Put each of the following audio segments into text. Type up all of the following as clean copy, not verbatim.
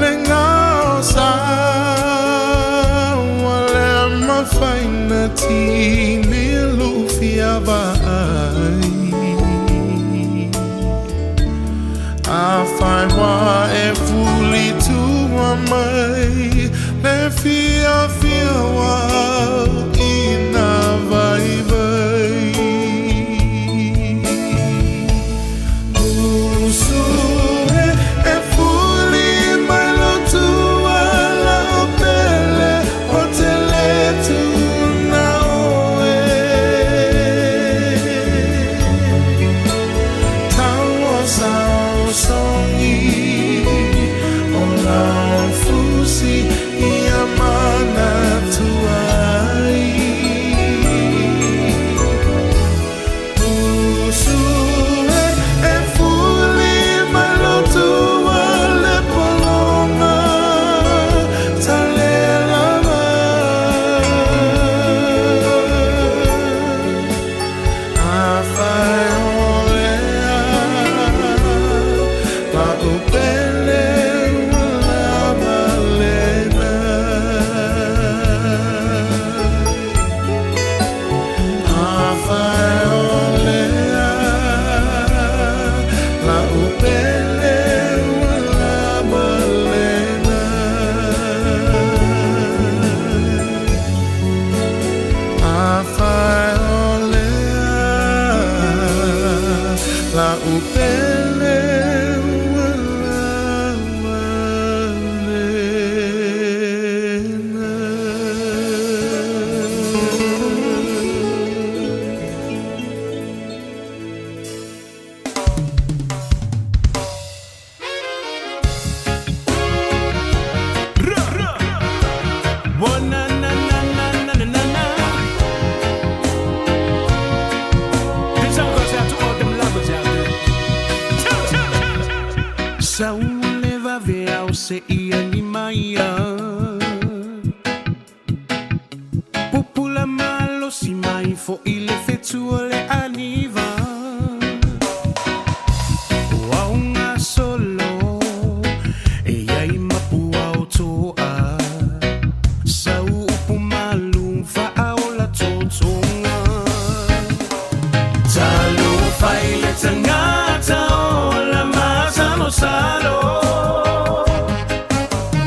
Le gaosa ua le mafai na tini lou fia vaai. Afai ua e fuli tua mai le fiafia ua ina vaivai. Usu e, e fuli mai lou tua lau pele ou te le tuuna oe. Tauosaosogi o lau fusi ia manatua ai. Usu e, e fuli mai lou tua le pologa talelava. Afai o lea lau pele ua lava lena. Afai o lea lau pele ua lava lena. Afai o lea lau pele ua lava lena. This song goes out to all them lovers out there. Sa ua le vave au se ia ni mai ia. Pupula malosi mai fo'i le fetu o le aniva. Ua uga solo e iai mapua o to'a. Sau upu malu fa'aola totoga. Talofa i le tagata ola masalosalo.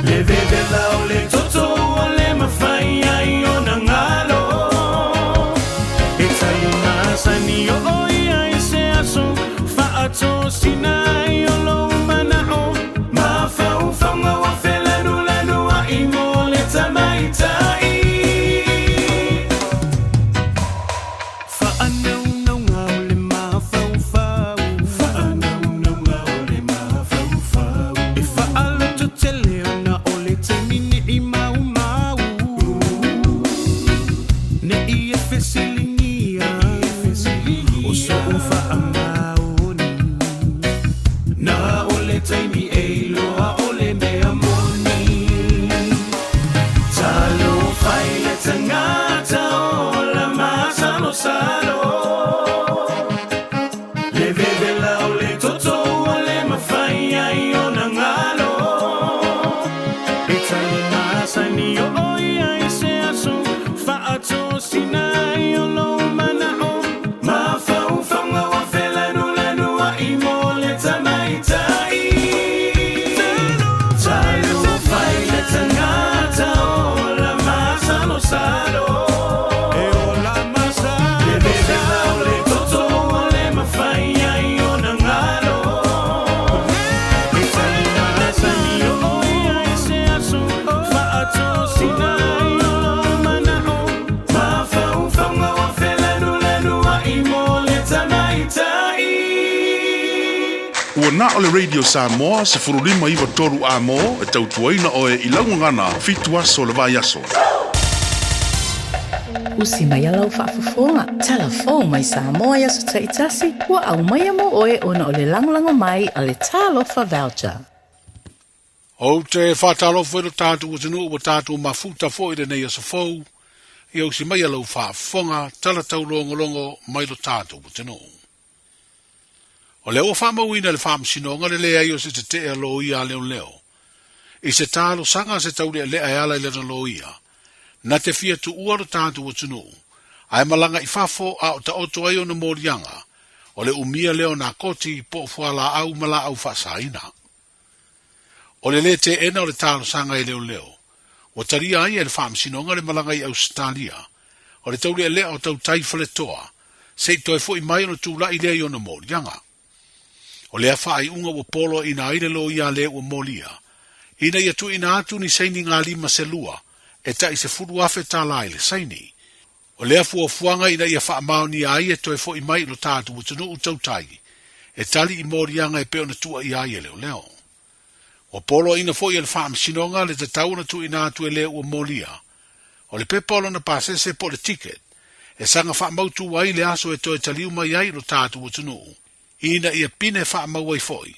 Le vevela o le toto ua le mafai ai ona galo. E talimasani o ia i se aso fa'atosina ai o lou mana'o. Mafaufauga ua felanulanua'i mo le tamaita'i. Fa'anaunauga o le mafaufau. Fa'anaunauga o le mafaufau. E fa'alototele ona o le taimi ne'i maumau. Ne'i e fesiligia o so'u fa'amaoni. Na o le taimi e iloa o le mea moni. Talofa i le tagata ola masalosalo. Le vevela o le toto ua le mafai ai ona galo. E talimasani o ia i se aso fa'atosina ai o lou mana'o. Mafaufauga ua felanulanua'i mo le tamaita'i. Talofa i le tagata ola masalosalo. E ola masalosalo. Le vevela o le toto ua le mafai ai ona galo. E talimasani o ia i se aso fa'atosina ai o lou mana'o. Mafaufauga ua felanulanua'i mo le tamaita'i. Ua na o le Radio Samoa 1593 Amo e tautuaina oe i lau gagana 7 aso o le vaiaso. Usi mai lau faafofoga, tala fou mai Samoa i aso taitasi, ua aumaia mo oe ona o le lagolago mai a le Talofa Voucher. Ou te faatalofa i lo tatou atunuu ua tatou mafuta foi i lenei aso fou, ia usi mai lau faafofoga, tala taulogologo mai lo tatou atunuu. O lea ua faamauina e le Faamasinoga le leai o se tetee a loia a leoleo i se talosaga a se taulealea e ala i lana loia, na te fia tuua lo tatou atunuu, ae malaga i fafo a o taoto ai ona moliaga, o le umia lea o nakoti po o fualaau ma laau faasaina. O le lē teena o le talosaga e leoleo, ua talia ai e le Faamasinoga le malaga i Ausetalia, o le taulealea o Tautai Faletoa, se i toe fo'i mai ona tulai lea i ona moliaga. O lea faaiuga ua poloaiina ai le loia lē ua molia, ina ia tuuina atu ni saini galima se lua e tai $10,000 tālā i le saini. O lea fuafuaga ina ia faamaonia ai e toe fo'i mai i lo tatou atunuu tautai e tali i moliaga e pei ona tuuaia ai e leoleo. Ua poloaiina foi e le Faamasinoga le tatau ona tuuina atu e le ua molia o le pepa o lona pasese po o le ticket e saga faamautu ai le aso e toe taliu mai ai i lo tatou atunuu ina ia pine faamau ai foi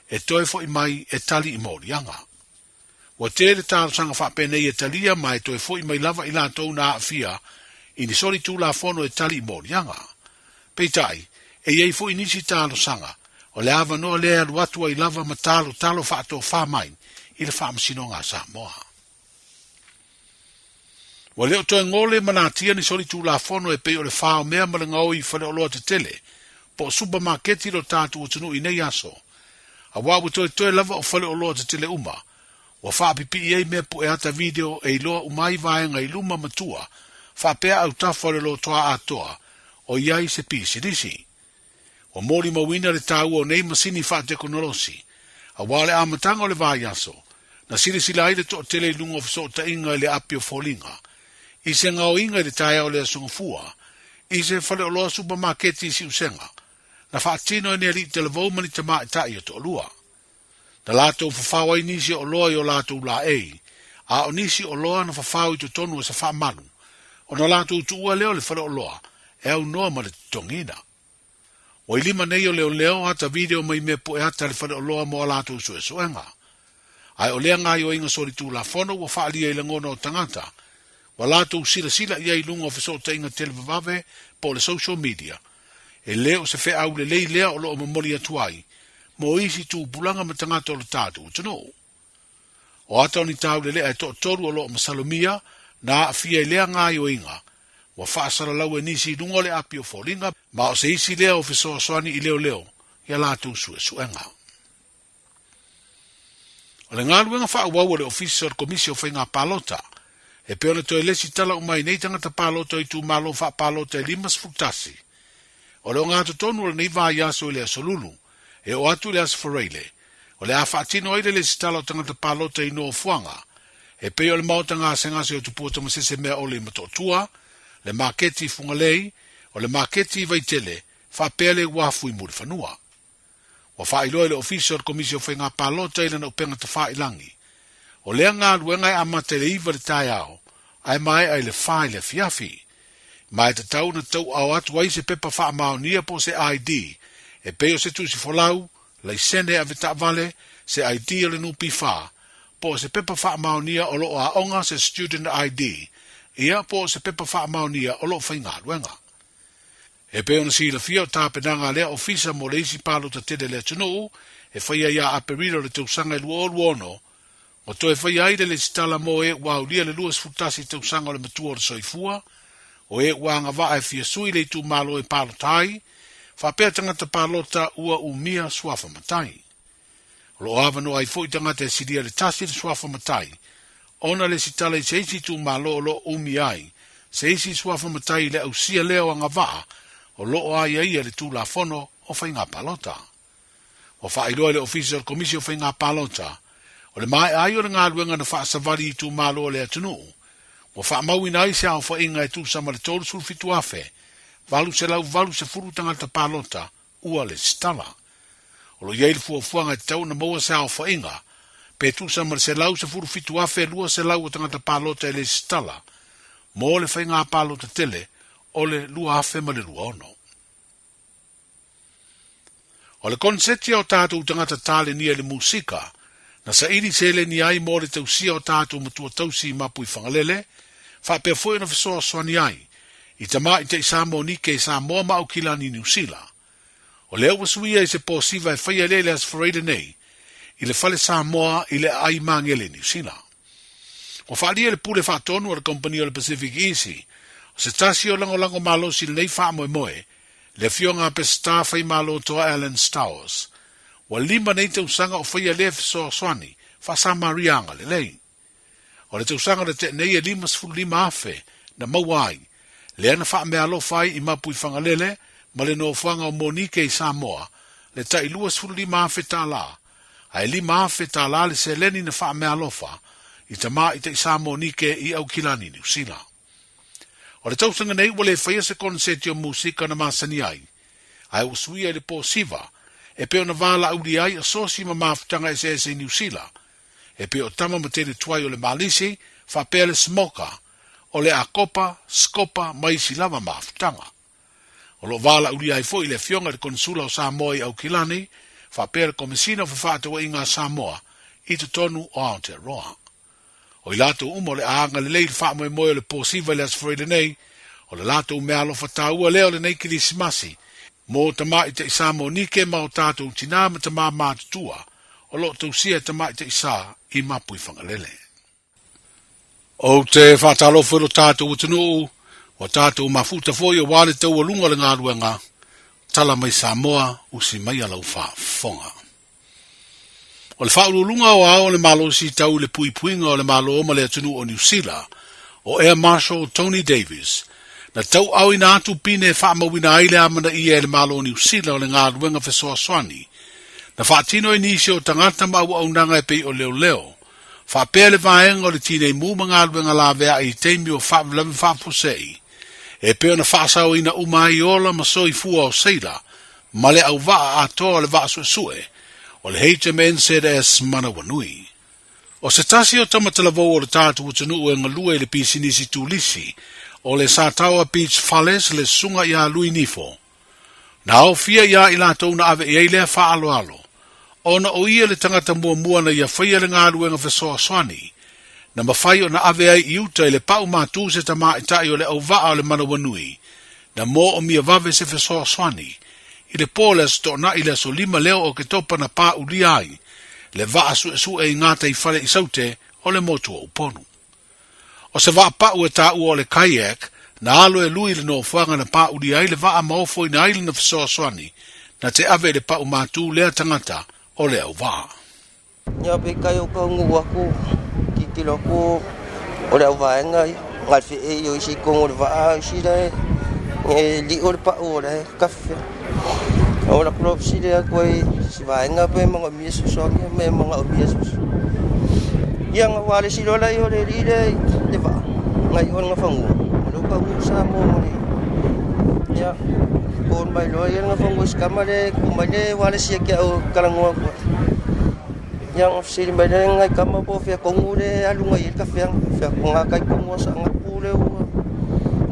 e toe fo'i mai e tali i moliaga. Ua tele talosaga faapenei e talia ma e toe fo'i mai lava i latou na aafia i ni soli tulafono e tali i moliaga. Peitai, e i ai foi nisi talosaga o le avanoa lea e alu atu ai lava ma talotalo faatofa mai i le Faamasinoga a Samoa. Ua le o toe gole ma natia ni soli tulafono e pei o le faomea ma le gaoi i faleoloa tetele po o supamaketi i lo tatou atunuu i nei aso, auā ua toetoe lava o faleoloa tetele uma ua faapipii ai mea puʻe ata video e iloa uma ai vaega i luma ma tua faapea autafa o le lotoa atoa o i ai se pisinisi. Ua molimauina le taua o nei masini faatekonolosi, auā o le amataga o le vaiaso, na silasila ai le toatele i luga o fesootaiga i le api o foliga, i se gaoiga i le taeao o le Aso Gafua, i se faleoloa supamaketi i Siusega, na faatino e ni alii talavou ma ni tamaitai e toalua. Na latou fafao ai nisi o oloa i o latou laei, a o nisi oloa na fafao i totonu o se faamalu, ona latou tuua lea o le faleoloa e aunoa ma le totogiina. Ua i lima nei o leoleo ata video mai mea pue ata a le faleoloa mo a latou suesuega. Ae o lea gaoioiga solitulafono ua faaalia i lagona o tagata, ua latou silasila i ai i luga o fesootaiga televavave po o le social media, e le o se feau lelei lea o lo o momoli atu ai mo isi tupulaga ma tagata o le tatou atunuu. O ata o ni taulelea e toatolu o lo o masalomia na aafia i lea gaoioiga ua faasalalau e nisi i luga o le api o foliga ma o se isi lea o fesoasoani i leoleo i a latou suesuega. O le galuega faaauau a le Ofisa o le Komisi o Faiga Palota, e pei ona toe lesitala uma ai nei tagata palota o itumalo faapalota e 51, o le ogatotonu o lenei vaiaso i le Aso Lulu, e oo atu i le Aso Faraile, o le a faatino ai le lesitala o tagata palota i nofoaga e pei o le Maota Gasegase o Tupua Tamasese Meaole i Motootua, le Maketi i Fugalei, o le Maketi i Vaitele, faapea le Uafu i Mulifanua. Ua faailoa e le Ofisa o le Komisi o Faiga Palota i lana upega tafailangi, o lea galuega e amata i le 9 i le taeao ae maea i le 4 i le afiafi. Ma e tatau ona tauaao atu ai se pepa faamaonia po o se ID e pei o se tusi folau, laisene avetaavale, se ID o le NPF, po o se pepa faamaonia o lo o aoga se Student ID, ia po o se pepa faamaonia o lo o faigaluega. E pei ona silafia o tapenaga a lea ofisa mo le isi palota tele a le atunuu e faia ia Aperila o le tausaga e 2026, ua toe faia ai le lesitala mo e ua aulia le 21 tausaga o le matua o le soifua, o e ua agavaa e fia sui le itumalo e palota ai, faapea tagata palota ua umia suafa matai. O lo o avanoa ai foi tagata e silia le tasi le suafa matai, ona lesitala i se isi itumalo o lo o umia ai se isi suafa matai i le ausia lea o agavaa o lo o aiaia i le Tulafono o Faiga Palota. Ua faailoa e le Ofisa o le Komisi o Faiga Palota, o le maea ai o le galuega na faasavali i itumalo o le atunuu, ua faamauina ai se aofaiga e tusa ma le 37,880 tagata palota ua lesitala. O lo o i ai le fuafuaga e tatau ona maua se aofaiga pe tusa ma le 117,200 o tagata palota e lesitala mo le faiga palota tele o le 2026. O le konseti a o tatou tagata talenia i le musika, na saili seleni ai mo le tausia o tatou matua tausi i Mapuifagalele, faapea foi ona fesoasoani ai i tamaitai Samoa Nike i Samoa ma Aukilani i Niu Sila. O lea ua suia i se po siva e faia lea i le Aso Faraile nei i le Fale Samoa i le Aai Magele i Niu Sila. Ua faaalia le pule faatonu a le kamupani o le Pacific Easy, o se tasi o lagolago malosi i lenei faamoemoe, le afioga a Peseta Faimalo Toa Alan Stowers. Ua lima nei tausaga o faia lea fesoasoani faa-Samaria agalelei. O le tausaga na tea nei e 55,000 na maua ai, lea na faameaalofa ai i Mapuifagalele ma le nofoaga o Monike i Samoa le tai 25,000 tala, ae 5,000 tala le seleni na faameaalofa i tamaitai Sa Monike i Aukilani, Niu Sila. O le tausaga nei ua le faia se koneseti o musika na masani ai, ae ua suia i le po siva e pei ona valaaulia ai asosi ma mafutaga eseese i Niu Sila, e pei o tama ma teine tuai o le Malisi faapea le Smoka, o le Akopa, Skopa ma isi lava mafutaga. O lo o valaaulia ai foi le Afioga i le Konesula o Samoa i Aukilani faapea le Komesina o Fefaatauaiga a Samoa i totonu o Aotearoa. O i latou uma o le a agalelei i le faamoemoe o le po siva i le Aso Faraile nei, o le latou meaalofa taua lea o lenei Kerisimasi mo tamaitai Samonike ma o tatou tinā ma tamā matutua o lo o tausia e tamaitai sa i Mapuifagalele. Ou te faatalofa i lo tatou atunuu, ua tatou mafuta foi aua le taualuga o le galuega, tala mai Samoa, usi maia lau faafofoga. O le Faauluuluga Aoao o le Malosi Tau i le Puipuiga o le Malo ma le Atunuu o Niu Sila, o Air Marshal Tony Davies, na tauaaoina atu pine e faamauina ai le amanaia e le Malo o Niu Sila o le galuega fesoasoani na faatino ai nisi o tagata ma auaunaga e pei o leoleo, faapea le vaega o le Tinei Mu ma galuega laveai i taimi o faalavelave faafuasei, e pei ona faasaoina uma ai ola ma soifua o seila ma le auvaa atoa o le vaa suesue o le HMNZS Manawanui. O se tasi o tama talavou o le tatou atunuu e galue i le pisinisi tulisi o le Sataoa Beach Fales le Susuga ia Lui Nifo. Na aofia iā i latou na ave i ai lea faaaloalo, ona o ia le tagata muamua na ia faia le galuega fesoasoani na mafai ona ave ai i uta i le pau matū se tamaitai o le auvaa o le Manawanui na moomia vave se fesoasoani i le po o le Aso Toonai i le aso 5 lea o Oketopa na pāulia ai le vaa suesue i gataifale i Saute o le motu o Upolu. O se vaa pau e taua o le kayak na alo e lui i le nofoaga na pāulia ai le vaa ma ofoina ai lana fesoasoani na te ave i le pau matū lea tagata o le auvaa. Ia pe kai o ka ngu aku titilo aku o le auvaega ia ngal fe e i o isi kongo le vaa isi la e li o le pau o le kafe o la kulo sile aku ai si vaega pe manga mia sosoangi me manga o mia soso ia nga wale silo la i o le li le le vaa ngai o nga fangu o le ka ngu sa mo mo le ia kon mai lo ia nga fangu skama le kumai le wale sia kia o kalangoa ku Ia nga fesili mai le ngai kama po fea kongu le alu ngai i le kafeanga. Fea ko ngā kai kongu asa nga pu le ua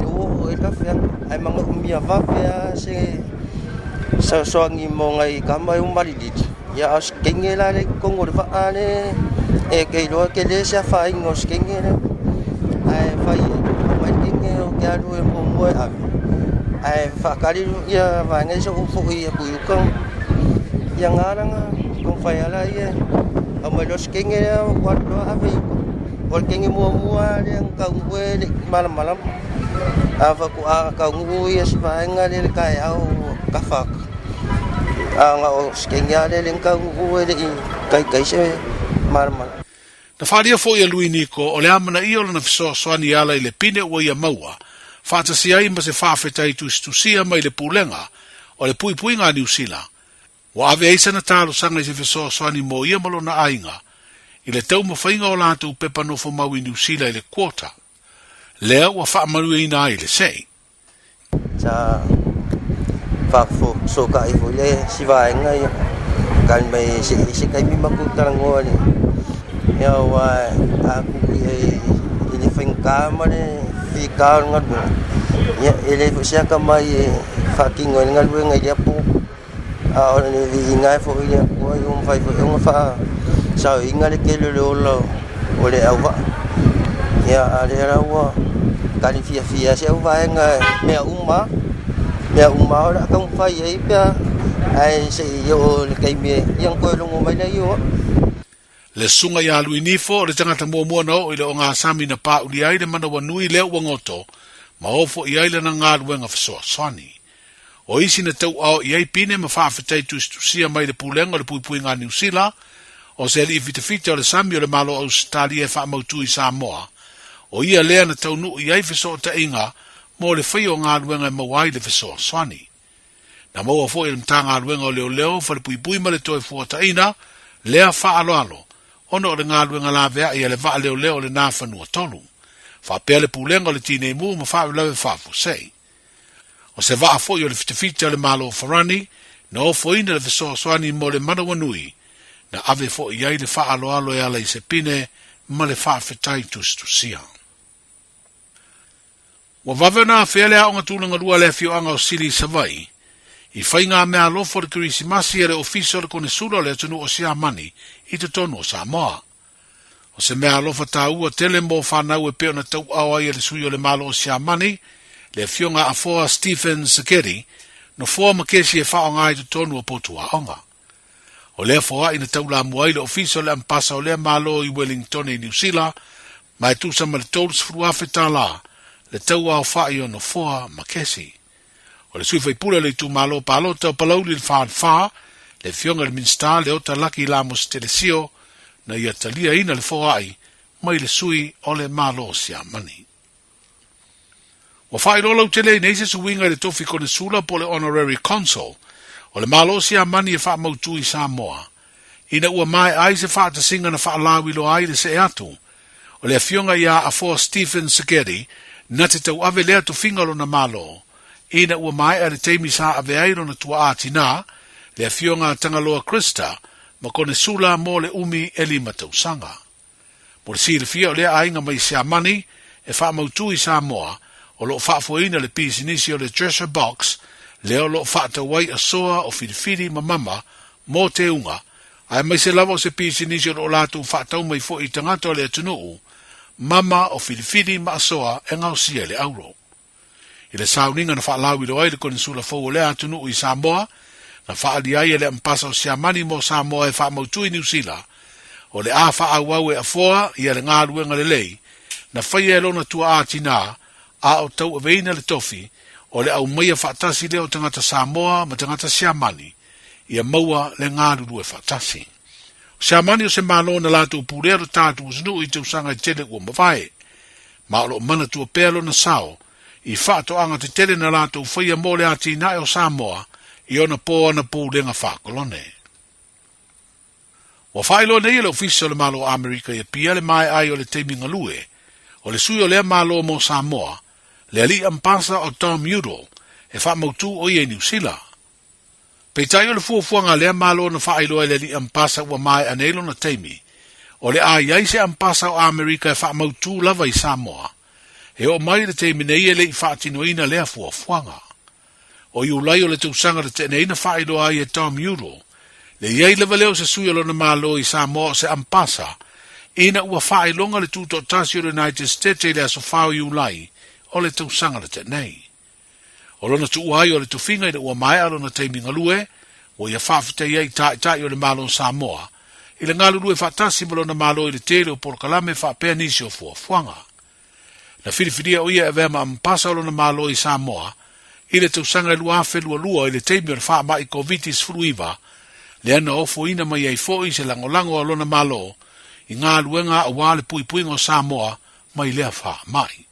te ua o i le kafeanga. Ai manga umia vave a se saosoangi mo ngai kama e umalilili. Ia a o skenge la le kongu le vaa le e ke iloa ke le se afainga o skenge le. Ae fai mai le kenge o ke alu e muamua e ave. Ae whaakari ia vaenga i so ufo i aku i uka. Ia ngāranga, kong whai ala ia. Au mai loa skenge lea o ku alu loa ave i uka. O le kenge muamua lea nga kaungu e le malamalama. A whaku a kaungu ia si vaenga le le kai au ka whaka. A nga o skenge a le le kaungu e le i kai kai se malamalama. Na faaalia foi e Lui Niko o le amanaia o lana fesoasoani e ala i le pine ua ia maua, faatasi ai ma se faafetai tusitusia mai le Pulega o le Puipuiga a Niu Sila, ua ave ai sana talosaga i se fesoasoani mo ia ma lona aiga i le taumafaiga o latou pepa nofomau i Niu Sila i le quota lea ua faamanuiaina ai le sei. Sa faafesokai foi le si vaega ia kali mai se se taimi matou talanoa le ia aua a ku i le faigata ma le fita o le galuega ia e le foi se atamai e faatino ai le galuega i lea po a o le viiga ai foi i le Atua ua mafai foi ona faasaoina le tele o le ola o le auvaa. Ia a o lea la ua tali fiafia si au vaega mea uma lava, mea uma lava o le a taumafai ai pe a Ae se i oo i le taimi e, ia ona toe logo mai lea i o au. Le susuga ia Lui Nifo o le tagata muamua na oo i le ogasami na pāuli ai le manawanui lea ua goto ma ofo i ai lana galuega fesoasoani. O isi na tauao i ai pine ma faafetai tusitusia mai le Pulega o le Puipuiga a Niu Sila, o se alii fitafita o le sami o le Malo o Ausetalia e faamautu i Samoa, o ia lea na taunuu i ai fesootaiga mo le faia o galuega e maua ai le fesoasoani. Na maua foi e le Matagaluega o Leoleo, Falepuipui ma le Toefuataiga lea faaaloalo ona o le galuega laveai a le vaa leoleo o le Nafanuatolu, faapea le Pulega o le Tineimu ma Faalavelave Faafuasei. O se vaa foi o le fitafita o le Malo o Farani na ofoina le fesoasoani mo le manawanui, na ave foi i ai le faaaloalo e ala i se pine ma le faafetai tusitusia. Ua vave ona afea le aoga tulaga lua a le afioaga o Sili i Savaii i faigameaalofa o le Kerisimasi a le Ofisa o le Konesula o le atunuu o Siamani i totonu o Samoa. O se meaalofa taua tele mo fanau e pei ona tauao ai e le sui o le Malo o Siamani, le Afioga Afoa Stephen Sekeri, nofoa ma kesi e faaaoga i totonu o potu aoga. O lea foai na taulamua ai le Ofisa o le Ampasa o lea Malo i Wellingtone i Niu Sila, ma e tusa ma le $30,000 le tau aofai o nofoa ma kesi. O le sui faipule o le itumalo palota o Palauli le Falefa, le Afioga i le Minisita Leota Laki Lamos Telesio, na ia taliaina le foai mai le sui o le Malo o Siamani. Ua faailoa lautele ai nei se suiga i le tofi konesula po o le Honorary Consul o le Malo o Siamani e faamautu i Samoa, ina ua maea ai se faatasiga na faalauiloa ai le see atu o le Afioga ia Afoa Stephen Segedi na te tauave lea tofiga o lona Malo, ina ua maea le taimi sa ave ai lona tuaa tinā, le Afioga a Tagaloa Krista ma Konesula mo le umi e lima tausaga. Mo le silafia o lea aiga mai Siamani e faamautu i Samoa, o lo o faafoeina le pisinisi o le Dresser Box lea o lo o faatau ai asoa o filifili ma mama mo teuga, aemaise lava o se pisinisi o lo o latou faatau mai foi i tagata o le atunuu, mama o filifili ma asoa e gaosia i le auro. I le sauniga na faalauiloa ai le Konesula fou o lea atunuu i Samoa, na faaali ai e le Ampasa o Siamani mo Samoa e faamautu i Niu Sila, o le a faaauau e afoa ia le galuega lelei na faia e lona tuaa tinā a o tauaveina le tofi o le aumaia faatasi lea o tagata Samoa ma tagata Siamani ia maua le galulue faatasi. O Siamani o se Malo na latou pulea lo tatou atunuu i tausaga e tele ua mavae, ma o lo o manatua pea lona sao i faatoaga tetele na latou faia mo le atinae o Samoa i ona po ana pulega faakolone. Ua faailoa nei e le Ofisa o le Malo o Amerika i Apia le maea ai o le taimi galue o le sui o lea Malo mo Samoa, le alii ampasa o Tom Udall, e faamautu o ia i Niu Sila. Peitai o le fuafuaga a lea Malo na faailoa e le alii ampasa ua maea nei lona taimi, o le a i ai se ampasa o Amerika e faamautu lava i Samoa. E oo mai i le taimi nei e le i faatinoina lea fuafuaga. O Iulai o le tausaga na tea nei na faailoa ai e Tom Udall le i ai lava lea o se sui o lona Malo i Samoa o se ampasa ina ua faailoga le Tutoatasi o le United States i le aso 4 o Iulai o le tausaga na tea nei. O lona tuua ai o le tofiga ina ua maea lona taimi galue, ua ia faafetai ai i Taitai o le Malo o Samoa i le galulue faatasi ma lona Malo i le tele o polokalame faapea nisi o fuafuaga. Na filifilia o ia e avea ma Ampasa o lona Malo i Samoa i le tausaga e 2022 i le taimi o le faamai Koviti-19, lea na ofoina mai ai foi se lagolago a lona Malo i galuega aua le puipuiga o Samoa mai lea faamai.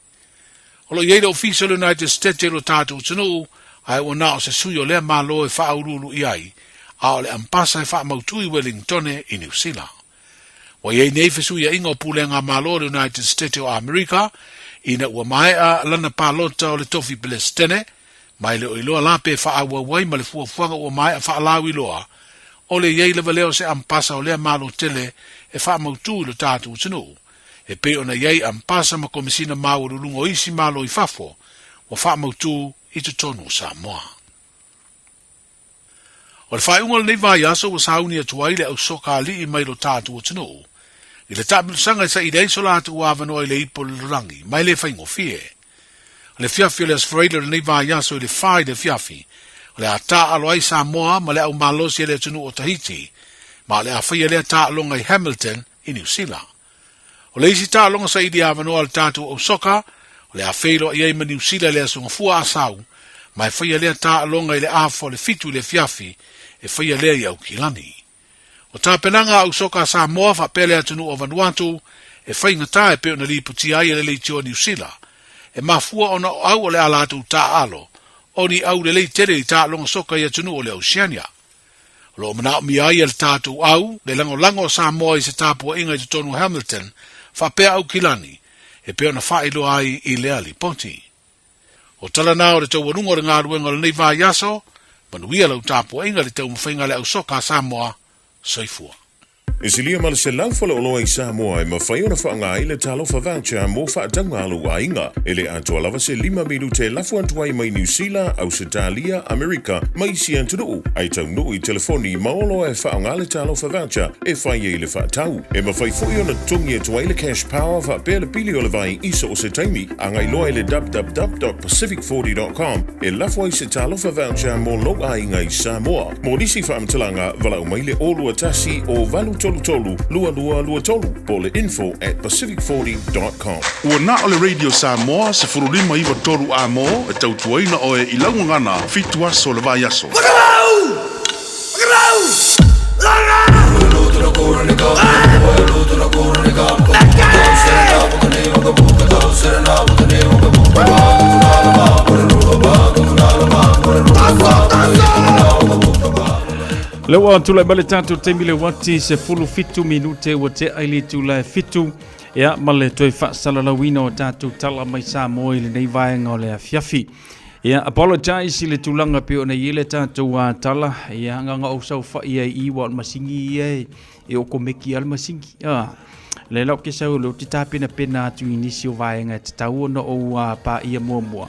O lo o i ai le Ofisa o le United States i lo tatou atunuu, ae ua na o se sui o lea Malo e faauluulu i ai, a o le Ampasa e faamautu i Wellingtone i Niu Sila. Ua i ai nei fesuiaiga o pulega Malo o le United States o Amerika ina ua maea lana palota o le tofi Pelesitene, ma e le o iloa la pe faaauau ai ma le fuafuaga ua maea faalauiloa o le i ai lava lea o se ampasa o lea Malo tele e faamautu i lo tatou atunuu, e pei ona i ai ampasa ma komisina maualuluga o isi Malo i fafo ua faamautu i totonu o Samoa. O le faaiuga o lenei vaiaso ua sauni atu ai le au soka alii mai lo tatou atunuu i le taamilosaga e saili ai so latou avanoa i le ipu o le lalolagi, ma e le faigofie. O le afiafi o le Aso Faraile o lenei vaiaso i le fa i le afiafi, O le a taaalo ai Samoa ma le au malosi a le atunuu o Tahiti, ma o le a faia lea taaloga i Hamilton i Niu Sila. O le isi taaloga saili avanoa a le tatou au soka, o le a feiloai ai ma Niu Sila i le Aso Gafua Asau, ma e faia lea taaloga i le afa o le 7 i le afiafi, e faia lea i Aukilani. O tapenaga a au soka a Samoa faapea le atunuu o Vanuatu e faigata e pei ona lipotia ai e le leitio a Niu Sila, e mafua ona o au o le a latou taaalo o ni au lelei tele i taaloga soka i atunuu o le Oceania. O lo o manaomia ai e le tatou au le lagolago a Samoa i se tapuaiga i totonu o Hamilton faapea Aukilani e pei ona faailoa ai i lea lipoti. O tala na o le taualuga o le galuega o lenei vaiaso, manuia lau tapuaiga i le taumafaiga a le au soka a Samoa. Soifua. E silia ma le 100 faleoloa i Samoa e mafai ona faaaoga ai le Talofa Voucher mo faatauga a lou aiga. E le atoa lava se 5 minute e lafo atu ai mai Niu Sila, Ausetalia, Amerika ma isi atunuu, ae taunuu i telefoni ma oloa e faaaoga le Talofa Voucher e fai ai le faatau. E mafai foi ona totogi atu ai le Cash Power faapea le pili o le vai i so o se taimi. Agai loa i le www.pacific40.com e lafo ai se Talofa Voucher mo lou aiga i Samoa. Mo nisi faamatalaga, valaau mai le 021 o 833 2223 po o le info at pacific40.com. Ua na o le Radio Samoa 1593 A-mo e tautuaina oe i lau gagana fitu aso o le vaiaso. Le ua tulai mai le tatou taimi le uati 17 minute ua tea i le itula e 7 ia ma le toe faasalalauina o tatou tala mai Samoa i lenei vaega o le afiafi. Ia, apologize i le tulaga pei ona i ai le tatou tala, ia, nganga ou saofai ai i ua o le masini ia e, e okomeki lava le masini. Ah, le la ou ke sau le ou te tapenapena atu i nisi o vaega e tatau ona ou paia muamua.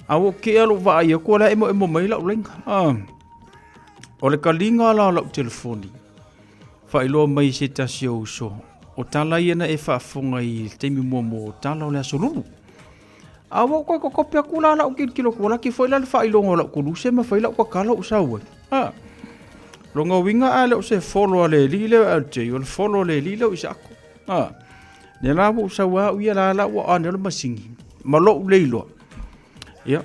A ua ke alo vaai aku o la e emoemo mai lau laina. Ah, o le kaliga la o lau telefoni, faailoa mai se tasi o uso, o tala ia na e faafofoga i le taimi muamua o tala o le Aso Lulu. A ua ou toe kokope atu la lau tilotilo atu, ua laki foi la le faailoga o lau koluse ma fai lau tatalo ou sau ai. A. Lona uiga a le o se folo a le alii lea o LJ, o le folo a le alii lea o Isaako. A. Lea la ua ou sau lava au ia la la ua ane o le masini ma lou le iloa. Ia.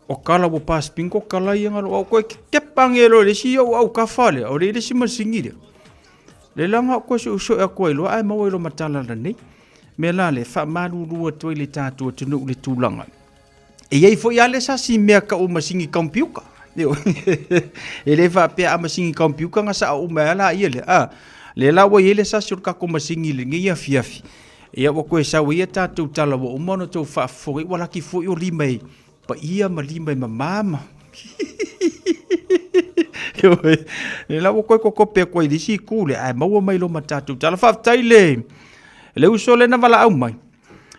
O kala ua pass bingo kala ia ngalo au koe kepa nge lo le isi au au kafa lea, o le isi masini lea. Le la nga koe su atu ai loa ai maua i lo matala la nei. Mea la le, faamalulu atu ai le tatou atunuu i le tulaga. E i ai foi lava le sasi mea kau masini computer. E le faapea a masini computer na sao uma ai lava laia lea. A, lea la ua i ai le sasi o le tatou masini i lenei afiafi. Ia ua toe sau ai a tatou tala ua uma ona outou faafofoga, ua laki foi o lima e paia ma lima e mamā ma Lea la ua toe kokope atu ai i le isi itu lea, ae maua mai loa ma tatou tala. Faafetai le le uso lea na valaau mai,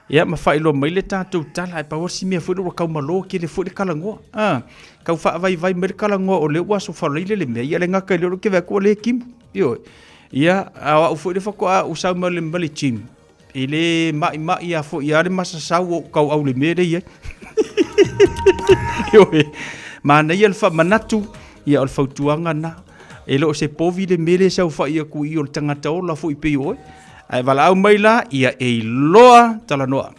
ia ma faailoa mai le tatou tala, ae pau lava si mea foi lea ua tau malo tele foi le talanoa. A, tau faavaivai mai le talanoa o lea ua aso faraile le mea, ia le gata i lea o lea ou te vaai atu ua le timu. Ioe. Ia, a o au foi lea faatoa ou sau mai ma le gym, E le maimai a foi a le masasau o kau au le mea lea i ai. Ioe. Manaia le faamanatu, ia o le fautuaga na. E le o se povi le mea lea saofai atu i o le tagata ola foi pei o oe. Ae valaau mai la, ia e iloa talanoa.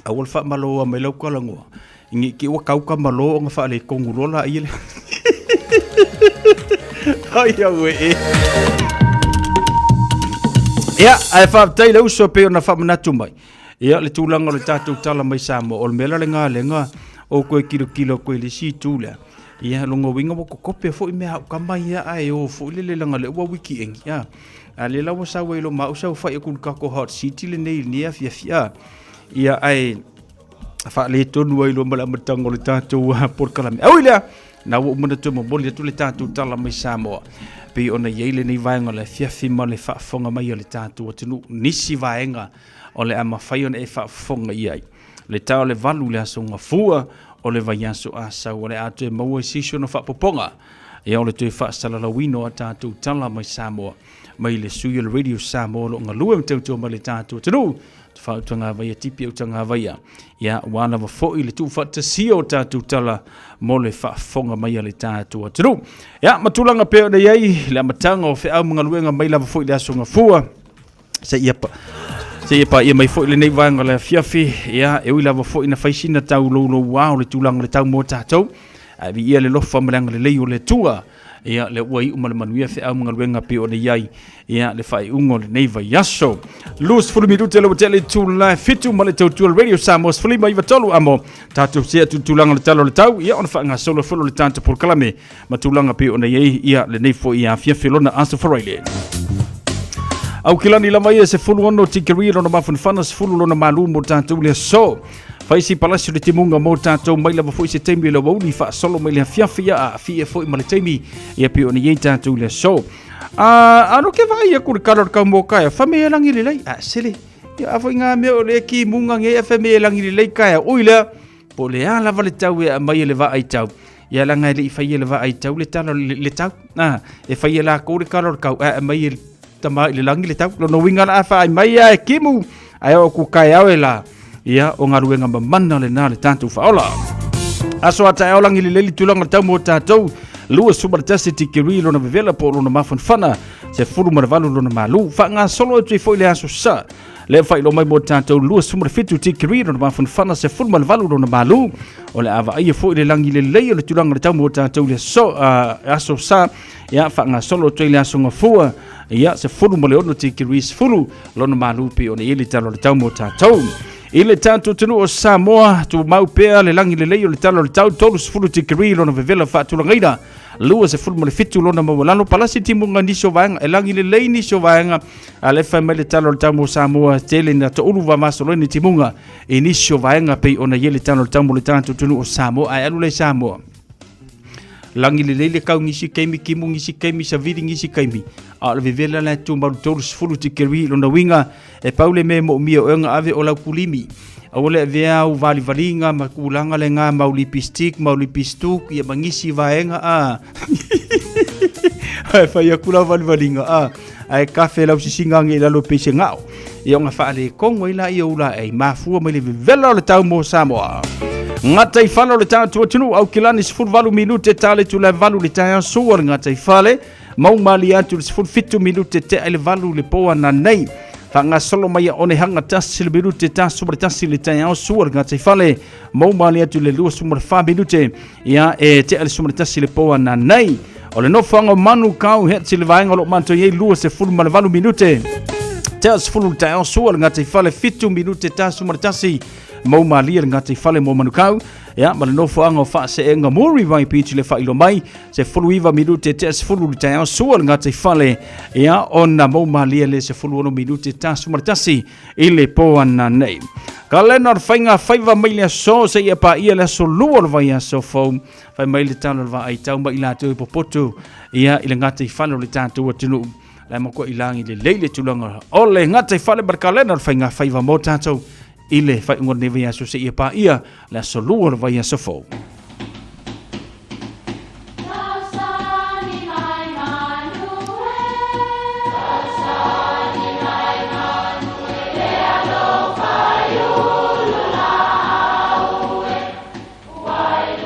Aua le faamaloa mai lau talanoa. Ne i te i ua tau ka malo ona faaletonu loa laia lea. Ai au e. Ia, ae faafetai le uso pei ona faamanatu mai. Ia, le tulaga o le tatou tala mai Samoa, o le mea la lena lena o toe tilotilo atu i le isi itu lea. Ia, lona uiga ua kokope foi mea au kama ia ae o foi le lelaga lea ua wiki engi. Ia, a lea la ua sau ai lo ma au saofai atu i le tatou hot seat lenei i lenei afiafi. Ia, ae faaletonu ai loa ma le amataga o le tatou polokalame. Ui lea, na ua uma ona toe momoli atu le tatou tala mai Samoa, pei ona i ai lenei vaega o le afiafi ma le faafofoga mai a le tatou atunuu, nisi vaega o le a mafai ona e faafofoga i ai. Le ta o le 8 le aso Gafua o le vaiaso Asau o le a toe maua i se isi ona faapopoga, ia o le toe faasalalauina o a tatou tala mai Samoa mai le sui o le Radio Samoa o lo o galue ma tautua mai le tatou atunuu. Tofā Utagavaia, Tipi Utagavaia, ia, ua lava foi le tuufaatasia o tatou tala mo le faafofoga mai a le tatou atunuu. Ia, ma tulaga pei ona i ai le amataga o feau ma galuega mai lava foi le Aso Gafua, seia seia paia mai foi lenei vaega o le afiafi. Ia, e ui lava foi na fai sina tau loulouā o le tulaga o le tau mo tatou, ae viia le lofa ma le agalelei o le Atua. Ia, lea ua iu ma le manuia feau ma galuega pei ona i ai ia le faaiuga o lenei vaiaso. 20 minute le ua tele itula e 7 ma le tautua Radio Samoa 153 amo tatou sea tutulaga o le tala o le tau ia ona faagasolo foi le tatou polokalame ma tulaga pei ona i ai ia lenei foi afiafi lona Aso Faraile. Aukilani lava ia 16 tikeri lona mafanafana 10 lona malu mo tatou le aso. Faisi palasi o le timuga mo tatou mai lava foi se taimi o le aoauli faasolo mai le afiafi ia aafia foi ma le taimi ia pei ona i ai tatou le aso. A alo ke vaai aku le kala o le kau mo kaea, fa me e langi lelei, a sele. Ia a foi ngā mea o le ki munga nge e fa me e langi lelei kaea, ui lea, po le a lava le tau e a mai e le vaai tau. Ia langa e le i fai e le vaai tau le tala le tau. A, e fai e la kou le kala o le kau, a a mai e tama i le langi le tau. Lono winga la a whaai mai a e kimu, a e o ku kai au e la. Ia, o ngaluega mamana le nā le tātou whaola. Aso a taeao langi le leli tulaga tau mo tātou. Lua suma le tasi tikiri lona vevela po lona mafanafana. Se fulu ma le valu lona malu. Whaangasolo atu i foi le aso sa. Le whailo mai mo tātou lua suma le fitu tikiri lona mafanafana. Se fulu ma le valu lona malu. O le ava aia foi le langi le lei o le tulaga le tau mo tātou le aso, aso sa. Ia, whaangasolo atu i le aso ngafua. Ia, se fulu ma le ono tikiri se fulu lona malu pe ona i le tala o le tau mo tātou. I le tātou tunu o Samoa, tu mau pea le langi lelei o le tala o le tau, 30 tikiri lona vevela whaatulagaina, lua se fulu ma le fitu lona maualalo, palasi timuga nisi o vaega, e langi lelei nisi o vaega, a le whai mai le tala o le tau mo Samoa, tele na to'ulu va masoloi ni timuga i nisi o vaega pei ona i le tala o le tau mo le tātou tunu o Samoa, ae alu le Samoa. Lagi lelei le kau ngisi kaimi kimu ngisi kaimi savili ngisi kaimi. A o le vevela la e tumau le 30 tikeri lona uiga e pau le mea e moomia o ega ave o lau kulimi. Aua le avea au valivaliga ma kulaga le ga mau lipistik mau lipistuk ia ma ngisi vaega a. Ae fai aku lau valivaliga a. Ae kafe lau sisiga age i lalo pei se gao. Ia ona faalekogo ai laia o ulaei mafua mai le vevela o le tau mo Samoa. Gataifale o le tatou atunuu, Aukilani 18 minute ta le itula e 8 le taeao sua le gataifale, maumalie atu le 17 minute tea i le 8 le po ananei. Faagasolo mai a Onehanga tasi le minute ta suma le tasi le taeao sua le gataifale, maumalie atu le 24 minute ia e tea le suma le tasi le po ananei. O le nofoaga o Manu Kau Hets i le vaega o lo o matou i ai 28 minute. Tea 10 le taeao sua le gataifale 7 minute ta suma le tasi mau malie le gataifale mo Manukau. Ia ma le nofoaga o Faaseega Muriwai Beach le faailoa mai se 19 minute tea 10 le taeao sua le gataifale. Ia ona mau malie le 16 minute ta suma le tasi i le po ananei. Ka lena o le faiga faiva mai le aso seia paia le aso lua o le vaiaso fou. Fai mai le tala o le vaai tau mai i latou e popoto ia i le gataifale o le tatou atunuu. La e matua i lagi lelei le tulaga o le gataifale ma le kalena o le faiga faiva mo tatou i le faaiuga o lenei vaiaso seia paia le aso lua o le vaiaso fou.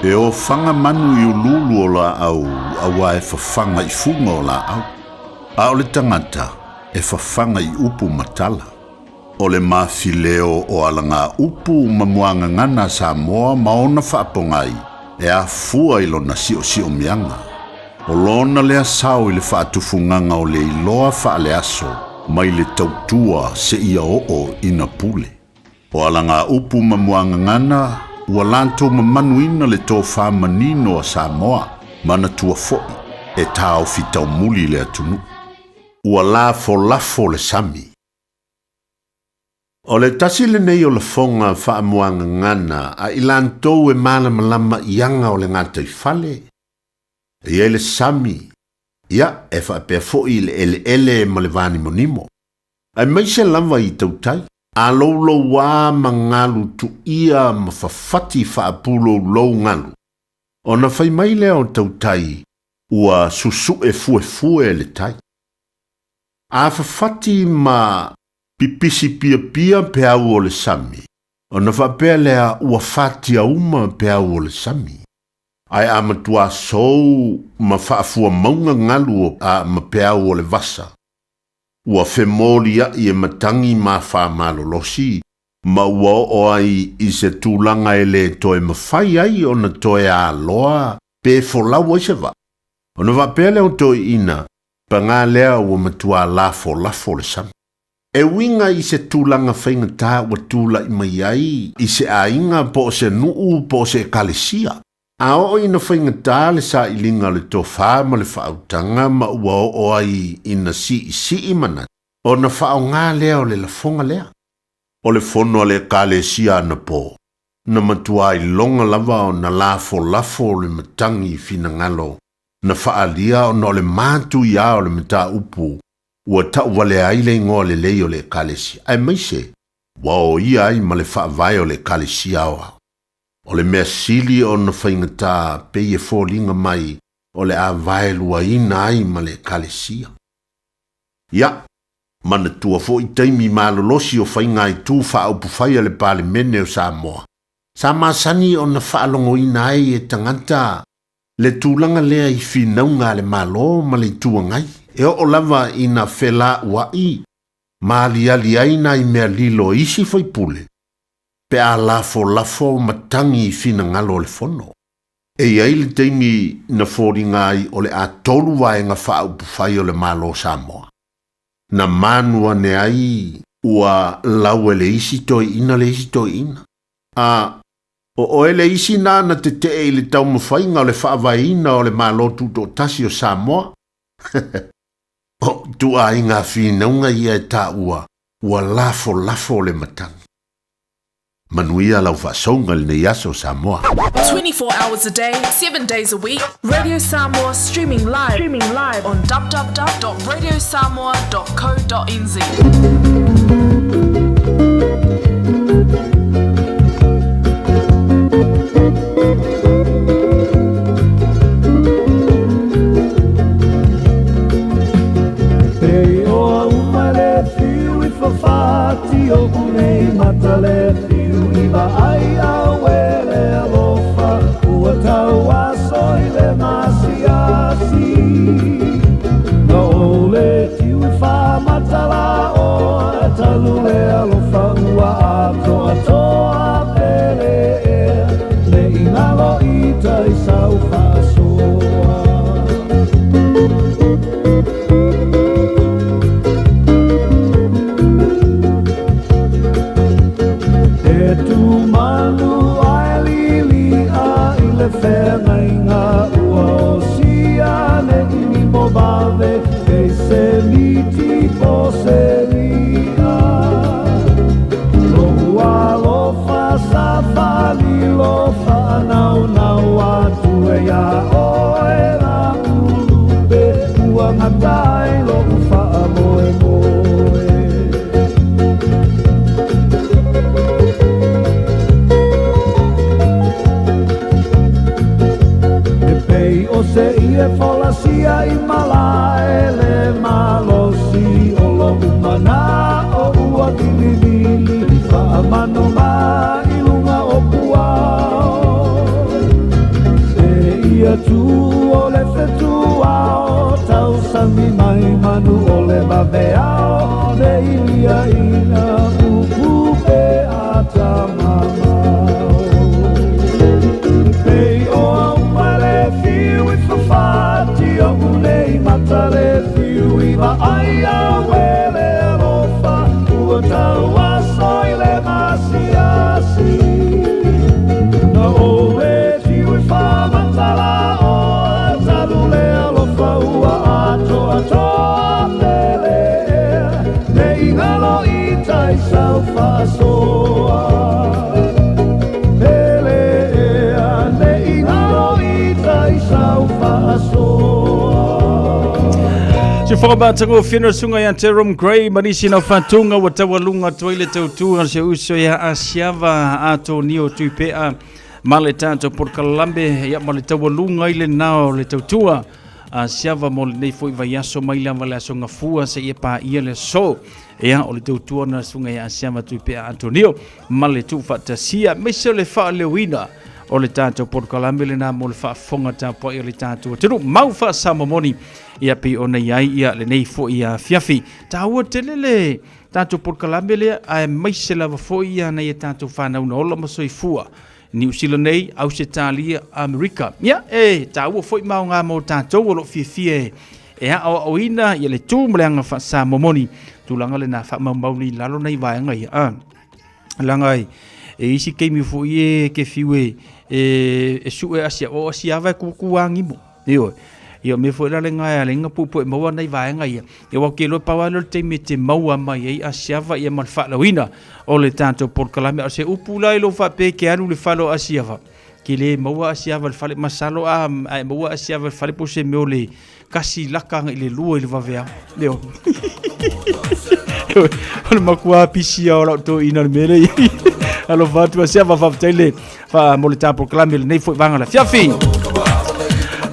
E ofaga manu i uluulu o laau auā e fafaga i fuga o laau, a o le tagata e fafaga i upu ma tala. O le mafileo o alagaupu ma muagagana a Samoa ma ona faapogai e afua i lona siosiomiaga. O lona lea sao i le faatufugaga o le iloa faaleaso mai le tautua seia oo ina pule. O alagaupu ma muagagana ua latou mamanuina le tofa manino a Samoa, manatua foi e taofi taumuli le atunuu. Ua lafolafo le sami. O le tasi lenei o lafoga faamuagagana a i latou e malamalama i aga o le gataifale, e i ai le sami, ia, e faapea foi i le eleele ma le vanimonimo. Aemaise lava i tautai, a loulouā ma galu tuia ma fafati faapuloulou galu, ona fai mai lea o tautai ua susue fuefue le tai. A fafati ma. Pipisi piapia peau o le sami, ona faapea lea ua fatia uma peau o le sami. Ae a matuā sou ma faafuamauga galu o a ma peau o le vasa, ua femoliaʻi e matagi ma faamalolosi, ma ua oo ai i se tulaga e le toe mafai ai ona toe aloa pe folau ai se vaa. Ona faapea lea o toeaiina, Pagā lea ua matua lafolafo le sami. E uiga i se tulaga faigata ua tulai mai ai i se aiga po o se nuu po o se ekalesia. A oo ina faigata le sailiga o le tofa ma le faautaga ma ua oo ai ina siisii manatu, ona faaaoga lea o le lafoga lea. O le fono a le ekalesia anapo, na matua iloga lava ona lafolafo le matagi i finagalo na faaalia ona o le matuia o le mataupu ua tauvalea ai le igoa lelei o le Ekalesia, aemaise ua oia ai ma le faavae o le Ekalesia aoao. O le mea sili ona faigata pei e foliga mai o le a vaeluaina ai ma le Ekalesia. Ia, manatua foi taimi malolosi o faiga-itu faaupufai a le Palemene o Samoa, sa masani ona faalogoina ai e tagata le tulaga lea i finauga a le Malo ma le Itu Agai, e oo lava ina felauaʻi ma aliali ai nai mea lilo e isi faipule pe a lafolafo ma tagi i finagalo o le Fono. E i ai le taimi na foliga ai o le a tolu vaega faaupufai o le Malo o Samoa, na manu ane ai ua lau e le isi toeaina le isi toeaina, a O oe le isi na na tetee i le taumafaiga o le faavaeina o le Malo Tutoatasi o Samoa. O ituaiga finauga ia e taua ua lafolafo le matagi. Manuia lau faasouga i lenei aso Samoa. 24 hours a day, 7 days a week, Radio Samoa streaming live, streaming live on www.radiosamoa.co.nz. Te oa uma le whiu i whawhati o nei mata le whiu i vaai au e le alofa ua tau aso i le masiasi Na o le tiu i whamatala o talu le alofa ua atoatoa pele ea Ne i ngalo i tai sau whaasoa. E tu manu ai lili a i le feagaiga ua osia ne i nimo vave kei se miti po se ria. Lo'u alofa sa falilo faanaunau atu e iā oe la ulupe ua gata ai lo'u faamoemoe. E pei o se ie folasia i malae le malosi o lo'u mana'o ua vilivili faamanu i luga o puao. E ia tu o le fetuao tausami mai manu o le vaveao ne ilia ina upu pe ata mamao. Pei o au mai le fiu i fafati o unei mata le fiu i vaai au e le alofa ua tau aso i le masiasi. Na o le tiu i whamatala o talu le alofa ua atoatoa pele ea Ne i ngalo i tai sau faasoa. Pele ea ne i ngalo i tai sau faasoa. Se whakamatangofie no sunga ia Jerome Gray ma nisi na whatunga ua taualuga atu ai le tautua o se uso ia Asiava Atonio Tuipea ma le tatou polokalame ia ma le taualuga ai lena o le tautua. Asiava mo lenei foi vaiaso mai lava le aso Gafua seia paia le aso. Ia, o le tautua na susuga ia Asiava Tuipea Antonio ma le tuufaatasia, aemaise o le faaleoina o le tatou polokalame lena mo le faafofoga tapuai o le tatou atunuu. Mau faasamomoni ia pei ona i ai ia lenei foi afiafi. Taua tele le tatou polokalame lea, aemaise lava foi ia nai a tatou fanau na ola ma soifua Niu Sila nei, Ausetalia, Amerika. Ia, e taua foi ma aoga mo tatou o lo o fiafia e, e aoaoina ia le tu ma le aga faasamomoni. Tulaga lena faamaumau nei i lalo nai vaega ia. Ah, leaga e, e isi taimi foi e ke fiu e, e, e sue asia, o asia ava e kuku angimo. Ioe. Ia o mea foi la le gae a le inga puupuu e maua nai vaega ia. Ia aua ou te iloa pau lava lea o le taimi e te maua mai ai Asiava ia ma le faalauina o le tatou polokalame. A o se upu la i lou faapea e te alu i le fale o Asiava, ke le maua Asiava i le fale, masalo a a e maua Asiava i le fale po o se mea o le kasi laka agai le lua i le vaveao. Ioe. O le matua pisi lava o lau toeaina i le mea lea. Alofa atu Asiava, faafetai le Fa mo le tapo kalame lenei foi vanga la fiafi.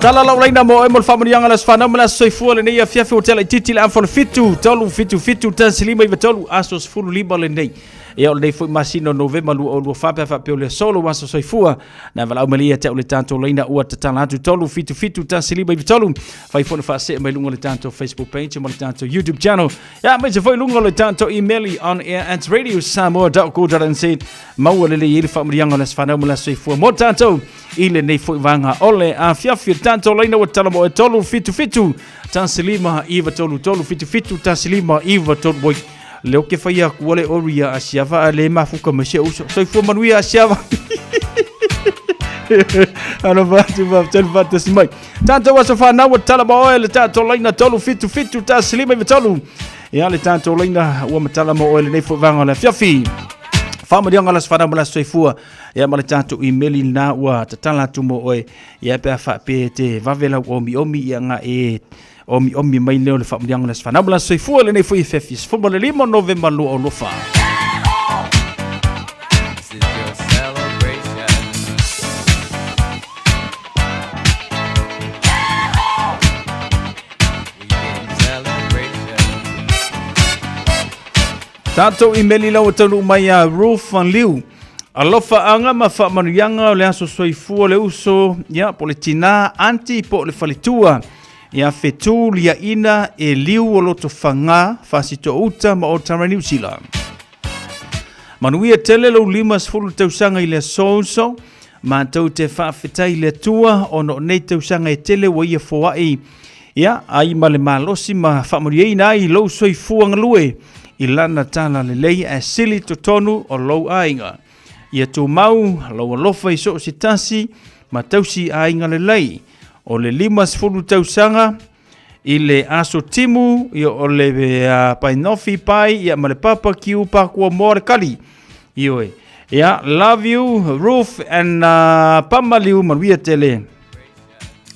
Tala lau laina mo e mo le faamanuiaga le aso fanau ma le aso soifua lenei afiafi o tela itiiti le afa o le 7 3 7 7 1 5 9 3 aso 15 lenei. Ia o lenei foi masina o Novema 2024 pe a faapea o le aso lou aso soifua na valaau mai ia te au le tatou laina ua tatala atu 3 7 7 1 5 9 3 fai foi na faasee mai luga o le tatou Facebook page ma le tatou YouTube channel. Ia aemaise foi luga o le tatou email i on air at radiosamoa.co.nz maua lelei ai le faamanuiaga o le aso fanau ma le aso soifua mo tatou i lenei foi vaega o le afiafi. O tatou laina ua tatala mo e 3 7 7 1 5 9 3 3 7 7 1 5 9 3 oi lea ou te fai atu le ori ia Asiava a le mafuta mai si uso. Soifua manuia Asiava. Alofa atu faafetai le faatasi mai. Tatou aso fanau ua tatala ma oe le tatou laina 3 7 7 1 5 9 3. Ia le tatou laina ua matala mo oe lenei foi vaega o le afiafi. Faamanuiaga le aso fanau ma le aso soifua. Ia ma le tatou email lena ua tatala atu mo oe. Ia pe a faapea e te vave lau omiomi ia nga e omiomi mai lea o le faamanuiaga o le aso fanau ma le aso soifua lenei foi afiafi 15 Novema 2024. This is your celebration. We can celebration. Tatou imeli lau taunuu mai ia Ruth Van Liu. Alofaaga ma faamanuiaga o le aso soifua o le uso, ia, po o le tinā, aunty, po o le faletua, ia Fetu Liaina e Liu o Lotofaga, Fasitoouta ma Otara Niu Sila. Manuia tele lou 50 tausaga i le aso uso, matou te faafetai i le Atua ona o nei tausaga e tele ua ia foai Ia, ai ma le malosi ma faamanuiaina ai lou soifua galue i lana tala lelei ae sili totonu o lou aiga. Ia tumau lou alofa i so o se tasi ma tausi aiga lelei. O le 50 tausaga i le aso timu, ia o le uh, painofi pai ia ma le papa kiu pakua moa le kali. Ioe. Ia, love you, Ruth and uh, Pamaliu manuia tele.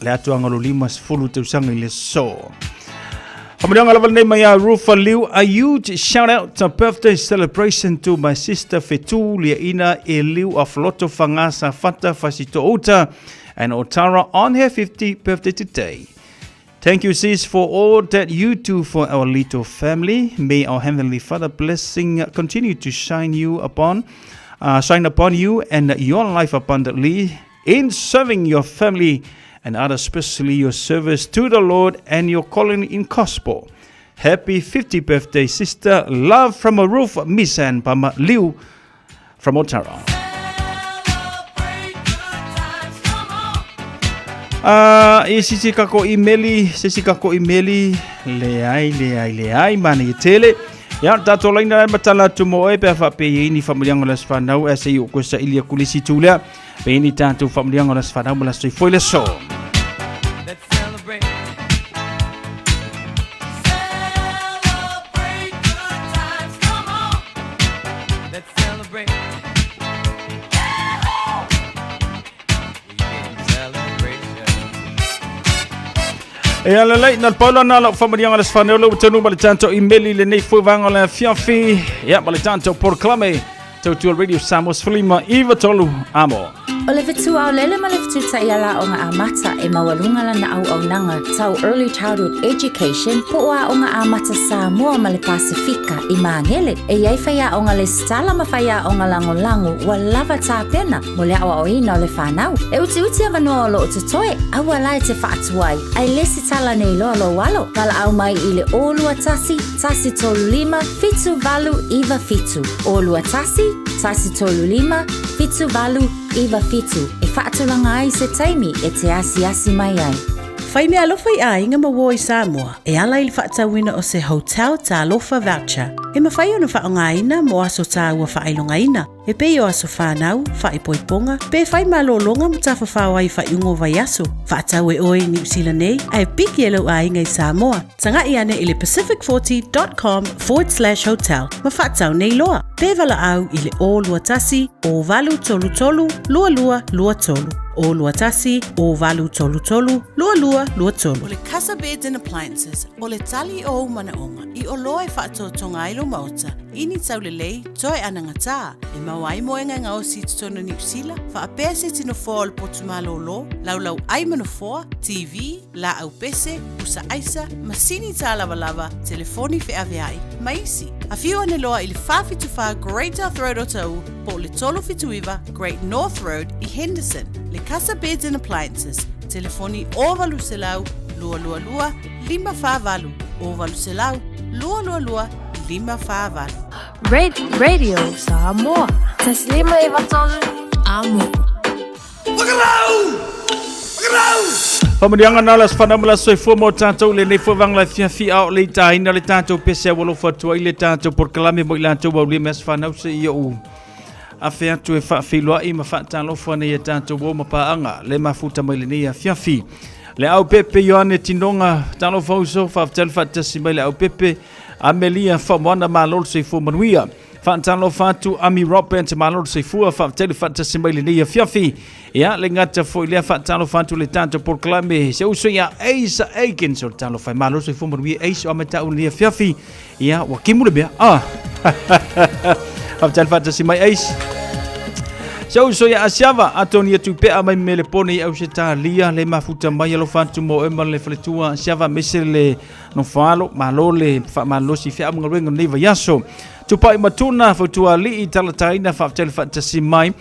Le atuaga o lo 50 tausaga i le aso. Faamanuiaga lava lenei mai a Rufa Liu. A huge shout out to birthday celebration to my sister Fetu Liaina E Liu of Loto Fagasa Fata Fasitoouta and Otara on her 50th birthday today. Thank you, sis, for all that you do for our little family. May our Heavenly Father blessing continue to shine you upon, shine upon you and your life abundantly in serving your family and others, especially your service to the Lord and your calling in gospel. Happy 50th birthday, sister. Love from a roof, Miss and Pama Liu from Otara. Uh, e sisi kako imeli, sisi kako imeli, le ai, le ai, le ai, mana i tele. Ia, tātou laina e matala atu mo e, pea whape i ni whamulianga le aswhanau, e se i o koe sa ili aku lisi tūlea. Pe ni tātou whamulianga o le aso fanau ma le aso soifua i le aso. Let's celebrate. Celebrate good times, come on. Let's celebrate. We can celebration. E ala lei, na le paula na lau whamarianga le sfaneo lau tanu ma le tātou imeli le nei foi vanga le afiafi. Ia, ma le tātou porokalame. Tautua Radio Samoa 15 93 amo. O le fetu aolele ma le fetu taiala aoga amata e maualuga lana auaunaga tau Early Childhood Education po o Aoga Amata Samoa ma le Pasefika i Magele. E i ai faiaoga lesitala ma faiaoga lagolago ua lava tapena mo le aoaoina o le fanau. E utiuti avanoa o lo o totoe, aua la e te faatuai, ae lesitala nei loa lou alo. Valaau mai i le 021 135 7897. 021 135 7897 e faatulaga ai se taimi e te asiasi mai ai. Fai meaalofa i aiga ma uo i Samoa e ala i le faatauina o se Hotel Talofa Voucher e mafai ona faaaogaina mo aso tāua faailogaina e pei o aso whānau, whaipoiponga, pe whai malōlōga ma tafafao ai faaiuga o vaiaso. Faatau e oe i Niu Sila nei, ae piki e lou aiga i Samoa. Taga'i ane i le pacific40.com forward slash hotel ma faatau nei loa. Pe valaau i le 021 0833 2223. 021 0833 2223. O le Casa Beds and Appliances, o le tali o ou manaoga i oloa e faatotoga ai lou maota i ni taulelei toe anagatā, e maua ai moega e gaosi i totonu o Niu Sila, faapea se iti nofoa o le potu malōlō, laulau ai ma nofoa, TV, laau pese, pusa aisa, masini tālavalava, telefoni feaveai, ma isi. Afio ane loa i le 474 Great South Road Otahuhu po o le 379 Great North Road i Henderson. Le Casa Beds and Appliances, telefoni 0800 222 548, 0800 222 548. Radio Samoa. Taslima e vatolu. Amo. Faamanuiaga na o le aso fanau ma le aso soifua mo tatou lenei foi vaega la fiafi a o le itaina le tatou pese ua alofa atu ai le tatou polokalame mo i latou aulia me aso fanau se i ou afe atu e faafeiloai ma faatalofa nei e tatou o ma paaga le mafuta mai lenei afiafi. Le au pepe Ioane Tinoga, talofa uso, faafetai le faatasi mai le au pepe Amelia Famoana, malo le soifua manuia. Faatalofa atu Ami Robert, malo le soifua, faafetai le faatasi mai lenei afiafi. Ia, le gata foi lea faatalofa atu le tatou polokalame se uso ia Ace Aikens o le talofa e malo le soifua manuia Ace o amatau lenei afiafi. Ia, ua kimu le mea. Ah. Faafetai le faatasi mai Ace. Se uso ia Asiava, atoni atu pea mai Melepone i Ausetalia, le mafuta mai alofa atu mo e ma le faletua Asiava mese le Nofo-alo, malo le faamalosi feau ma galuega o lenei vaiaso. Tupai Matuna, Fautuaali'i, Talataina, faafetai le faatasi mai.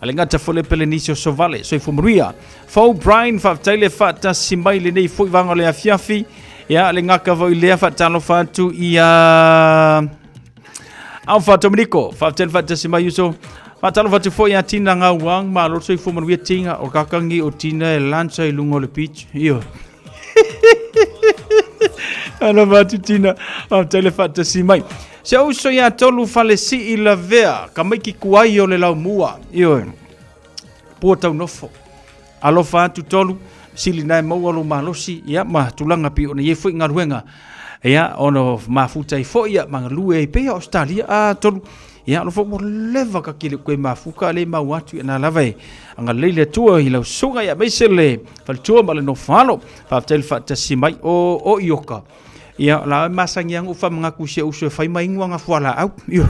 A le gata foi le pele nisi o Sovale, soifua manuia. Fou Brian, faafetai le faatasi mai lenei foi vaega o le afiafi. Ia, le gaka foi lea faatalofa atu ia Alpha Dominico, faafetai le faatasi mai uso. Faatalofa atu foi ia Tina Gauang, malo le soifua manuia Tina, o kakangi o Tina e lancha i luga o le beach. Io. Alofa atu Tina, faafetai le faatasi mai. Se uso ia tolu fale sii lavea, ka maiki kuai o le laumua. Ioe. Pua taunofo. Alofa atu tolu, sili nae maua lo malosi, ia ma tulaga pi ona iai foi galuega. Ia, ona mafuta ai foi ia, ma galue ai pea Australia. A tolu, ia alofa ua leva ka kile koe mafuka le mau atu ia na lava e agalelei le Atua i lau susuga ia aemaise le faletua ma le nofo-alo. Faafetai le faatasi mai o o Ioka. Ia la e masani anga u famanatu i si ou uso e fai mai inua nga fualaau. Io.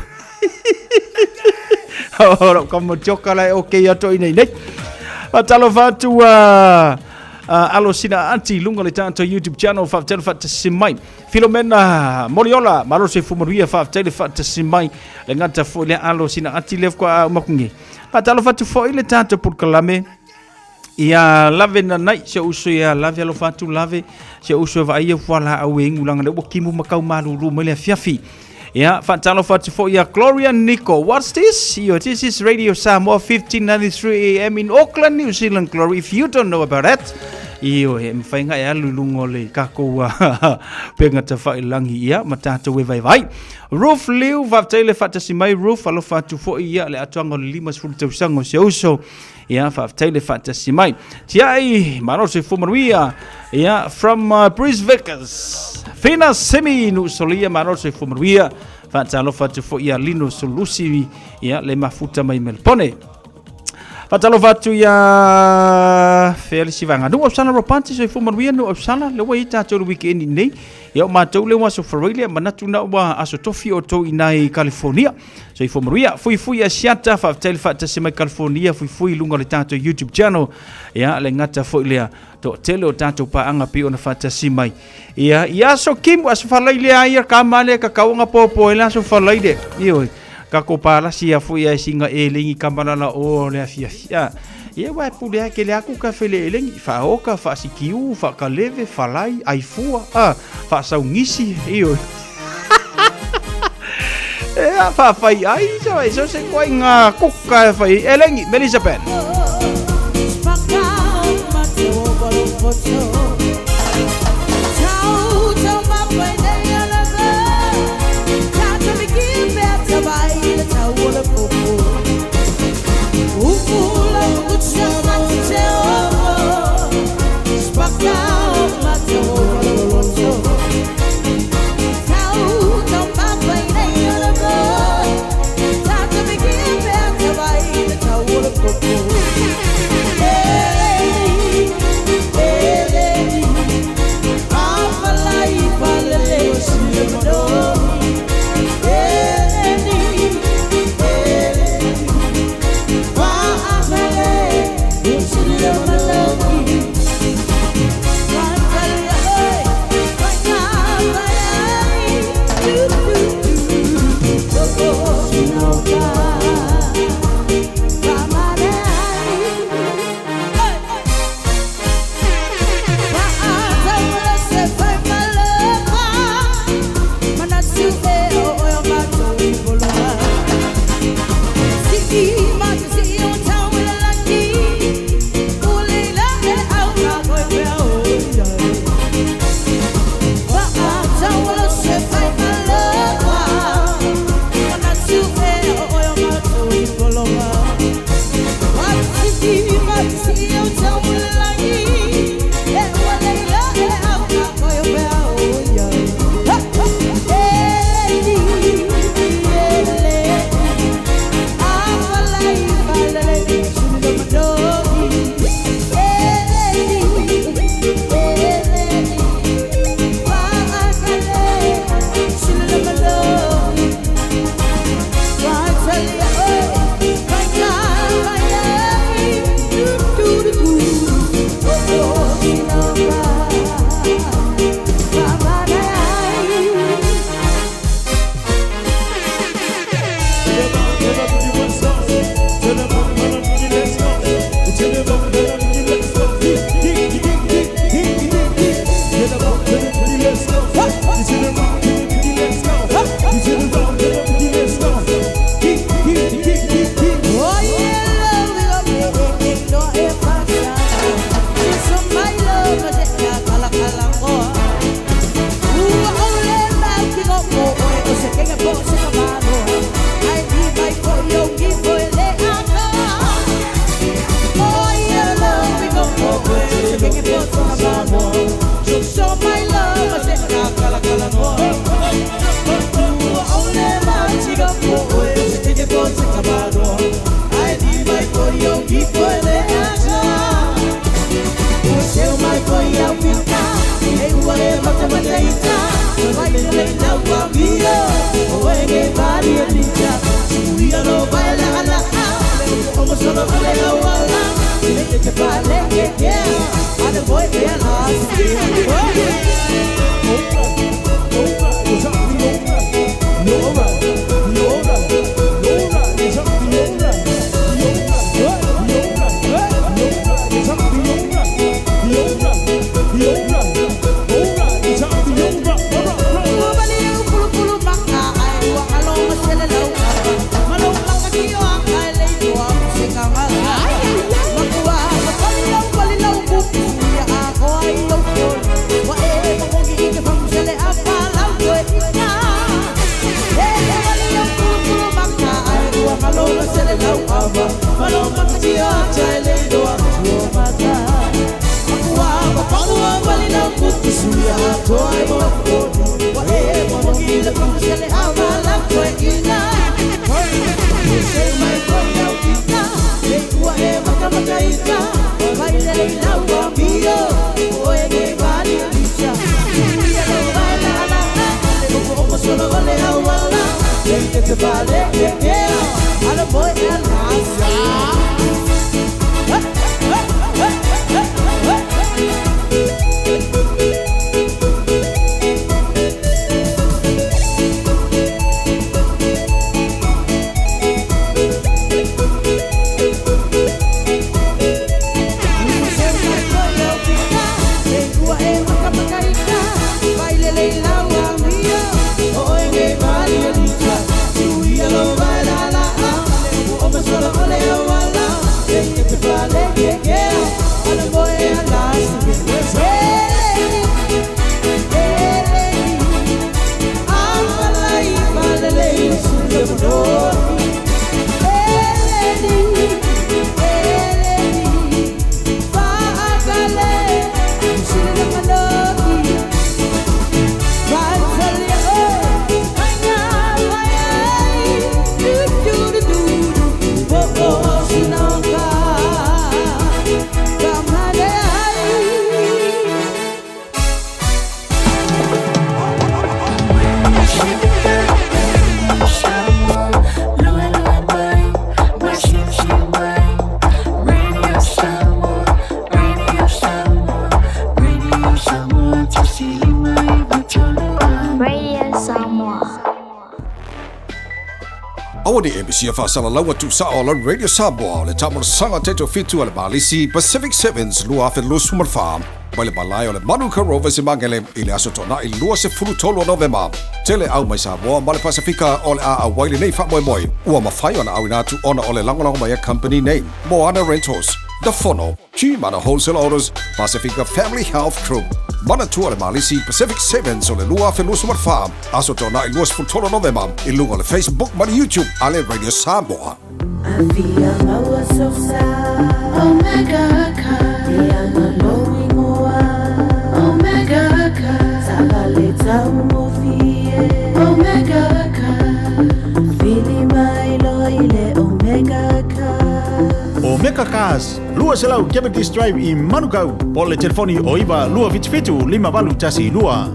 O lau kama tioka la e okay ato i nei nei. Faatalofa atu a alo sina aunty i luga o le tatou YouTube channel faafetai le faatasi mai. Filomena Moliola, malo le soifua manuia, faafetai le faatasi mai. Le gata foi lea alo sina aunty lea faatoa uma atu nei. Faatalofa atu foi le tatou polokalame ia lave nanai se uso ia lave alofa atu lave se uso e vaaia fualaau e inu leaga lea ua timu ma tau malulu mai le afiafi. Ia, faatalofa atu foi ia Gloria Nico. What's this? Yo, this is Radio Samoa 1593 AM in Auckland, New Zealand, Glory. If you don't know about that, io e mawhai ngai alu lunga o le kākou penga tawhailangi ia, ma tātou e vaivai. Ruth Liu, faafetai le faatasi mai Ruth, alofa atu foi ia le atoaga o le 50 tausaga o si uso. Ia, faafetai le faatasi mai. Tiai, malo le soifua manuia. Ia, from Bruce Vickers. Fina Simi, Nuusolia, malo le soifua manuia. Faatalofa atu foi ia Lino Sulusi, ia, le mafuta mai Melpone. Faatalofa atu ia fea le isi vaega. Nuuausala Ropati, soifua manuia Nuuausala, lea ua i ai tatou i le weekend nei. Ia o matou lea ua aso Faraile, ia manatu na ua aso tofi outou i ina i California. Soifua manuia. Fuifui Asiata, faafetai le faatasi mai California, fuifui i luga o le tatou YouTube channel. Ia le gata foi lea, toatele o tatou paaga pei ona faatasi mai. Ia, i aso Kimu, aso Faraile a ia kama lea kakauanga popo e le aso Faraile. Ioe, kako palasi ia foi ai singa e lengi kamalala o le afiafi. Ia, ia wa pule a kele aku ka fele e lengi, whaoka, whaasikiu, whakaleve, whalai, aifua, a, whaasaungisi, ioe. E a whawhai ai, so e so se koe ngā kuka e whai e lengi, Melissa Ben. Aua ne i e misia faasalalaua tuusao a lau Radio Samoa o le taamolosaga taitofitu a le Malisi Pacific Sevens 2024 mai le malae o le Manuka Rovers i Magele i le Aso Toonai 23 o Novema. Tele au mai Samoa ma le Pasifika o le a auai lenei faamoemoe ua mafai ona auina atu ona o le lagolago mai a company nei, Moana Rentals, The Fono, G-Mana Wholesale Autos, Pasifika Family Health Group, Manatua le Malisi Pacific Sevens o le 2024, Aso Toonai 23 Novema i luga o le Facebook ma le YouTube a le Radio Samoa. Afia maua sosa Omega Car Ia ngalo ingoa Omega Car Taavale taugofie Omega Car Vili mai loa i le Omega Car Omega Cars, 200 Cavendish Drive i Manukau, po o le telefoni o 9 277 5812.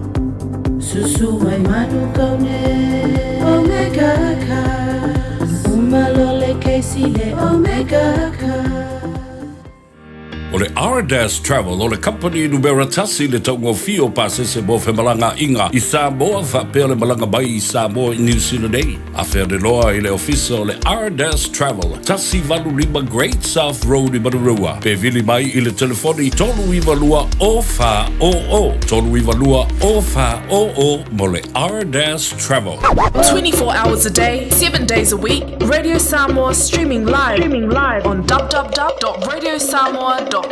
Susu mai Manukau nei Omega Cars Uma loa le kesi le Omega Cars. O le Ardas Travel o le kamupani numera tasi i le taugofie o pasese mo femalagaaiga i Samoa faapea le malaga mai i Samoa i Niu Sila nei. Afea loa i le ofisa o le Ardas Travel, 185 Great South Road i Manurewa. Pe vili mai i le telefoni 392 0400, 392 0400 mo le Ardas Travel. 24 hours a day, 7 days a week, Radio Samoa streaming live, streaming live on www.radiosamoa.co.nz.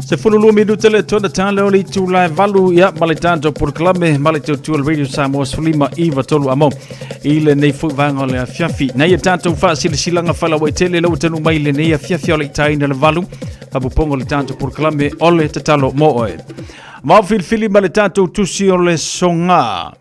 12 minute le tona tala o le itula e valu ia ma le tatou polokalame ma le tautua le Radio Samoa 15 93 amo i lenei foi vaega o le afiafi. Nei e tatou faasilasilaga faalauaitele lau tanu mai lenei afiafi o le itaina le valu faapupoga o le tatou polokalame o le tatalo mo oe. Mao filifili ma le tatou tusi o le soga.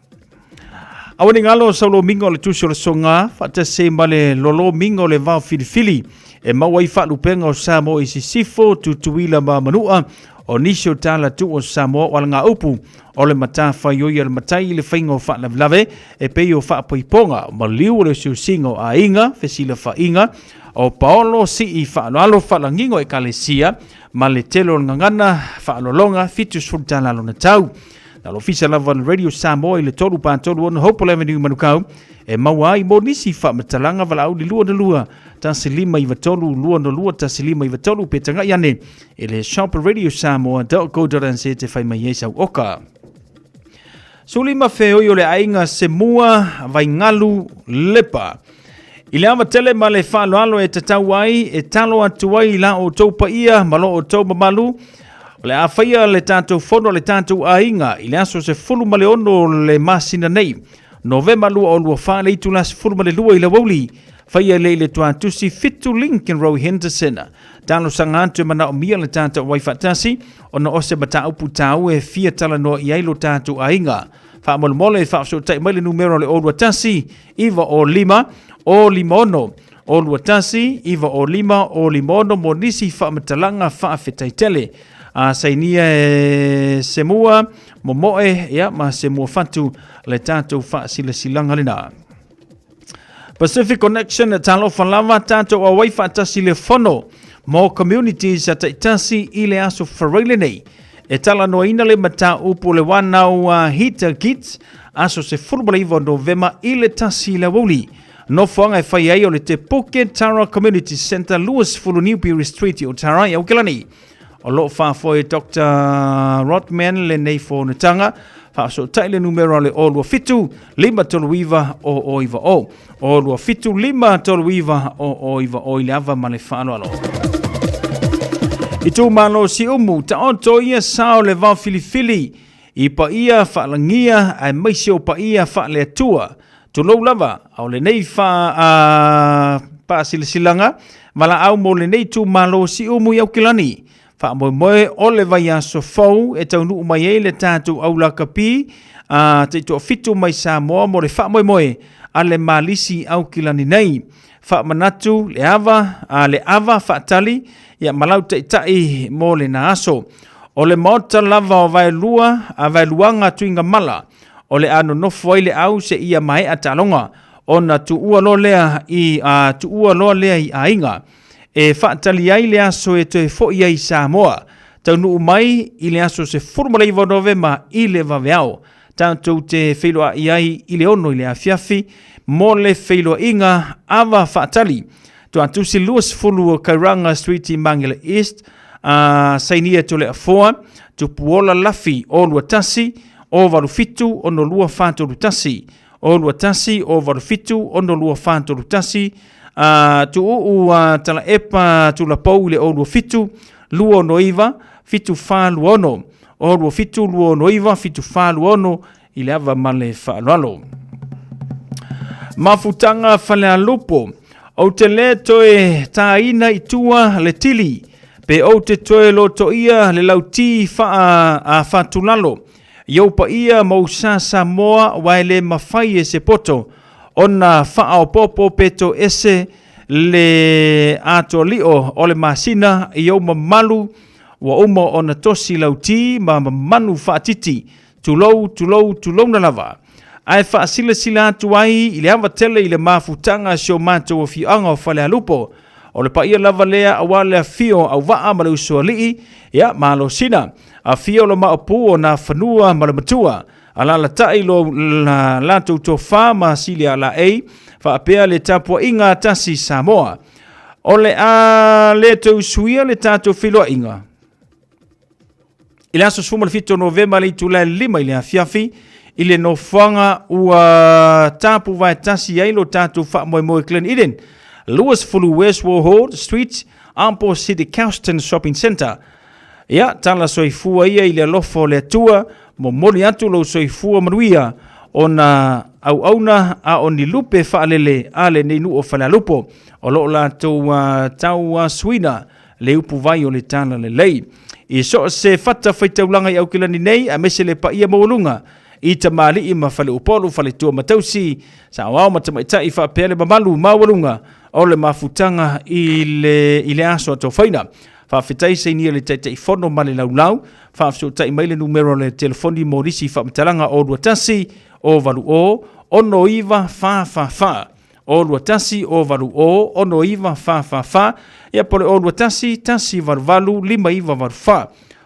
Aua ne i galo sau lomiga o le tusi o le soga, faatasi ai ma le lolomiga o le vao filifili e maua ai faalupega o Samoa i Sisifo, Tutuila ma Manua, o nisi o tala tuu o Samoa o alagaupu o le matafaioi a le matai i le faiga o faalavelave e pei o faapoipoga, maliu o le osiosiga o aiga, fesilafaiga o paolo, sii faaaloalo, faalagiga o ekalesia ma le tele o le gagana faaaloaloga 70 tala lona tau. Na le ofisa lava o le Radio Samoa i le 3 36 Hopewell Avenue Manukau e maua ai mo nisi faamatalaga valaau le 22 1593 22 1593 pe tagai ane i le shop radiosamoa.co.nz te fai mai ai sau oka. Sulima feoi o le aiga Semua Vaingalu Lepa. I le ava tele ma le faaaloalo e tatau ai, e talo atu ai i la outou paia ma lo outou mamalu, o le a faia le tatou fono a le tatou aiga i le aso 16 le masina nei, Novema 2024 le itula 12 i le aoauli, faia lea i le tuatusi 7 Lincoln Road Henderson. Talosaga atu e manaomia le tatou ai faatasi ona o se mataupu taua e fia talanoa i ai lo tatou aiga. Faamolemole faafesootai mai le numera o le 021 9 o 5 o 56 0 21 9 05 o 56 mo nisi faamatalaga faafetai tele. A sainia e Semua Momoe ia ma Semua Fatu le tatou faasilasilaga lena. Pacific Connection talofa lava tatou auai faatasi le fono mo communities a taitasi i le aso Faraile lenei. E talanoaina le mataupu le wanau a Hita Gits aso 19 o Novema i le tasi le aoauli. Nofoaga e fai ai o le Te Puke Tara Community Centre 20 Newbury Street i Otara i Aukelani. O lo o faafoe Dr. Rodman lenei fonotaga, faasootai le numera o le 027 539 0090. 027 539 0090 i le ava ma le faaaloalo. Itumalo Siumu, taoto ia sao le vao filifili i paia faalagia aemaise o paia faaleatua. Tulou lava, a o lenei fa, a, faasilasilaga, valaau mo lenei itumalo Siumu i Aukilani. Faamoemoe o le vaiaso fou e taunuu mai ai le tatou aulakapi a taitoafitu mai Samoa mo le faamoemoe a le Malisi Aukilani nei. Faamanatu le ava, a le ava faatali ia ma lau taitai mo lena aso. O le maota lava o Vaelua, a Vaeluaga Tuigamala, o le a nonofo ai le au seia maea taaloga, ona tuua loa lea i a tuua loa lea i aiga e faatali ai le aso e toe foi ai i Samoa. Taunuu mai i le aso 19 o Novema i le vaveao. Tatou te feiloai ai i le 6 i le afiafi mo le feiloaiga ava faatali. Tuatusi 20 o Kairanga Street i Mangere East, a sainia Toleafoa, Tupuola Lafi o 21 o 87 62 431, o 21 o 87 62 431, a tuuu a Talaepa Tulapou i le o 27 269 7426, o 27 269 7426 i le ava ma le faaaloalo. Mafutaga Falealupo, ou te le toe tāina i tua le tili, pe ou te toe lotoia le lautī faa a fatulalo, i ou paia ma ou sa Samoa aua e le mafai e se poto ona faaopoopo pe toese le atoalio o le masina i ou mamalu ua uma ona tosi lautī ma mamanu faatiti Tulou, tulou, tulouna lava. Ae faasilasila atu ai i le ava tele i le mafutaga a si o matou afioaga o Falealupo. O le paia lava lea aua le afio o Auvaa ma le Usoalii, ia, Malosina. Afio lo Maopu o Nafanua ma le Matua. Alalatai lo la latou tofa ma Silialaei, faapea le tapuaiga a tasi Samoa. O le a le toe usuia le tatou feiloaiga. I le aso 17 o Novema le itula e 5 i le afiafi, i le nofoaga ua tapu vaetasi ai lo tatou faamoemoe Glen Eden, 20 West Warhol Street, Ampo City Kelston Shopping Centre. Ia, tala soifua ia i le alofa o le Atua, momoli atu lou soifua manuia ona auauna a o ni lupe faalele a lenei nuu o Falealupo o lo o latou tauasuina le upu vai o le tala lelei. I so o se fata faitaulaga i Aukilani nei, aemaise le paia maualuga i tamalii ma faleupolu, faletua ma tausi, saoao ma tamaitai faapea le mamalu maualuga o le mafutaga i le, i le aso atofaina. Faafetai sainia le Taitaifono ma le laulau, faafesootai mai le numera o le telefoni mo nisi faamatalaga o 21 o 80 69 444. O 21 o 8 o 6 9 4 4 4 ia po le o 21 1 8 8 5 9 8 4 o 21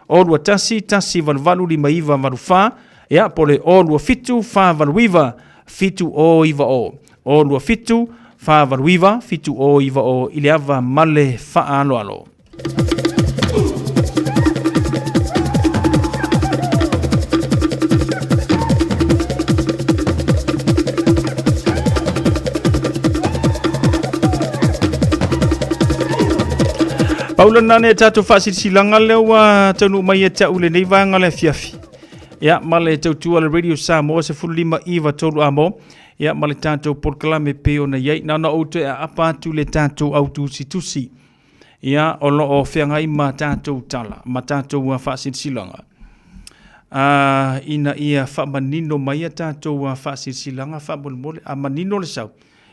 1 8 8 5 9 8 4 ia po le o 27 4 8 9 7 o 9 o o 27 4 8 9 7 o 9 o i le ava ma le faaaloalo. Paula nane tatou faasilasilaga lea ua taunuu mai ia te au lenei vaega le afiafi. Ia, ma le tautua le Radio Samoa 15 iva 3 amo. Ia, ma le tatou polokalame pei ona i ai. Na ona ou toe aapa atu le tatou au tusitusi. Ia, o lo o feagai ma tatou tala, ma tatou faasilasilaga. Ina ia faamanino mai a tatou faasilasilaga faamolemole, a manino le sau,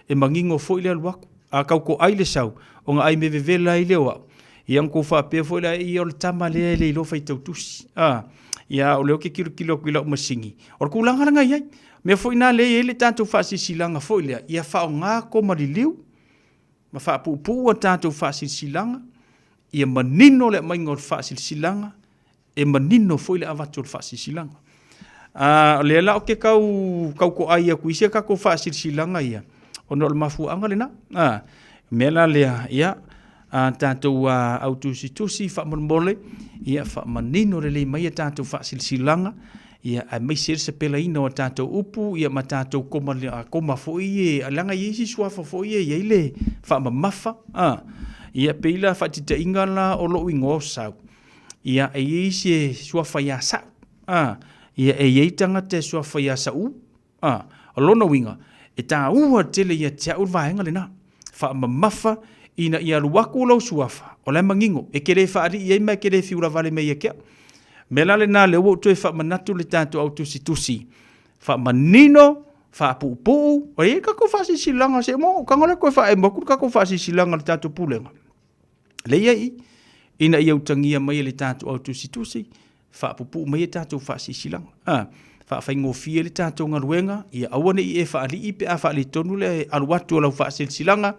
e manino foi le alu atu. A kau ko ai le sau, ona ai me vevela ai lea o au. Ia ona kou faapea foi lea, ia o le tama lea e le iloa faitau tusi. A, ia o lea ou te kilokilo atu i lau masini. O le tulaga lena e i ai. Mea foi na lea e i ai le tatou faasilasilaga foi lea, ia faaaoga koma liliu ma faapuupuu a tatou faasilasilaga, ia manino le aumaiga o le faasilasilaga, e manino foi le avatu o le faasilasilaga. A, o lea la ou te tau tautoai atu i isi a tatou faasilasilaga ia, ona o le mafuaaga lena. A, mea la lea, ia, a tatou au tusitusi faamolemole, ia faamanino lelei mai a tatou faasilasilaga, ia aemaise le sapelaina o a tatou upu, ia ma tatou koma, koma foi ia, leaga e i ai isi suafa foi ia e i ai le faamamafa, a, ia pei la faataitaiga la o lou igoa o Sau. Ia, e i ai isi e suafa ia Sa'u, a, ia, e i ai tagata e suafa ia Sa'u, a. O lona uiga, e taua tele ia te a'u le vaega lena, faamamafa ina ia alu atu lou suafa, o la e manino, e te le faalii ai ma e te le fiu lavale mai ia te a'u. O le mea la lena lea ua ou toe faamanatu i le tatou au tusitusi, faamanino, faapuupuu, e i ai le tatou faasilasilaga, se mo, tago lea toe faaemo atu le tatou faasilasilaga a le tatou Pulega. Lea i ai ina ia utagia mai e le tatou au tusitusi, faapupuu mai a tatou faasilasilaga. A, faafaigofie le tatou galuega, ia aua ne i e faalii pe a faaletonu le alu atu o lau faasilasilaga,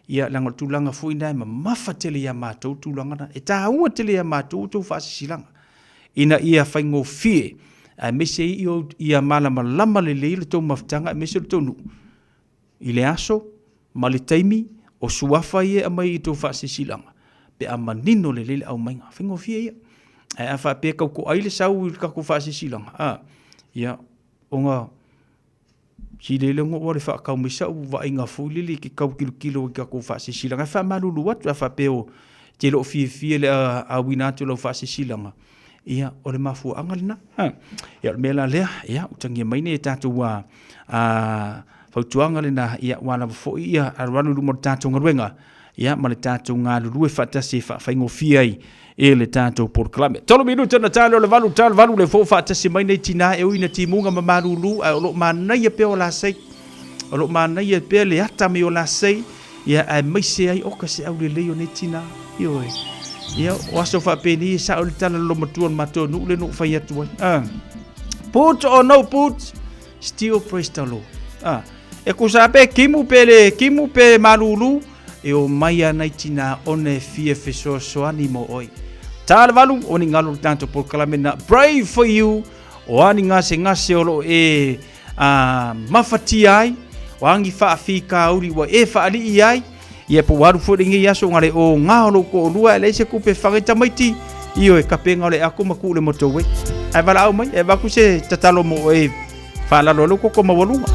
ia leaga o le tulaga foi lena e mamafa tele ia matou le tulaga lena. E taua tele ia matou outou faasilasilaga ina ia faigofie aemaise ai ia malamalama lelei le tou mafutaga aemaise o le tou nuu i le aso ma le taimi o suafa ia e aumai i tou faasilasilaga pe a manino lelei le aumaiga. Faigofie ia. Ae a faapea e tautoai le sau i le tatou faasilasilaga, a, ia, ona sili lea ona oo le faatau mai sau vaaiga foi lele e te tau tilotilo i tatou faasilasilaga. E faamalulu atu, a faapea e te le o fiafia i le auina atu o lau faasilasilaga, ia, o le mafuaaga lena. Ia, o le mea la lea, ia, utagia mai nei tatou a, a, fautuaga lena, ia, ua lava foi ia alualu i luma o le tatou galuega, ia, ma le tatou galulue faatasi e faafaigofie ai e le tatou polokalame. Tolu minute ona tali o le valu, tali valu le fou faatasi mai nei tinā e ui ina timuga ma malulu, ae o lo o manaia pea o lasei. O lo o manaia pea le ata mai o lasei, ia aemaise ai oka se aulelei o nei tinā. Ioe. Ia, o aso faapenei e sao le tala lolomatua o le matou nuu lea na ou fai atu ai. Ah. Put or no put, still praise the Lord. Ah. E kusa pe kimu pe le kimu pe malulu, e o mai ana i tinā ona e fia fesoasoani mo oe. Tā le valu, o ni ngalo le tatou polokalame na Brave for You, o a ni gasegase o lo o e a mafatia ai, o a ni faafitauli ua e faalii ai, ia po ua alu foi lenei aso ona le o ngā o lou toalua e leai se tupe e fana i tamaiti, ioe, kapenga o le ako ma tuu i le motorway. Ae valaau mai, e avatu se tatalo mo oe e faalalo ai lou toto maualuga.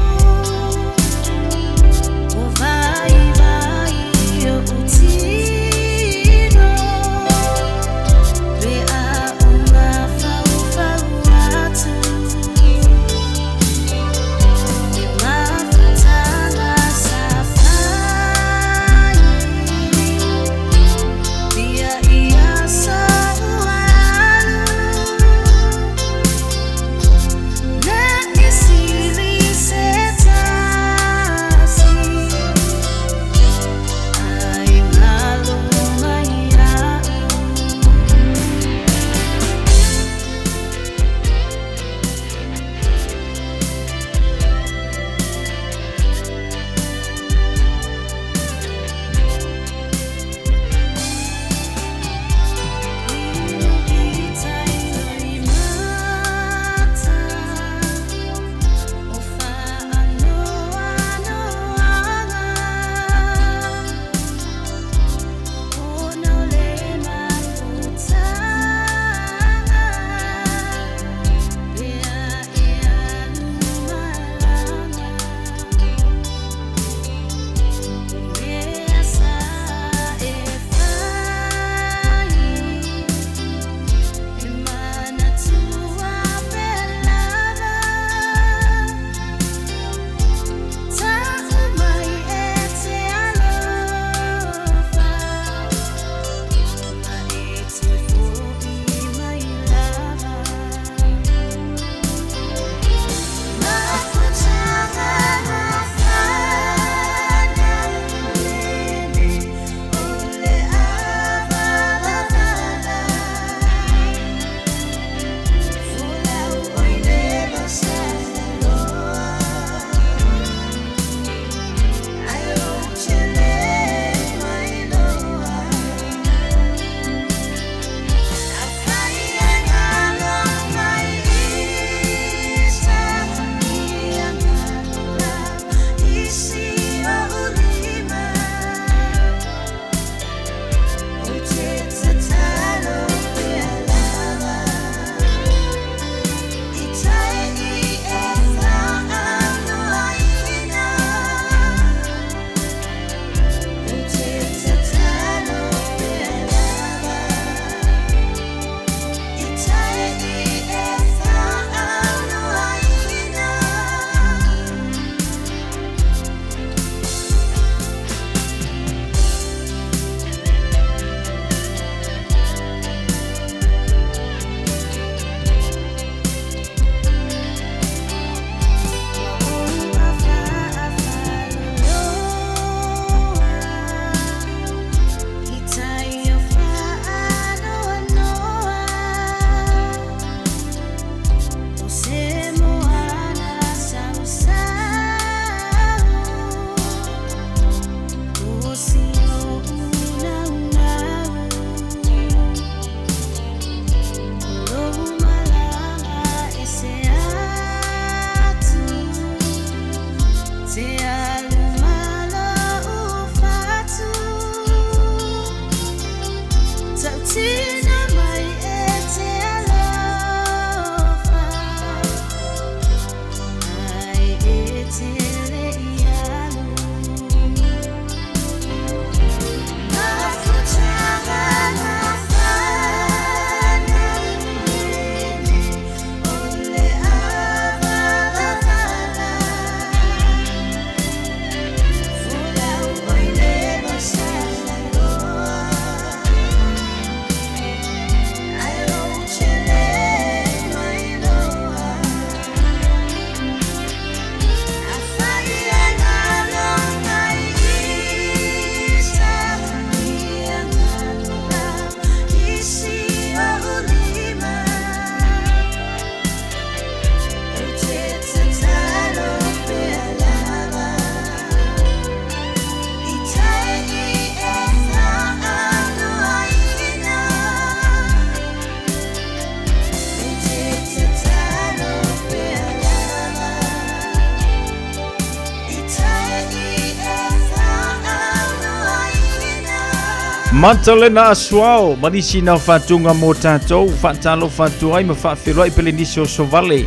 Matalena Asuao ma nisi na faatuga mo tatou faatalofa atu ai ma faafeiloai Pelenisi o Sovale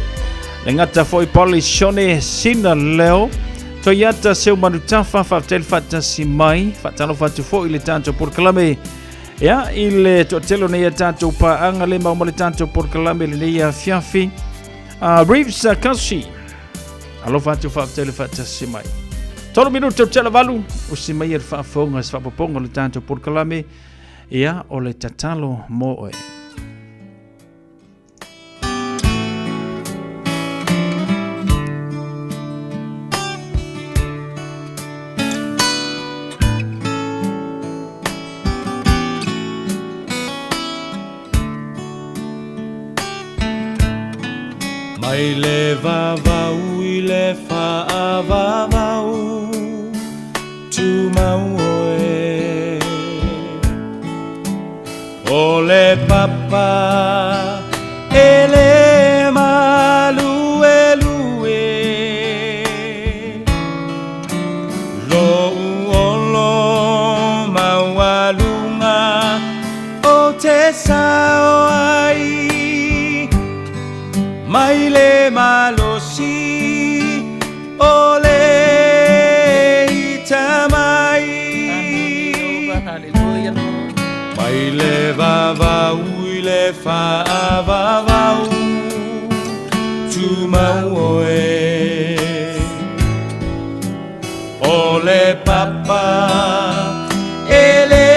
le gata foi Polisione Sina Leo Toyota Seu Manutafa faafetai le faatasi mai faatalofa atu foi i le tatou polokalame ia i le toatele o nei a tatou paaga le mau ma le tatou polokalame lenei afiafi Reeves Kasi Alofa atu faafetai le faatasi mai. Tolu minute o tela valu, o si mai e le faafofoga se faapopoga o le tatou polokalame, ia o le tatalo mo oe. Mai le vavau i le faavavau Tumau oe O le papa e le maluelue Lou olo maualuga O te sao ai mai le malosi o le ita mai. Mai le vavau i le faavavau tumau oe. O le papa e le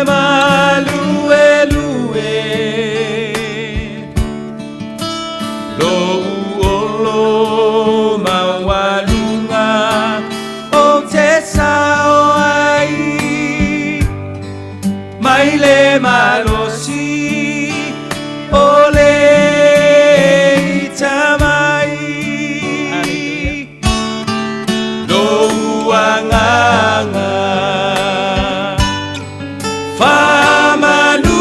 maluelue Lou olo maualuga o te sao ai Mai le malosi o le ita mai Lou agaga faamanu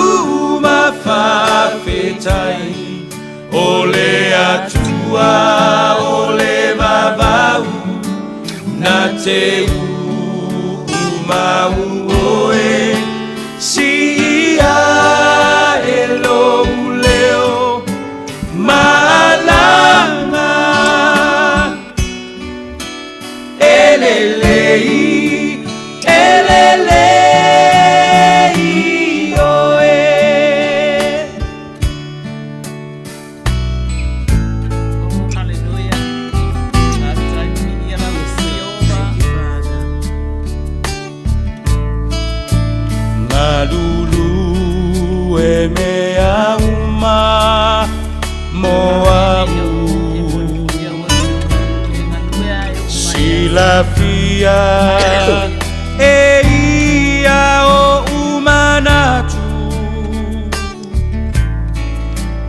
ma faafetai O le Atua o le vavau na te uumau oe Siia e lou leo malama E lelei, e lelei oe. Galulu e mea uma mo a'u Silafia e ia oʻu manatu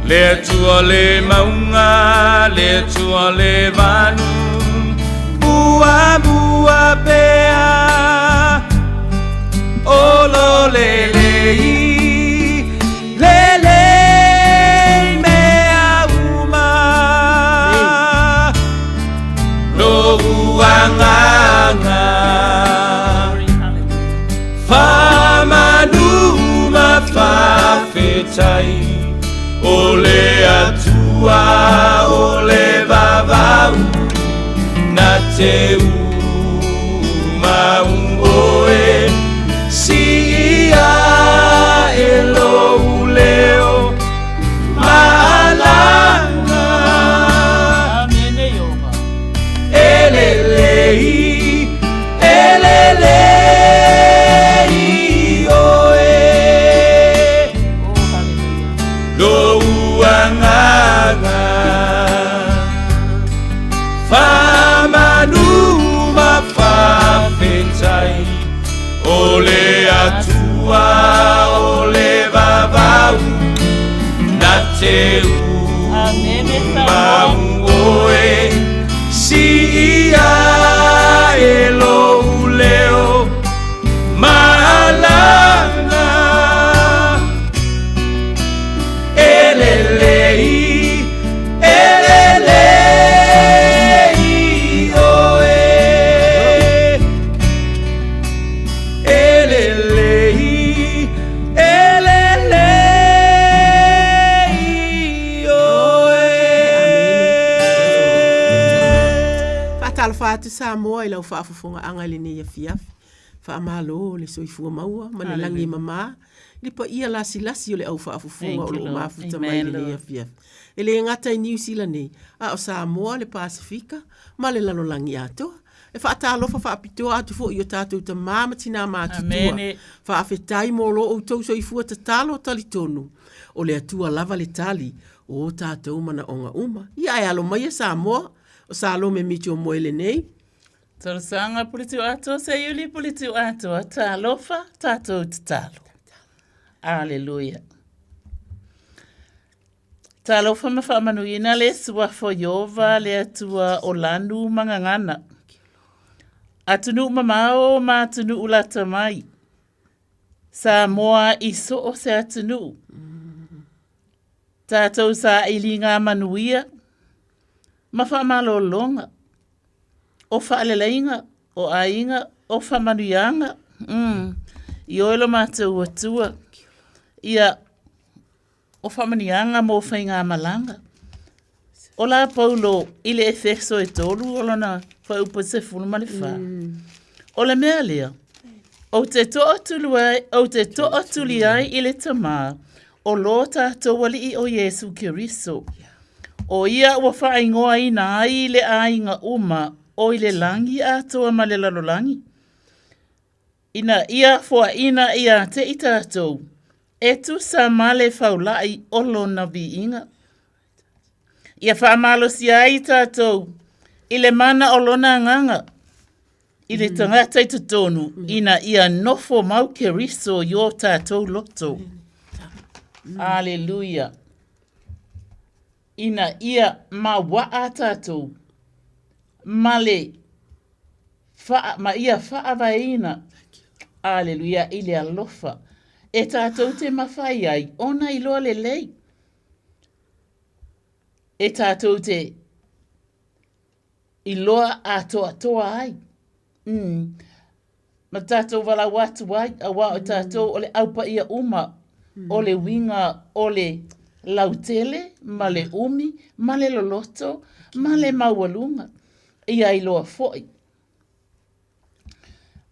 Le Atua le mauga, le Atua le vanu Muamua pea Olo lelei, lelei mea uma Lou agaga Faamanu ma faafetai O le Atua o le vavau Na te uumau oe Siia e lou leo malama E lelei, e lelei oe Lou agaga Faamanu ma faafetai O le Atua o le vavau Na te uumau oe Siia e lou leo malama E lelei, e lelei oe E lelei, Faatalofa atu Samoa i lau faafofogaaga i lenei afiafi. Faamalo le soifua maua ma le lagi e mama i le paia lasilasi o le au faafofoga o lo o mafuta mai i lenei afiafi. E le gata i Niu Sila nei, a o Samoa, le Pasefika ma le lalolagi atoa. E faatalofa faapitoa atu foi i o tatou tama ma tinā matutua. Faafetai mo lo outou soifua tatalo talitonu o le Atua lava le tali o o tatou manaoga uma. Ia ae alo maia Samoa, o Salome Mitchell Moe lenei. Talosaga Puletiuatoa Seiuli Puletiuatoa Talofa tatou tatalo. Aleluia. Talofa ma faamanuina le Suafa o Ieova le Atua o lanu ma gagana. Atunuu mamao ma atunuu lata mai. Samoa i so o se atunuu. Tatou sailiga manuia ma faamalologa, o faaleleiga, o aiga, o faamanuiaga, mm, i oe lo matou Atua. Ia, o faamanuiaga mo faigamalaga. O la Paulo i le Efeso e 3 o lona fuaiupu e 14. O le mea lea, ou te toatuli ai, ou te toatuli ai i le Tama o lo tatou Alii o Iesu Keriso. O ia ua faaigoaina ai le aiga uma o i le lagi atoa ma le lalolagi, ina ia foaina ia te i tatou, e tusa ma le faulai o lona viiga. Ia faamalosia ai tatou i le mana o lona agaga, i le tagata i totonu, ina ia nofo mau Keriso i o tatou loto. Aleluia. Ina ia mauaa tatou ma le Wha, ma ia faavaeina, aleluia, i le alofa, e tatou te mafai ai ona iloa lelei, e tatou te iloa atoatoa ai, mm, ma tatou valaau atu ai, auā o tatou o le Au Paia uma, o le uiga o le lautele ma le umi ma le loloto ma le maualuga. Ia iloa foi.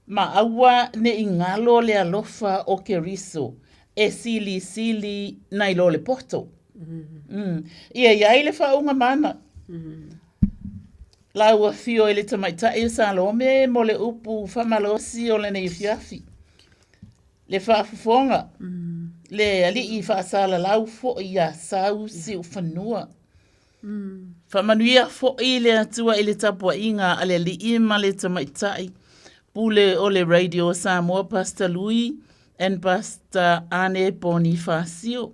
Ma aua ne i galo le alofa o Keriso e silisili nai lo le poto. Mm. Ia i ai le faauuga mana. Lau afio i le tamaitai o Salome mo le upu faamalosi o lenei afiafi. Le faafofoga, le alii faasalalau foi ia Sau Siufanua. Faamanuia foi le Atua i le tapuaiga a le alii ma le tamaitai pule o le Radio Samoa Pastor Lui and Pastor Ane Ponifasio.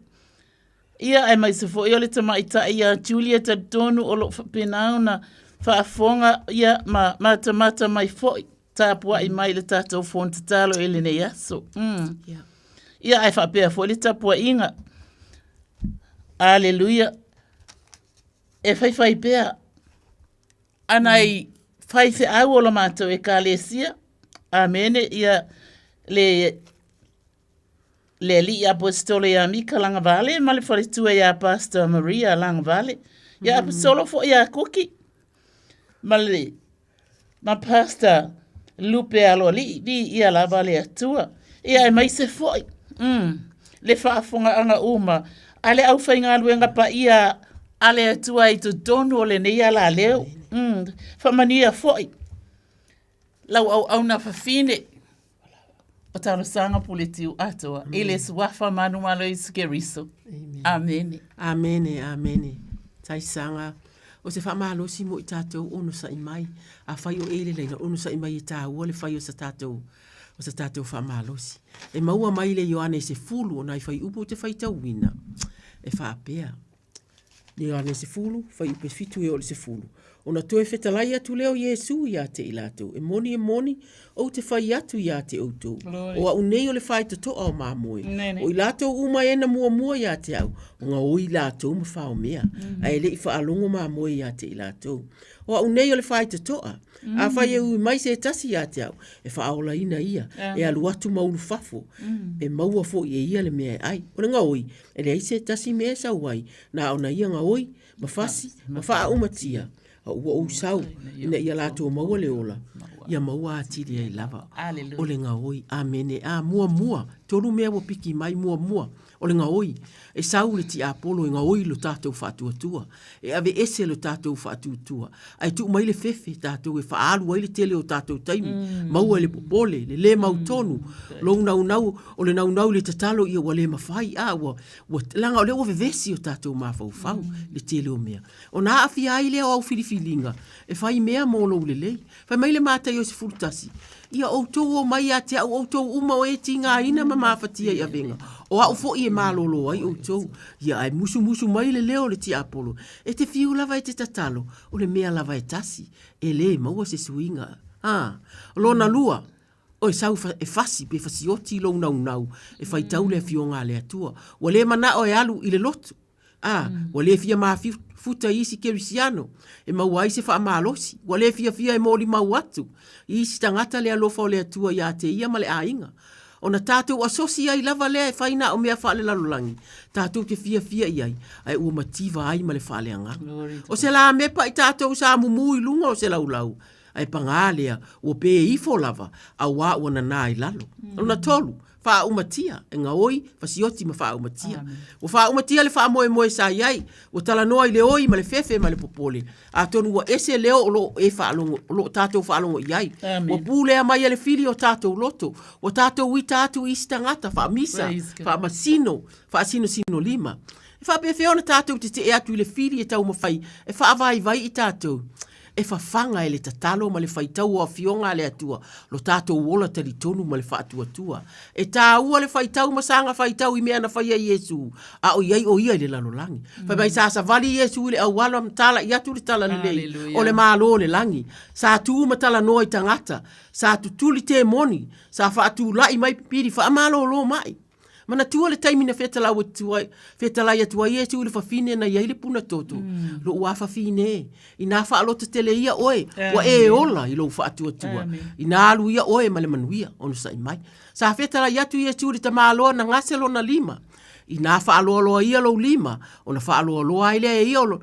Ia, aemaise foi o le tamaitai ia Julia talitonu o lo o faapena ona faafofoga ia ma matamata mai foi, tapuai mai i le tatou fono tatalo i lenei aso. Mm. Yeah. Ia, ae faapea foi le tapuaiga. Aleluia. E faifai pea ana i faifeau o la matou ekalesia. Amene. Ia, le le alii Aposetolo ia Mika Lagavale ma le faletua ia Pastor Maria Lagavale. Ia Aposetolo foi ia Kuki ma le ma Pastor Lupe Aloalii, viia lava le Atua. Ia aemaise foi mm, le faafogaaga uma a le aufaigaluega paia a le Atua i totonu o lenei alaleo. Mm, faamanuia foi lau auauna fafine O talosaga puletiu atoa i le suafa manumalo Iesu Keriso. Amene. Amene, amene. Taisaga, o se faamalosi mo i tatou onosai mai. Afai o e i le laina, onosai mai e taua le fai o sa tatou, o sa tatou faamalosi. E maua mai le Ioane 10 o nai fuaiupu ou te faitauina, e faapea, Ioane 10, fuaiupu 7 e oo i le 10. Ona toe fetalai atu lea o Iesu ia te i latou, E moni, e moni, ou te fai atu ia te outou, o au nei o le faitotoa o mamoe, o i latou uma e na muamua ia te au, o gaoi latou ma faomea, ae le i faalogo mamoe ia te i latou. O au nei o le faitotoa, afai e ui mai se tasi ia te au, e faaolaina ia, e alu atu ma ulufafo, e maua foi e ia le mea e ai. O le gaoi, E leai se tasi mea e sau ai, na ona ia gaoi, ma fasi, ma faaumatia. A ua ou sau ina ia latou maua le ola, ia maua atili ai lava. O le gaoi. Amene. A, muamua, tolu mea ua piki mai, muamua, o le gaoi. E sau le tiapolo e gaoi lo tatou faatuatua, e aveese lo tatou faatuatua, ae tuu mai le fefe tatou e faaalu ai le tele o tatou taimi, maua i le popole, le le mautonu, lou naunau, o le naunau i le tatalo ia ua le mafai, a, ua, ua, leaga o lea ua vevesi o tatou mafaufau i le tele o mea. Ona aafia ai lea o au filifiliga e fai mea mo lou lelei. Fai mai le Mataio 11, Ia outou omai ia te au outou uma o e tigaina ma mafatia i avega, o au foi e malolo ai outou. Ia ae musumusu mai le leo o le tiapolo, E te fiu lava e te tatalo, o le mea lava e tasi, e lē maua se suiga. A, lona lua, o e sau e fasi pe fasioti lou naunau e faitau le Afioga a le Atua. Ua le manao e alu i le lotu. A, ua le fia mafuta i isi kerisiano e maua ai se faamalosi, ua le fiafia e molimau atu i isi tagata le alofa o le Atua ia te ia ma le aiga. Ona tatou asosi ai lava lea e fai na o mea faalelalolagi tatou te fiafia i ai, ae ua mativa ai ma le faaleagaga. O se lamepa i tatou sa mumu i luga o se laulau, ae pagā lea ua pe ifo lava auā ua nanā i lalo. Lona tolu, Faaaumatia, e gaoi, fasioti ma faaaumatia. Ua faaumatia le faamoemoe sa i ai, ua talanoa i le oi ma le fefe ma le popole, atonu ua ese leo o lo o e faalogo, o lo o tatou faalogo i ai. Ua pulea mai e le fili o tatou loto, ua tatou ita atu i isi tagata, faamisa, faamasino, faasinosinolima. E faapefea ona tatou tetee atu i le fili e taumafai e faavaivai i tatou? E fafaga e le tatalo ma le faitau o Afioga a le Atua lo tatou ola talitonu ma le faatuatua. E taua le faitau ma saga faitau i mea na faia e Iesu, a o i ai o Ia i le lalolagi. Fai mai sa savali Iesu i le auala ma tala'i atu le talalelei o le Malo o le lagi. Sa tu ma talanoa i tagata, sa tutuli temoni, sa faatula'i mai pipili faamalolo ma'i. Manatua le taimi na fetalau atu ai, fetalai atu ai Iesu i le fafine na i ai le puna toto, mm. Lo'u a fafine e, inā faaloto tele ia oe, ua e ola i lou faatuatua, inā alu ia oe ma le manuia, onosa'i mai. Sa fetalai atu Iesu i le tamaloa na gase lona lima, inā faaloaloa ia lou lima, ona faaloaloa ai lea e ia o,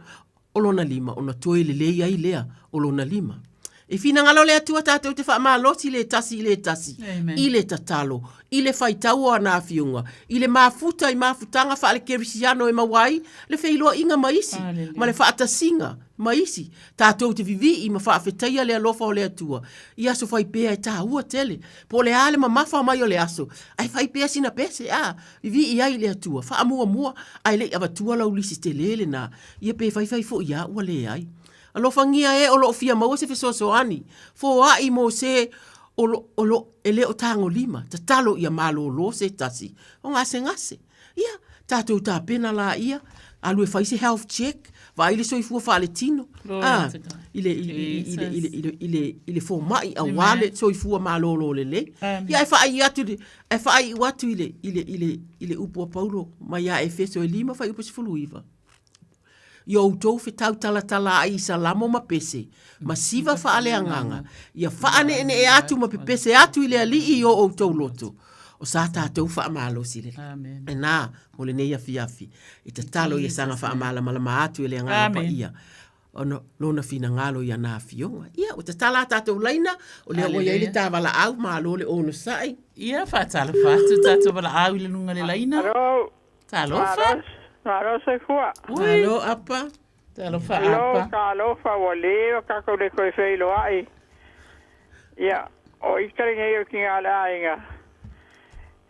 o lona lima ona toe lelei ai lea o lona lima. E finagalo le Atua tatou te faamalosi le tasi i le tasi, Amen. i le tatalo, i le faitau o ana afioga, i le mafuta i mafutaga faale-kerisiano e maua ai le feiloaiga ma isi, Hallelujah. ma le faatasiga ma isi. Tatou te vivii ma faafetaia le alofa o le Atua i aso fai pea e taua tele. Po o le a le mamafa mai o le aso, ae fai pea sina pese, a, vivii ai i le Atua, faamuamua, ae le i avatua lau lisi tele lena Ia pe faifai foi a ua leai. Alofagia e o lo o fia maua se fesoasoani, foai mo se o lo, o lo, e le o tagolima, tatalo ia malolo se tasi o gasegase. Ia, tatou tapena laia, alu e fai se health check, vaai le soifua faaletino, a, i le, i, i, i, le, i, le, i, le, i, le, i le fomai auā le soifua malolo lelei. Ia, ae faaiu atu, ae faaiu atu i le, i le, i le, i le upu a Paulo mai ia Efeso e 5 fuaiupu 19. I o outou fetau talatala ai i Salamo ma Pese, ma siva faaleagaga, ia faaneenee atu ma pepese atu i le Alii i o outou loto. O sa tatou faamalosi le lena mo lenei afiafi. E tatalo ia saga faamalamalama atu e le Agaga Paia ona lona finagalo i ana afioga. Ia, ua tatala a tatou laina, o lea ua i ai le ta valaau, malo le onosai. Ia, faatalofa atu tatou valaau i le luga o le laina. Hello. Talofa. Malo soifua. Malo apa. Talofa apa. Talofa ua leva tatou le toe feiloai. Ia, o ita lenei o tiga o le aiga.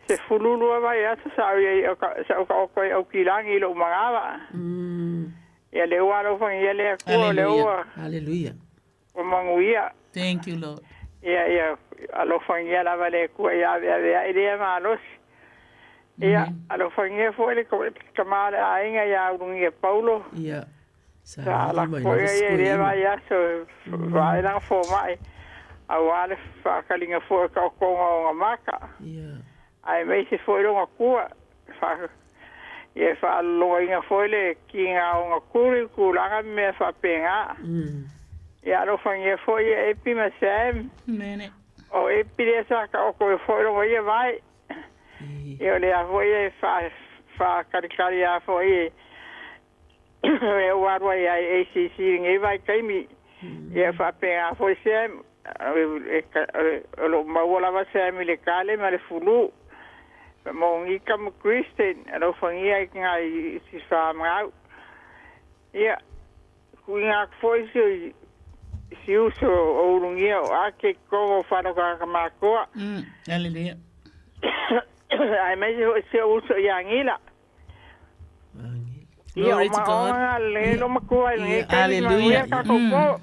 12 vaiaso sa ou i ai sa ou taoto ai Aukilagi i lou manava. Ia lea ua alofagia le Atua, o lea ua Hallelujah. Ua manuia. Thank you Lord. Ia ia alofagia lava le Atua ia aveaveai lea malosi. Ia alofagia foi le tama o le aiga ia Ulugia Paulo. Ia. Sa lako foi ia i lea vaiaso vaai lana fomai auā le faakaliga foi o taotoga o ona maka. Ia. Aemaise foi lona tua ia faalologaina foi le tiga o ona tuli tulaga ma mea faapena. Ia alofagia foi ia Epi ma Sam. O Epi lea sa taoto ai foi lona ia vae. Ia o lea foi e faakalitali lava foi e ua alu ai i ACC i lenei vaitaimi. Ia faapena foi Sam, o loo maua lava Sam i le kale ma le fulu. Monika ma Kristen, alofagia i ngai si whamngau. Ia, kuinga aku foi si si uso o ulungia o ake kongo whano ka makoa. Hallelujah. Ai mai se se uso i angila. Ia, Glory o to God. maonga le lo makua i Ia, le kai hallelujah. ka koko.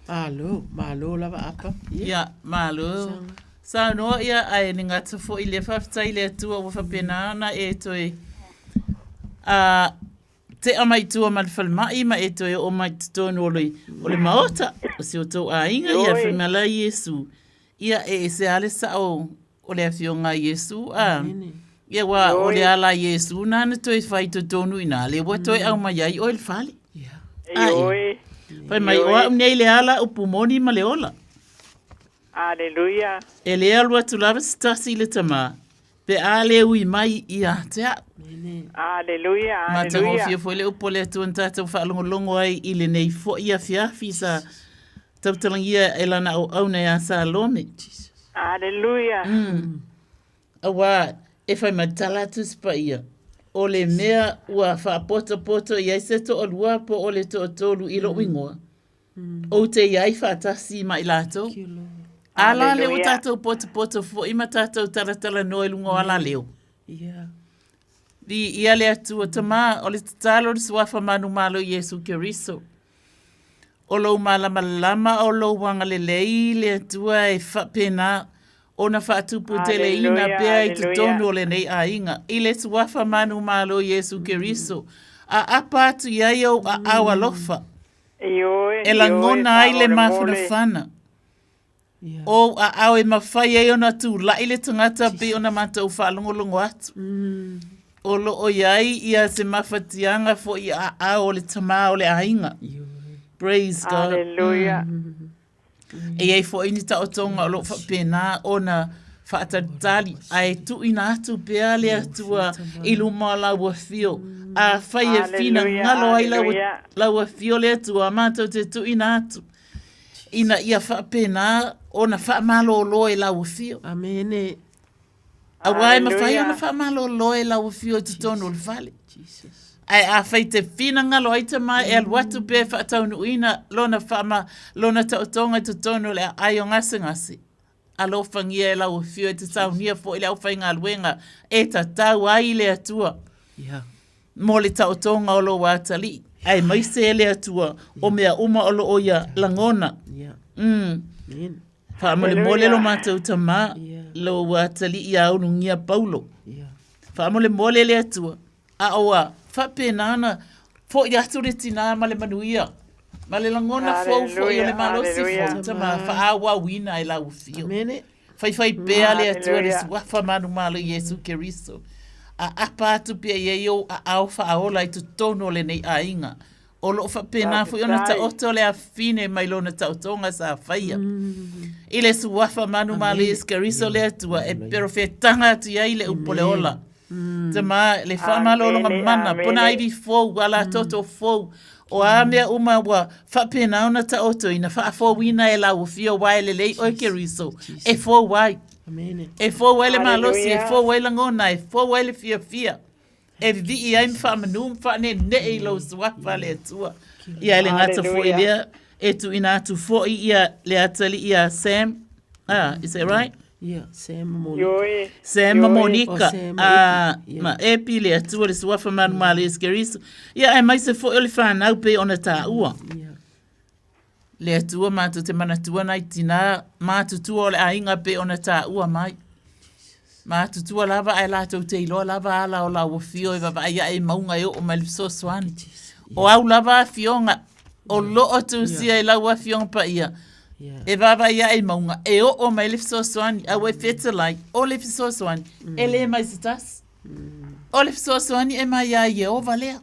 Malo, malo lava apa. Ia, malo. Saunoa ia ae ni gata fo'i le faafetai le Atua ua faapena ona e toe a tea mai tua ma le falemai ma e toe oo mai totonu o le, o le maota o si o tou aiga ia Ioe. fai mai la Iesu. Ia e ese lava le sao o le afioga a Iesu a ia ua o le ala a Iesu na na toe fai totonu i ina le ua toe aumai ai oe i le fale. Ai. Ioe. Fai mai o au nei le ala upu moni ma le ola. Aleluia. E le alu atu lava se tasi i le tamā, pe a le ui mai ia te au. Aleluia. Aleluia. Matagofie foi le upu a le Atua na tatou faalogologo ai i lenei foi afiafi sa tautalagia e lana auauna ia Salome. Aleluia. Auā e fai mai tala atu se paia, o le mea ua faapotopoto i ai se toalua po o le toatolu i lou igoa, ou te i ai faatasi ma i latou. A la lea ua tatou potopoto foi ma tatou talatalanoa i luga o alaleo. Viia le Atua Tama, o le tatalo o le Suafa manumalo Iesu Keriso. O lou malamalama o lou agalelei le Atua e faapena ona faatuputeleina pea i totonu o lenei aiga, i le Suafa manumalo Iesu Keriso, a apa atu i ai ou aao alofa, e lagona ai le mafanafana. Ou aao e mafai ai ona tulai le tagata pei ona matou faalogologo atu. O lo o i ai ia se mafatiaga foi i aao o le tama o le aiga. Praise God. Hallelujah. E i ai foi ni taotoga o lo o faapena ona faatalitali ae tuuina atu pea le Atua i luma o lau afio. Afai e finagalo ai lau, lau afio le Atua, matou te tuuina atu ina ia faapena ona faamalolo e lau afio. Amene. Aua e mafai ona faamalolo e lau afio i totonu o le fale. Ae afai te finagalo ai tama e alu atu pea e faataunuuina lona faama, lona taotoga i totonu o le aai o gasegase, alofagia e lau afio e te saunia foi le aufaigaluega e tatau ai le Atua mo le taotoga o lou atalii, aemaise e le Atua o mea uma o lo o ia lagona. Mm. Faamolemole lo matou tama, lou atalii ia ulugia Paulo. Faamolemole le Atua, a ua faapena ona fo'i atu le tinā ma le manuia, ma le lagona fou fo'i o le malosi fou, tama faaauauina e lau afio. Faifai pea le Atua le Suafa manumalo Iesu Keriso, a apa atu pea i ai ou aao faaola i totonu o lenei aiga, O lo o faapena foi ona taoto le afafine mai lona taotoga sa faia. I le suafa manumalo Iesu Keriso le Atua e perofetaga atu i ai le upu o le ola. Tama, le faamalologa mana, pona aivi fou, ala toto fou, o a mea uma ua faapena ona taoto ina faafouina e lau afio aua e lelei oe Keriso, e fou ai. E fou ai le malosi, e fou ai lagona, e fou ai le fiafia. E vivii ai ma faamanu ma faaneenee i lou suafa le Atua. Ia e le gata foi lea, e tuuina atu foi ia le atalii ia Sam. Ah, is that right? Yeah, Sam ma Monica. Sam ma Monica. Oh, Sam ma Ah, Epi. Yeah. ma Epi le Atua le suafa manumalo Iesu Keriso. Ia aemaise foi o le whanau pei ona taua. Le Atua matou te manatua nai tinā matutua o le aiga pei ona taua mai. Matutua lava ae latou te iloa lava ala o lau afio e vaavaai ae i mauga e oo mai le fesoasoani. O au lava afioga o lo o tusia i lau afioga paia e vaavaai ae i mauga e oo mai le fesoasoani aua e fetalai o le fesoasoani e le mai se tasi. O le fesoasoani e mai ia Ieova lea.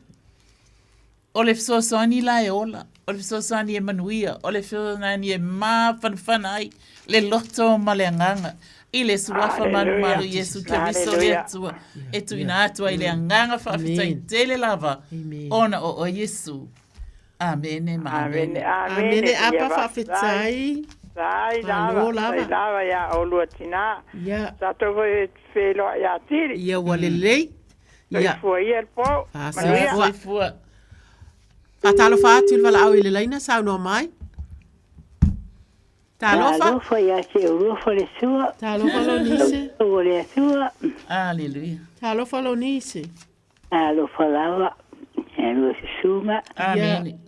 O le fesoasoani la e ola, o le fesoasoani e manuia, o le fesoasoani e mafanafana ai le loto ma le agaga i le suafa manumalo Iesu Keriso le Atua e tuuina atu ai le agaga faafetai tele lava ona o oe Iesu. Amene ma Amene, amene. amene, Amene, ia Apa, faafetai. faafetai. Sai Malo lava, sai lava. lava iā oulua tinā. Ia. Tatou foi feiloai iā Tili. Ia ua lelei. Ia. Soifua ia le po. Manuia. Faasoifua. Faatalofa atu i le valaau i le laina, saunoa mai. Talofa. Talofa ia te urufa le sua. Talofa Lonise. Ua le Atua. Hallelujah. Talofa Lonise. Alofa lava. E lua susuga. Amen.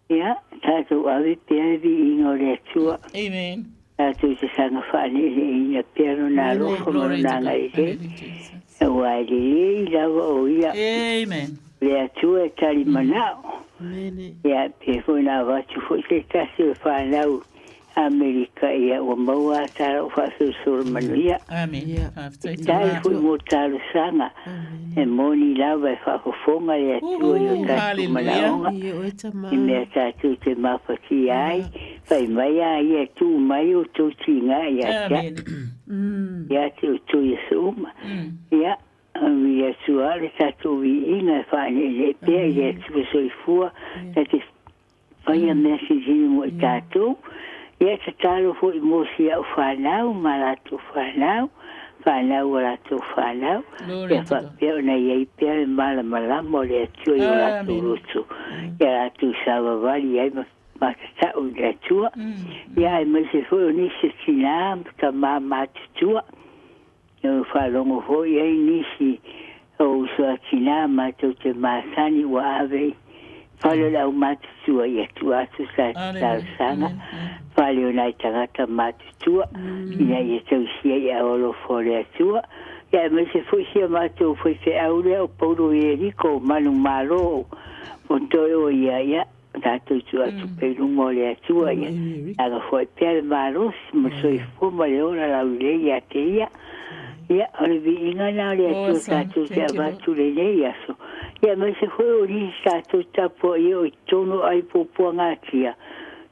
Ia, tatou ave pea le viiga o le Atua. Amen. Tatou te saga faaleeleina pea lona alofa ma Glory lona to God. agalelei. Hallelujah, Jesus. Aua e lelei lava o ia. Amen. Le Atua e talimanao. Amene. Ia, pe foi na avatu foi se tasi o le whanau Amerika ia ua maua a tala o whaasolosolo manuia. Amen. Faafetai Tai tama. foi mo talosaga e moni lava e faafofoga le Atua i o Uhu, tatou hallelujah. malaoga Ia oe tama. i mea tatou te mafatia ai fai mai a ia tuu mai o tou tiga ia te Amen. ia te outou i aso uma. Ia, i Atua le tatou viiga e faane'ene'e pea i le Atua soifua ta te faia mea silisili mo i tatou. Ia tatalo foi mo si a'u fanau ma latou fanau, fanau a latou fanau, Glory ia to God. faapea ona iai pea le malamalama o le Atua i o latou Amen. loto, ia latou savavali ai ma matata'u i le Atua. Ia aemaise foi o nisi o tinā ma tamā matutua, e faalogo foi ai nisi o uso a tinā matou te masani ua ave i fale o le aumatutua ia tua atu sa talosaga fale o nai tagata matutua ina ia tausia i aolofa o le Atua. Ia aemaise foi sia matou faifeau lea o Paulo Ieriko o Manumalo o toe o ia ia tatou tuu atu pea i luma o le Atua ia aga foi pea le malosi ma soifua ma le ola laulelei ia te ia. Ia, o le viiga na o le Atua Awesome. tatou te Thank you, Lord. avatu lenei aso. Ia, aemaise foi o nisi tatou tapuaia o i totonu ai puapuagatia.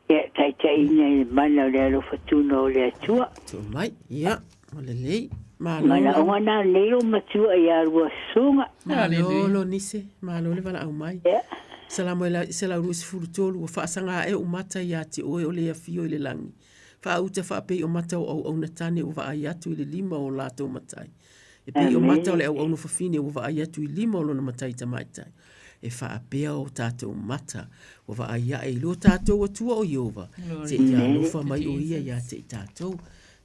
Ia, taitaiina i le mana o le alofa tuna o le Atua. Tuu mai. Ia, ua lelei. Malo lava. Manaoga na lenei lou matua ia lua susuga. Malo Lonise, malo le valaau mai. Ia. Salamo e 123 ua faasaga ae ou mata iā te oe o le afio i le lagi. Faauta faapei o mata o auauna tane ua vaai atu i le lima o latou matai. E pei o mata o le auauna fafine ua vaai atu i lima o lona matai tamaitai. E faapea o tatou mata ua vaai ae i lo tatou Atua o Ieova, Glory seia to alofa mai o ia Jesus. iā te i tatou.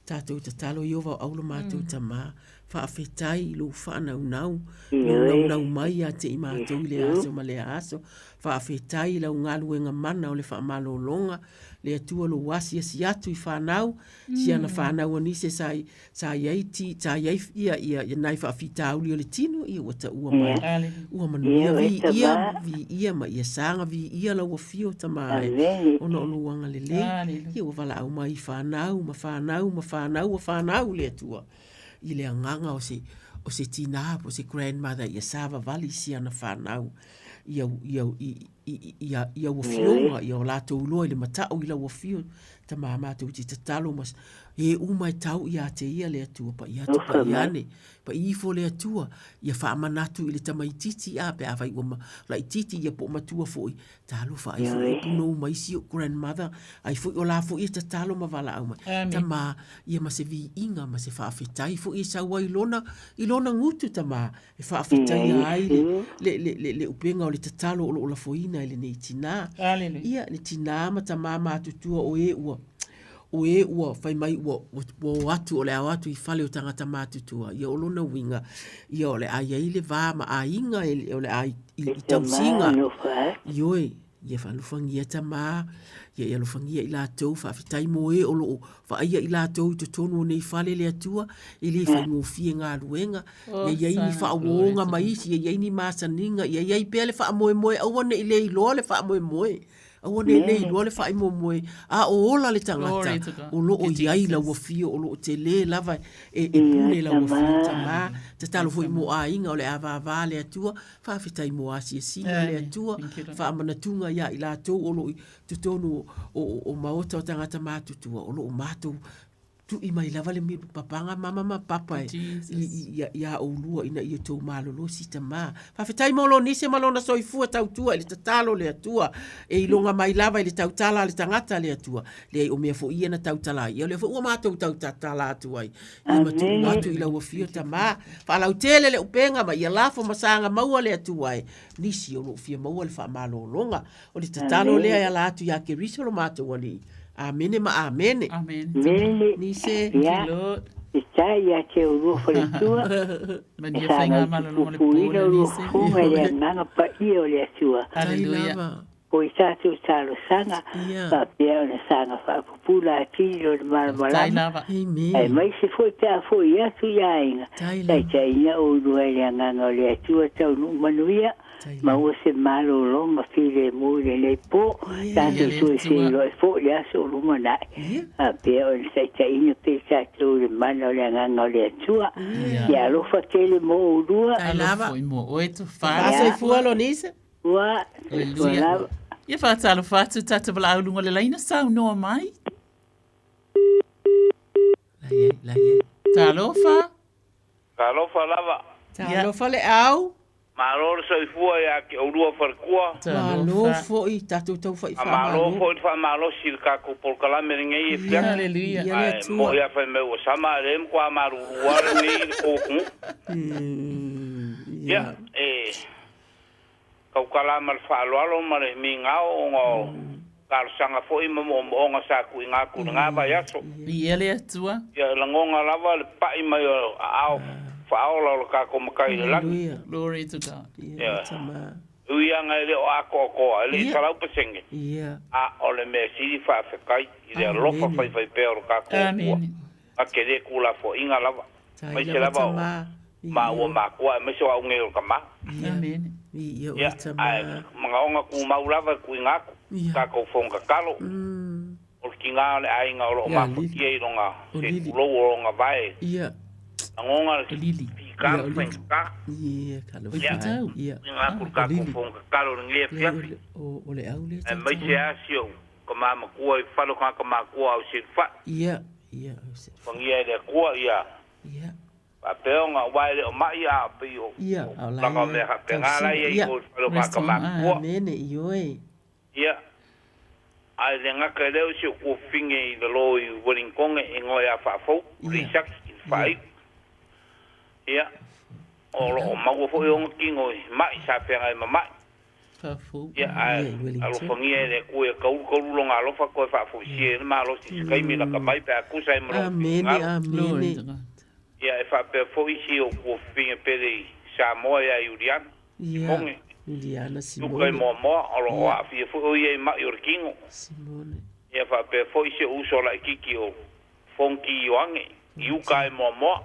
Tatou tatalo Ieova o aulo matou tamā, faafetai i lou faanaunau, lou Ioe. naunau mai ia te i matou i le Iesu. aso ma le aso. Faafetai i lau galuega mana o le faamalologa, le Atua lou asiasi atu i fanau, siana fanau a nisi sa i sa iai ti sa iai ia ia ia nai faafitauli o le tino ia ua taua mai. Ia. Hallelujah. Ua manuia Ioe viia, tamā. viia ma ia saga viia lau afio tamā e, Amene. ona o lou agalelei. Hallelujah. Ia ua valaau mai i fanau ma fanau ma fanau ua fanau le Atua i le agaga o se o se tinā po o se grandmother ia savavali i siana fanau ia ia i i ia ia ua Ioe. fioga ia o latou iloa i le mata'u i lau afio tamā matou te tatalo ma e uma e tau iā te ia le Atua pa'i atu Alofa pa'i mai. ane pa'i ifo le Atua ia faamanatu i le tamaitiiti a pe afai ua laitiiti ia po o matua foi talofa ai foi Ioe. o punou mai si o'u grandmother ai foi o la foi e tatalo ma valaau mai Amen. tamā ia ma se viiga ma se faafetai foi e sau ai i lona i lona gutu tamā e Ia faafetaia ai le Iesu. le le le le upega o le tatalo o loo lafoina e lenei tinā. Hallelujah. Ia le tinā ma tamā matutua o e ua o e ua fai mai ua ua ua o atu o le a o atu i fale o tagata matutua. Ia o lona uiga ia o le a iai le va ma aiga e o le a i i E i tamā tausiga. alofa atu. Ioe, ia faalofagia tamā, ia e alofagia i latou, faafetai mo e o loo vaaia i latou i totonu o nei fale le Atua, e le faigofie galuega, ia iai ni Hosanna, glory faauōga to ma God. isi, ia iai ni masaniga, ia iai pea le faamoemoe, aua nei le iloa le faamoemoe. Aua nei le iloa le faamoemoe, a o ola le tagata Glory to God. o loo Thank you, iai lau Jesus. afio, o loo telē lava e e Ia pule lau afio tamā. tamā. Tatalo foi mo aiga o le a vāvā le Atua, faafetai mo asiasiga le Amen. Atua, Thank you, Lord. faamanatuga iā i latou o loo i totonu o o o maota o tagata matutua, o loo matou Tui mai lava le papaga mama ma papa e iā oulua ina ia outou malolosi tama. Faafetai mo lo nise ma lona soifua tautua i le tatalo le Atua e iloga mai lava i le tautala a le tagata le Atua. Leai o mea foi ia na tautala ai, ia o lea foi ua matou tau tatala atu ai. Ia matuu atu i lau afio tama. Faalautele le upega ma ia lafo ma saga maua le Atua e nisi o lo o fia maua le faamalologa. O le tatalo lea e ala atu ia Keriso lo matou Alii. Amene ma amene. Amene. Nise. Ia, faafetai ia te oulua faletua, e sagai puipuiina oulua fofoga i le agaga paia o le Atua. O i tatou talosaga, faapea ona saga faapupula atili lona malamalama, aemaise foi pe a foi atu i aiga, taitaiina oulua i le agaga o le Atua taunuu manuia. Maua se malologa filemu i lenei po, tatou toe feiloai foi i le aso o lumanai, faapea ona taitaiina pea tatou i le mana o le Agaga o le Atua. Ia alofa tele mo oulua. Alofa foi mo oe Tofa. Soifua Lonisa. Ua, soifua lava. Ia faatalofa atu tatou valaau luga o le laina saunoa mai. Talofa. Talofa lava. Talofa le au. Malo le soifua ia te oulua faletua. Malo foi tatou tau fai faamalo. Malo foi le faamalosi i le tatou polokalame lenei e fiafi. Hallelujah. Ae moi a fai mai ua sama a lea matua malulu a lenei i le tou atunuu. Ia, e tautala ma le faaaloalo ma le migao ona o talosaga foi ma moomooga sa tuuina atu i lena vaiaso. Viia le Atua. Ia, e lagona lava le pai mai o aao faaola o le tatou Matai i le lagi. Glory to God. Ia, e ui lava e le o atoatoa, e le i 100%, a o le mea sili faafetai i le alofa faifaipea o le tatou Atua. A te le tuulafoaiina lava, aemaise lava o maua matua aemaise o au nei o le tama. Ia, ae manaoga tumau lava e tuuina atu i tatou fono tatalo. O le tiga o le aiga o lo o mafatia i lona se tulou o lona vae lagona le fita ma faigata. Ia, tuuina atu i le tatou fono tatalo i lenei afiafi, aemaise lava si ou Tama matua i fale o tagata matua au Silufai. Ia, ia, au Silufai. Fagia e le Atua ia. Ia. Faapea ona aua e le o mai a pei o. Ia, a o la ia. Mea faapena la ia i o i fale o tagata matua. Amene, ioe. Ia. Ae le gata i lea o si ou tuafafine i lalo i Welingtone e igoa ia Faafou, Leisaki i le faaiu. Ia. O lo o maua foi ona tino i mai sa feagai ma mai. Ia, ae alofagia e le Atua ia taulu taulu lona alofa toe faafoisia ai le malosi i se taimi lata mai pe a tusa ai ma lona Amene, finagalo. amene. Ia, e faapea foi si ou tuafafine pele i Samoa ia Iuliana Ia, Simone, Iuliana Tuka i Simone. Moamoa, o lo o Ia. aafia foi o ia i ma'i o le tino. Simone. Ia, faapea foi si ou uso laitiiti o Fonti Ioane i uka i Moamoa.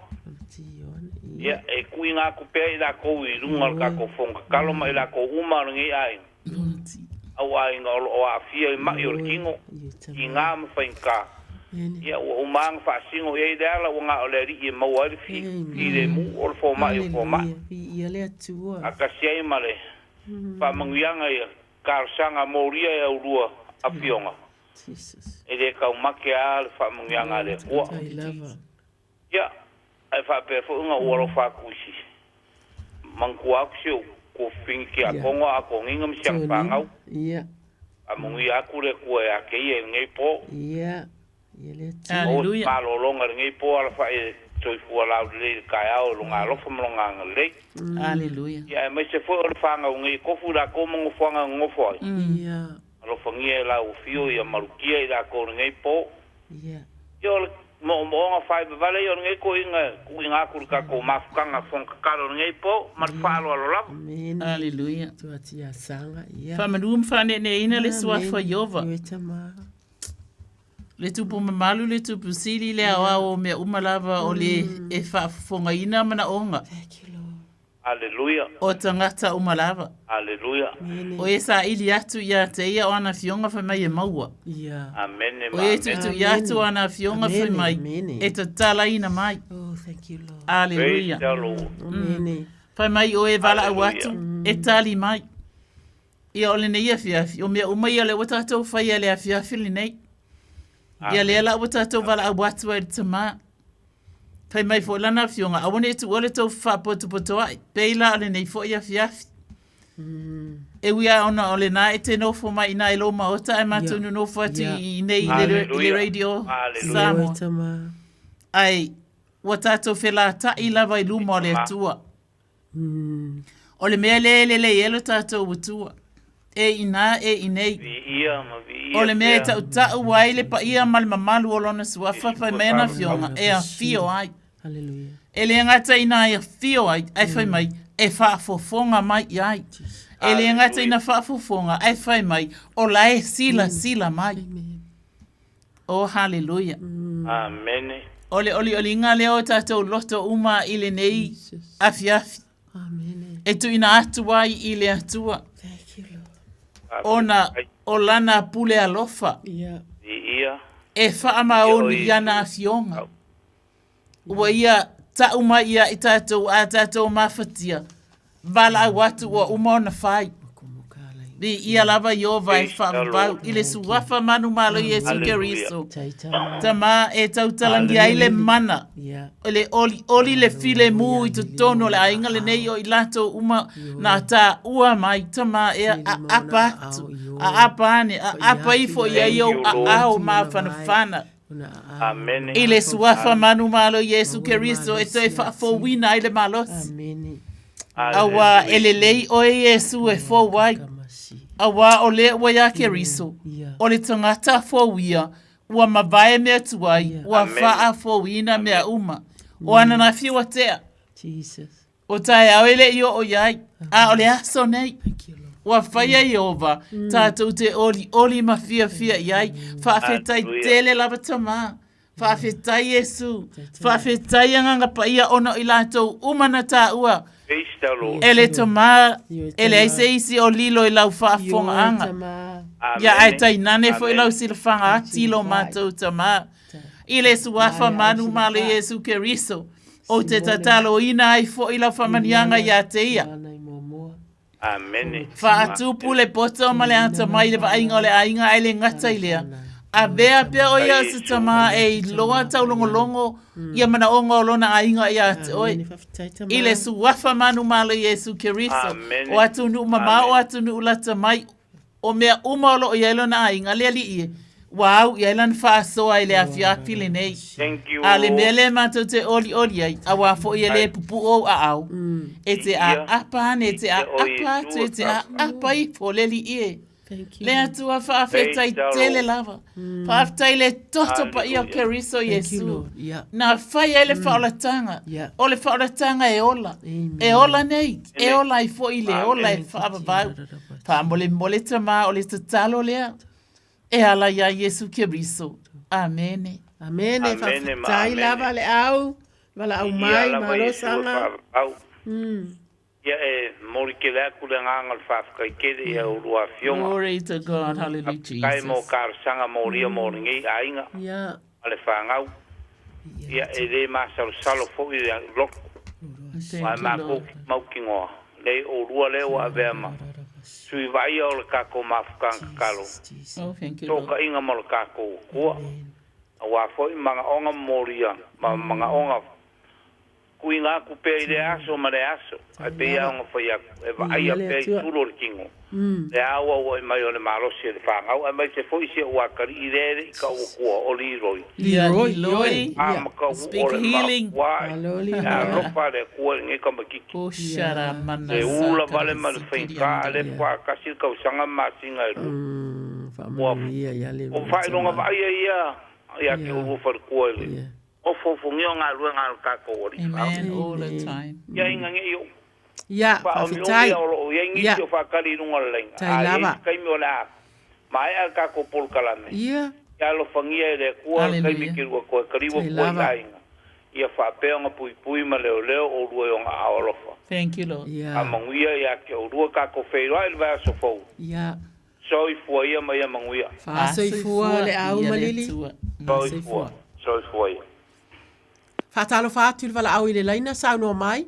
Ia, e tuuina atu pea i latou i luga o le tatou fono tatalo ma i latou uma o lenei aiga, au aiga o lo o aafia i ma'i o le tino, tiga ma faigata. Ia, ua uma lava ona faasino i ai le ala ua na o le Alii e maua ai le filemu o le fomai o fomai. Faatasi ai ma le faamanuiaga ia talosaga molia e aulua afioga. E le taumate lava le faamanuiaga a le Atua. Ia, ae faapea foi ona ou alofa atu i si manatua atu si ou tuafafine tiakono a Toniga ma si ana fanau. Faamanuia atu le Atua ia te ia i lenei po. Maua se malologa i lenei po alafai e soifua laulelei i le taeao i lona alofa ma lona agalelei. Ia, aemaise foi o le fanau nei e tofu i latou ma nofoaga e nonofo ai. Alofagia e lau afio ia malutia i lakou i lenei po. Ia o le moomooga faivavale ia o lenei toeaina e tuuina atu i le tatou mafutaga fono tatalo i lenei po ma le faaaloalo lava. Aleluia. Faamanu ma faaneeneeina le Suafa o Ieova. Le Tupu mamalu, le Tupu sili, le Aoao o mea uma lava o le e faafofogaina manaoga. Aleluia. O tagata uma lava. Aleluia. O e saili atu ia te ia o ana afioga fai mai e maua. Amene O ma e amene. tuitui atu o ana afioga fai mai e tatalaina mai. Aleluia. Praise the Lord. Fai mai o e valaau Aleluia. atu e tali mai. Ia o lenei afiafi, o mea uma ia lea ua tatou faia i le afiafi lenei. Ia lea la ua tatou valaau atu ai i le Tamā. Fai mai foi lana afioga, aua ne i tuua le tou faapotopotoai, pei la o lenei foi afiafi. E ui lava ona o lena e te nofo mai i ina i lou maota ae matou nonofo atu i inei i le radio Samoa. Ae ua tatou felata'i lava i luma o le Atua. O le mea lea e lelei ai lo tatou Atua, e i ina e i inei. O le mea e tautau ai le paia ma le mamalu o Lona Suafa fai mai ana Afioga e afio ai. E le gata ina e afio ai, ae fai mai e faafofoga mai i ai. E le gata ina faafofoga, ae fai mai o la e silasila mai. Oh, haleluia. Amene. O le olioliga lea o tatou loto uma i lenei afiafi. E tuuina atu ai i le Atua. Ona o lana pule alofa. E faamaoni i ana afioga. Ua ia tau mai ia i tatou a tatou mafatia, valaau atu ua uma ona fai. Viia lava Ieova e faavavau i le suafa manumalo Iesu Keriso. Tama e tautalagia ai le mana, o le olioli le filemu i totonu o le aiga lenei o i latou uma na taua mai, tama ea aapa atu, aapa ane, aapa ifo i ai ou aao mafanafana. Amene. I le suafa manumalo Iesu Keriso e toe faafouina ai le malosi. Auā e lelei oe Iesu e fou ai. Auā o lea ua iā Keriso, o le tagata fou ia, ua mavae mea tuai, ua faafouina mea uma. O ananafi ua tea. O taeao e le i oo i ai, a o le aso nei. Ua faia Ieova, tatou te olioli ma fiafia i ai. Faafetai tele lava Tamā. Faafetai Iesu. Faafetai Agaga Paia ona o i latou uma na taua e le Tamā, e leai se isi o lilo i lau faafofogaaga. Ia ae tainane foi lau silafaga ati lo matou Tamā. I le suafa manumalo Iesu Keriso. Ou te tataloina ai foi lau faamanuiaga ia te ia. Amene. Faatupu le poto ma le atamai i le vaaiga o le aiga ae le gata i lea. Avea pea o ia o se tama e iloa taulogologo ia manaoga o lona aiga ia te oe. I le suafa manumalo Iesu Keriso, o atunuu mamao o atunuu lata mai, O mea uma o lo o i ai lona aiga, le alii e, ua au i ai lana faasoa i le afiafi lenei. A o le mea lea matou te olioli ai, auā foi e le pupuu ou aao, e te aapa ane, e te aapa atu, e te aapa ifo, le alii e. Le Atua faafetai tele lava. Faafetai i le toto paia o Keriso Iesu, na fai ai le faaolataga, o le faaolataga e ola, e ola nei, e ola ai foi le ola e faavavau. Faamolemole Tamā o le tatalo lea e ala iā Iesu Keriso. Amene. Amene, faafetai lava le au, valaau mai, malosaga. Ia e momoli tele atu le agaga o le faafetai tele i a oulua afioga. Glory to God, hallelujah Jesus. Faafetai mo talosaga molia mo lenei aiga ma le fanau. Ia e le masalosalo foi le loto aua e matou te mautinoa lei oulua lea ua avea ma sui vaaia o le tatou mafutaga tatalo, tootaiga ma lo tatou Atua. Aua foi manaoga molia ma manaoga Tuuina atu pea i lea aso ma lea aso, ae pei lava ona fai atu, e vaaia pea i tulu o le tino, le auauai mai o le malosi e le fanau, aemaise foi si ou atalii lea e le i tau atua, o Leroy. Leroy, A ma tau speak o le healing. mafuaa i le alofa a le Atua i lenei tamaitiiti. E ula vale ma le faigata a lea faatoa tasi le tausaga ma masina e lua. Ua o faailoga vaaia ia ia te oulua faletua i le Ofoofogia o galuega a lo tatou Alii Amen all the time. Ia ina ne i ou Ia, faaomiomia faafetai. o lo o i ai Ia. nisi o faatali i luga o le laina, Tai a i ai lava. se taimi o le a maea le tatou polokalame, Ia. ia alofagia e le Atua le taimi Hallelujah. ke lua toe kaliu Tai atu ai i lava. aiga, ia faapea ona puipui ma leoleo oulua i ona aao alofa. Thank you Lord. Ia. Faamanuia ia te oulua tatou feiloai i le vaiaso fou. Ia. Soifua ia ma ia manuia. Faasoifua le au Viia ma le Lili. Atua. Soifua. Soifua ia. Faatalofa atu i le valaau i le laina, saunoa mai.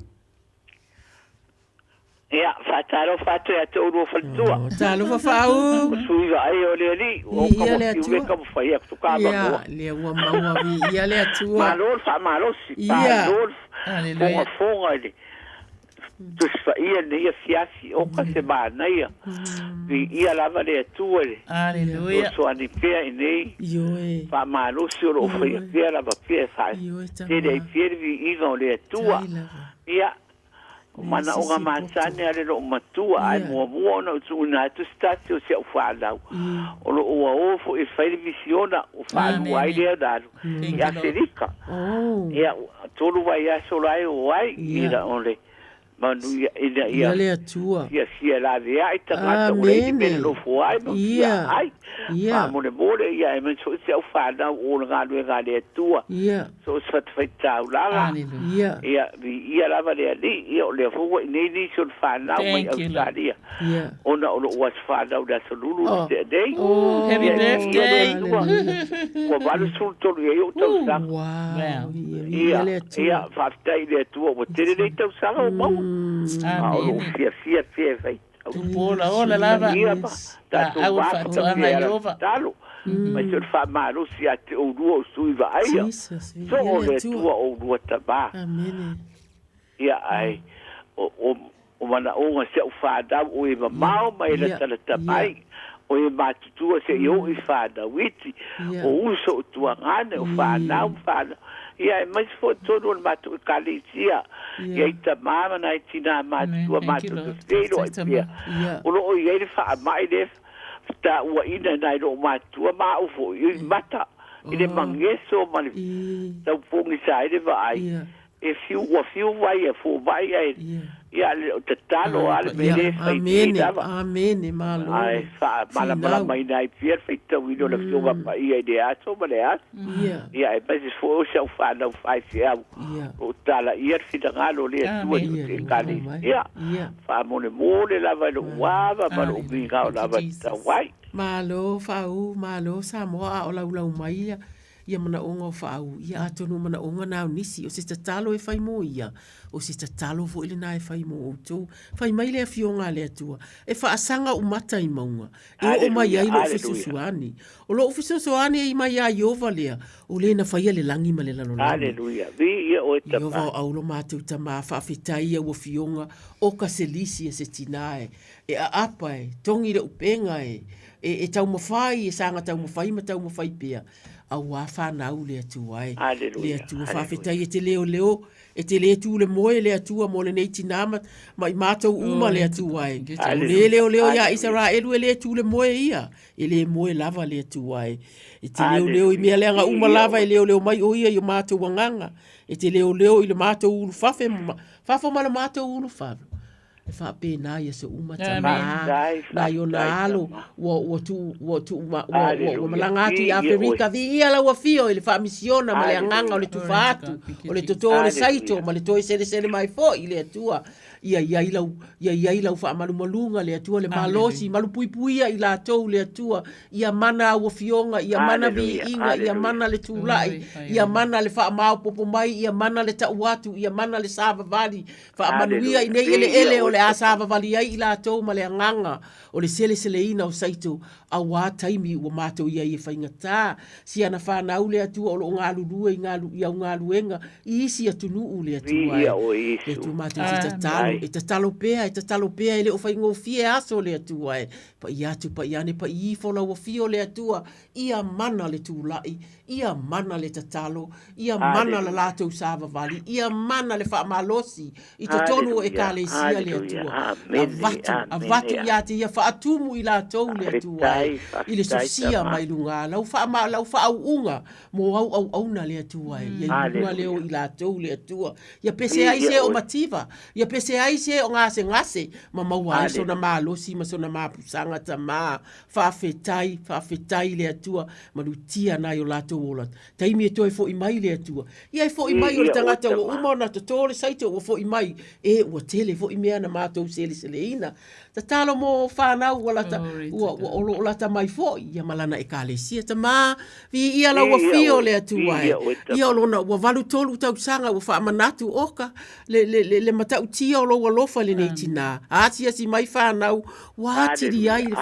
Ia, faatalofa atu ia te oulua faletua. Oh, talofa faau. O sui vaai o le alii, o ka Viia le mo Atua. fiu le ka mo fai atu ka Ia, avanoa. lea ua maua viia le Atua. Malo le faamalosi, Ia. malo le Hallelujah. fogafoga i le Tusi Paia i lenei afiafi, oka se manaia. Viia lava le Atua i le Hallelujah. fesoasoani pea i nei Ioe. faamalosi o lo o faia pea lava pea e faatele ai pea le viiga o le Atua. Ia, o manaoga masani a le loo matua, ae muamua ona ou tuuina atu se tasi o si au fanau o lo o ua o foi e fai le misiona ua faalua ai lea ona alu i Afelika. Ia, ua 3 vaiaso la e o ai ina o le manuia ina ia Ia le Atua. fiafia laveai tagata ua leai ni mea Amene. nonofo ai ma Ia. fia ai. Ia. Faamolemole ia aemaise foi si au fanau o le galuega a le Atua. Ia. So o se fatafaitaulaga. Ia. Ia, viia lava le Alii, ia o lea foi ua i inei nisi o le fanau mai Thank you, Lord. Ausetalia. Ia. Ona o lou aso fanau i le aso Lulu Oh. le tea nei. Oh, Happy Ia, viia le birthday. Atua. Ua 83 i ai ou tausaga. Wow. Ia, Ia, viia le Atua. ia, faafetai i le Atua, ua tele nei tausaga o maua. A o lou fiafia pea e faitau. Tupu ola ola lava. Ia ma, tatou La'au o le mafata faatoaga pea i ala Ieova. tatalo. Mai se o le faamalosi ia te oulua o sui vaaia. Jesus, So viia o le le Atua. Atua oulua tamā. Amene. Ia, ai, o, o, o manaoga si au fanau o e mamao mai Ia, latalata mai. O e matutua seia oo i fanau iti. Ia. O uso o tuagane, o fanau ma fanau. Ia, aemaise foi totonu o le matou ekalesia. Ia i tamā ma nai tinā matutua Amen. Thank you, matou Lord. te feiloai Faafetai, pea. Tamā. Ia. O loo i ai le faamai le fatauaina nai loo matua ma au foi i mata i le mageso ma le taupogisa ai le vaai. Ia. E fiu, ua fiu vai e fomai ae ia le o tatalo a le mea Ia, lē faitei amene, lava. amene, malo. Ae faamalamalamaina ai pea le faitauina o le afioga paia i le aso ma le aso. Ia. Ia aemaise foi o si au fanau faifeau. Ia. O talaia le finagalo o le Atua i Ia, te le ekalesia. Ia. Faamolemole lava i lou ava ma lou migao lava tatau ai. Malo faau, malo Samoa a o laulau mai ia ia manaoga o faau, ia atonu o manaoga na o nisi, o se tatalo e fai mo ia, o se tatalo foi lenā e fai mo outou. Fai mai le Afioga a le Atua, e faasaga ou mata i mauga, e oo mai ai Hallelujah, lou hallelujah. fesoasoani. O lou fesoasoani e mai iā Ieova lea, o le na faia le lagi ma le lalolagi. Hallelujah. Viia oe Ieova tamā. o aulo matou tamā, faafetai i au afioga, o ka selisi e se tinā e, e aapa e, togi le upega e, e, e taumafai, e saga taumafai ma taumafai pea, auā fanau le Atua e. Le Hallelujah, Atua hallelujah. faafetai e te leoleo, e te lē tu le moe le Atua mo lenei tinā ma, ma i matou uma le Atua e. O lē Hallelujah, leoleo iā hallelujah. Isaraelu e lē tu le moe ia, e lē moe lava le Atua e. E te leoleo i Hallelujah. mea leaga uma Viia lava e oe. leoleo mai o ia i o matou agaga. E te leoleo i le matou ulufafe ma, fafo ma le matou ulufafe. E faapena i aso uma Amen. tamā, Faafetai, nai ona faafetai alo, tamā. ua, ua tuu, ua tuu ma, ua, ua, ua Hallelujah. malaga atu i Viia oe. Aferika, viia lau afio i le faamisiona ma le agaga o le Hallelujah. tufa Glory to atu, God. Thank o you, le Jesus. totō o le saito Hallelujah. ma le toe selesele mai foi i le Atua. Ia i ai lau, ia i ai lau faamalumaluga le Atua, le malosi, Hallelujah. malupuipuia i latou le Atua, ia mana au afioga, ia mana Hallelujah. viiga, ia Hallelujah. mana le tulai, Glorify ia your name. mana le faamaopopo mai, ia mana le tau atu, ia mana le savavali, faamanuia i Hallelujah. nei Viia eleele o oe le a tamā. savavali ai i latou ma le agaga o le seleseleina o saito, auā taimi ua matou i ai e faigatā. Si ana fanau le Atua o loo galulue i galu, i au galuega i isi atunuu le Atua e. Viia oe Le Iesu. Atua matou te Amen. tatalo, Ai. e tatalo pea, e tatalo pea, e le o faigofie aso le Atua e. Paia atu, paia ane, paia ifo lau afio le Atua, ia mana le tulai, ia mana le tatalo, ia mana la Hallelujah. latou savavali, ia mana le faamalosi i totonu o Hallelujah. ekalesia le Hallelujah. Atua. Amene. Avatu, avatu Amene. ia te ia faatumu i latou le Atua e, Faafetai, i le faafetai sosia tamā. mai luga, lau faama, lau faauuga mo au auauna le Atua e, ia i luga leo Hallelujah. i latou le Atua. Ia pese ai Viia se o oe. mativa, ia pese ai se o gasegase, ma maua ai sona Hallelujah. malosi ma sona mapusaga tamā. Faafetai, faafetai le Atua, malutia nai o latou ola. Taimi e toe fo'i mai le Atua. Ia e fo'i mai o le Viia oe tagata ua tamā. uma ona totō le saito ua fo'i mai, e ua tele fo'i mea na matou seleseleina. Tatalo mo fanau ua lata, Glory to ua, ua God. o loo lata mai foi, ia ma lana ekalesia tamā. Viia lau Viia afio oe. le Atua e. Viia oe Ia o tamā. lona ua 83 tausaga ua faamanatu oka, le, le, le, le matautia o lou alofa i lenei tinā. Asiasi mai whānau, ua atili ai le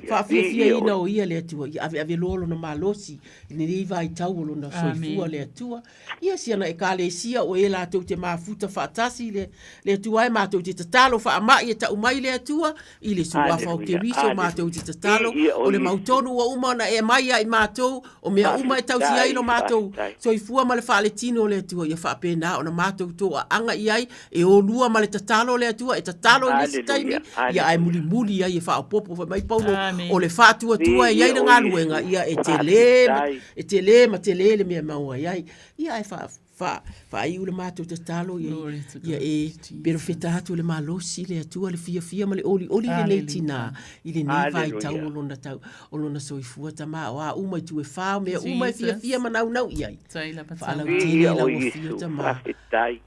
faafiafiaina o ia le Atua. Ia aveave loa lona malosi i lenei vaitau o lona soifua le Atua. Ia si ana Ekalesia o e latou te mafuta faatasi le le Atua e matou te tatalo faamai e tau mai le Atua i le suafa o Keriso matou te tatalo o le mautonu ua uma ona e mai ia i matou o mea uma e tausi ai lo matou soifua ma le faaletino o le Atua ia faapena ona matou toaaga i ai e o lua ma le tatalo le Atua e tatalo i le isi taimi ia ae mulimuli ai e faaopoopo fai mai Paulo o le faatuatua e i ai le galuega ia e tele e tele ma tele le mea e maua ai ai. Ia ae faa, faa, faaiu le matou tatalo ia, ia e perofeta atu le malosi le Atua le fiafia ma le olioli lenei tinā i lenei vaitau o lona tau, o lona soifua Tama o a uma itu e whā, o mea uma e fiafia ma naunau i ai. Faalautele i lau afio Tama,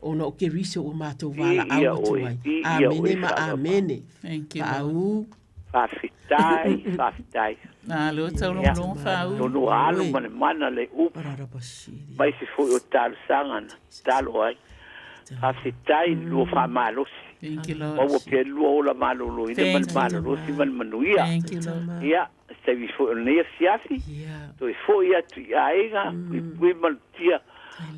ona o Keriso ua matou valaau atu ai. Amene ma amene. Paau. Faafetai, faafetai. Malo taulogologo Faau. Atonu ua alu ma le mana le upu, aemaise foi o talosaga na tatalo ai. Faafetai i le lua faamalosi. Maua pea le lua ola maloloina ma le malolosi ma le manuia. Ia, se taimi foi o lenei afiafi, toe foi atu i aiga, puipui malutia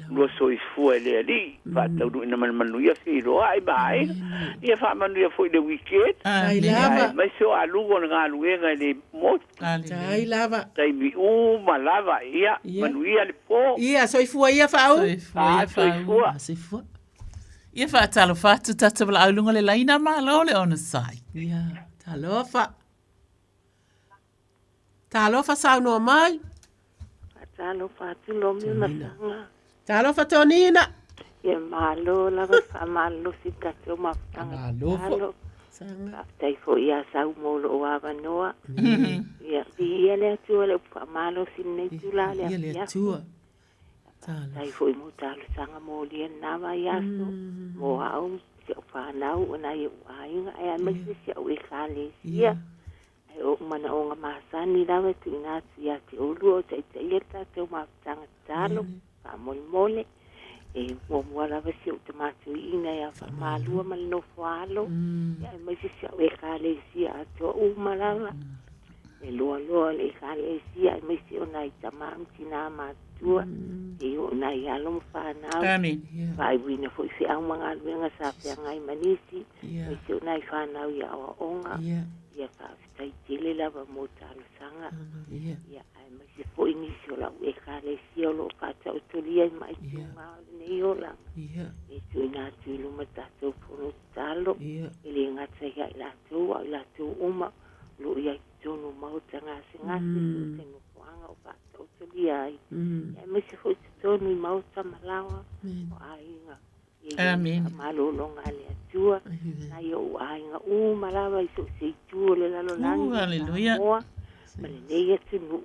Lua soifua e le Alii, faataunuuina ma le manuia feiloai ma aiga, ia faamanuia foi i le weekend, aemaise o aluga o le galuega e le motu. Tai lava. Taimi uma lava, ia, manuia le po. Ia, soifua ia Faau. Ah, soifua. Soifua. Ia faatalofa atu tatou valaau i luga o le laina, malo le onosai. Ia, talofa. Talofa saunoa mai. Talofa atu Lomi ma Saga. Talofa Tonina. Ia malo lava faamalolosi tatou mafutaga. Malo. Faafetai foi ia Sau mo lou avanoa. Ia, viia le Atua i le upu faamalosi i lenei itula le Viia le afiafi. Atua. Faafetai foi mo talosaga molia lena vaiaso, mo au, si au fanau, o nai ou aiga, ae aemaise si au ekalesia. Ae o ou manaoga masani lava e tuuina atu ia te oulua o taitaia le tatou mafutaga tatalo, faamolemole. E muamua lava si ou tama toeaina ia Faamalua ma le nofo a alo, ia aemaise si au ekalesia atoa uma lava. E loaloa le ekalesia aemaise o nai tama ma tinā matutua, e oo nai alo ma fanau. Amen. Faaiuina foi feau ma galuega sa feagai ma nisi, aemaise o nai fanau i aoaoga. Ia faafetai tele lava mo talosaga. Ia aemaise foi nisi o lau ekalesia o lo o faataotolia i maituga o lenei olaga. E tuuina atu i luma tatou fono tatalo, e le gata ia i latou a o i latou uma o lo o i ai totonu o maota gasegase so o se nofoaga o faataotolia ai. Ia aemaise foi totonu i maota ma laoa o aiga. Amen. Malologa a le Atua, nai ou aiga uma lava i so o se itu o le lalolagi, Uh, hallelujah. Samoa, ma lenei atunuu,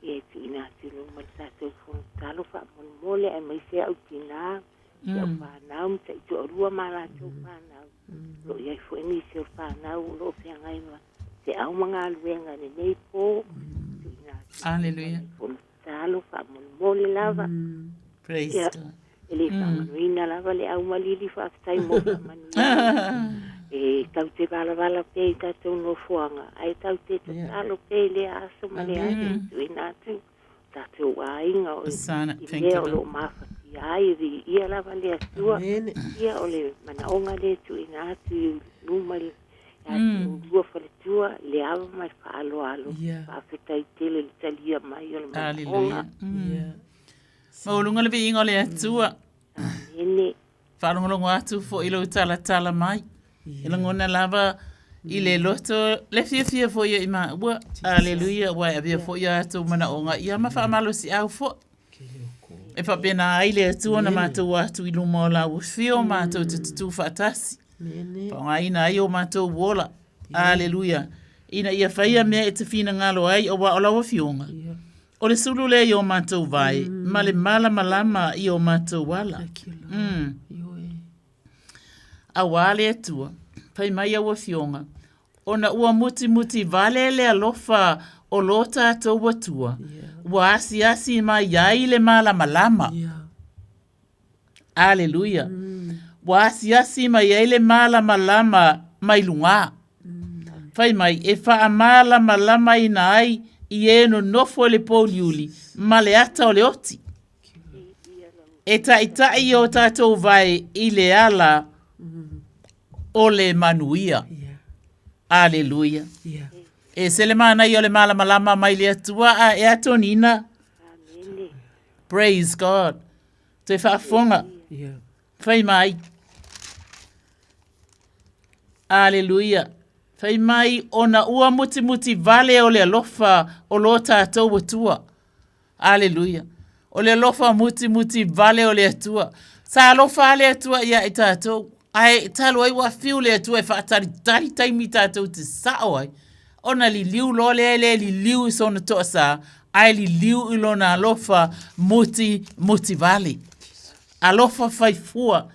ia e tuuina atu i luma le tatou fono tatalo faamolemole aemaise au tinā, si au fanau ma taitoalua ma latou fanau. O lo o i ai foi nisi o fanau o lo o feagai ma feau ma galuega i lenei po, tuuina atu i luma Hallelujah. le fono tatalo faamolemole lava. Praise Ia, God. e le faamanoina lava le aumalili faafetai mo faamanuiaga. E tau te valavala pea i tatou nofoaga, ae tau te tatalo pea i lea aso ma lea aso e tuuina atu tatou aiga o Hosanna. i Thank mea you, o lo Lord. o mafatia ai, e viia lava le Atua. Ia, o le manaoga lea e tuuina atu i luma i ia te oulua faletua i le ava ma le faaaloalo. Faafetai tele i le talia mai o le manaoga. Hallelujah. Maualuga le viiga o le Atua. Amene. Faalogologo atu foi i lou talatala mai. E lagona lava i le loto le fiafia foi ia i maua. Aleluia, ua e avea foi a outou manaoga ia ma faamalosiau foi. E faapena ai le Atua na matou atu i luma o lau afio matou te tutū faatasi. Faaaogaina ai o matou ola. Aleluia. Ina ia faia mea e te finagalo ai aua o lau afioga. O le sulu lea i o matou vae, ma le malamalama i o matou ala. Mm. Auā le Atua, fai mai au afioga, ona ua mutimuti vale le alofa o lo tatou Atua, ua asiasi mai ai le malamalama. Aleluia. Ua asiasi mai ai le malamalama mai lugā. Fai mai, e faamalamalamaina ai i e nonofo i le pōuliuli ma le ata o le oti. E taʻitaʻi i o tatou vae i le ala o le manuia. Aleluia. E se le manaia o le malamalama mai le Atua a e Atonina. Praise God. Toe faafofoga. Fai mai. Aleluia. Fai mai ona ua mutimuti vale o le alofa o lo tatou Atua. Aleluia. O le alofa mutimuti vale o le Atua. Sa alofa le Atua ia i tatou. Ae talu ai ua fiu le Atua e faatalitali taimi tatou te sao ai. Ona liliu loa lea e le liliu i sona toasā, ae liliu i lona alofa mutimuti vale. Alofa faifua.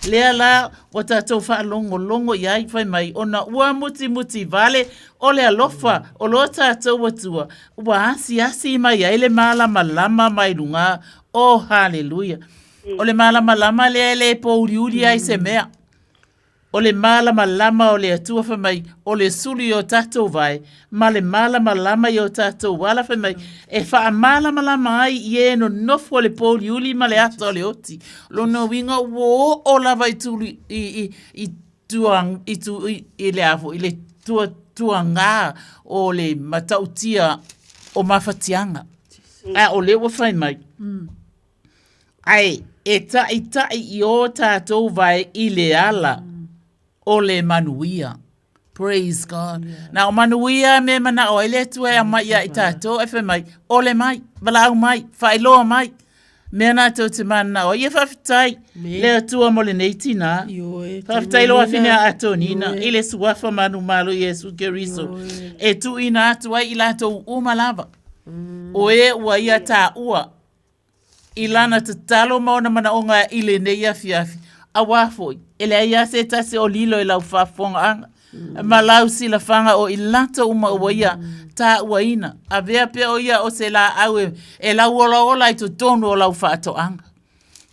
Lea la ua tatou faalogologo i ai fai mai, ona ua mutimuti vale o le alofa o lo tatou Atua, ua asiasi mai ai le malamalama mai lugā. Oh, haleluia! O le malamalama lea e le pōuliuli ai se mea. O le malamalama o le Atua fai mai, o le sulu i o tatou vae, ma le malamalama i o tatou ala fai mai, e faamalamalama ai i e nonofo i le pōuliuli ma le ata o le oti. Lona uiga ua oo lava i tulu, i, i, i tua, i tu, i, i le a foi, i le tua, tuagā o le matautia o mafatiaga. A o lea ua fai mai. Ae e taʻitaʻi i o tatou vae i le ala o le manuia. Praise God. Yeah. Na o manuia me manao ai le Atua e aumai ia i tatou e fai mai, ole mai, valaau mai, faailoa mai. Mea na tou te manao ai. Ia faafetai le Atua mo lenei tinā. Faafetai lo afine a Atonina i le suafa manumalo Iesu Keriso e tuuina atu ai i latou uma lava. O e ua ia taua i lana tatalo ma ona manaoga i lenei afiafi, auā foi, e leai lava se tasi o lilo i lau faafofogaaga ma lau silafaga o i latou uma ua ia tāuaina. Avea pea o ia o se laau e, e lauolaola i totonu o lau faatoaga.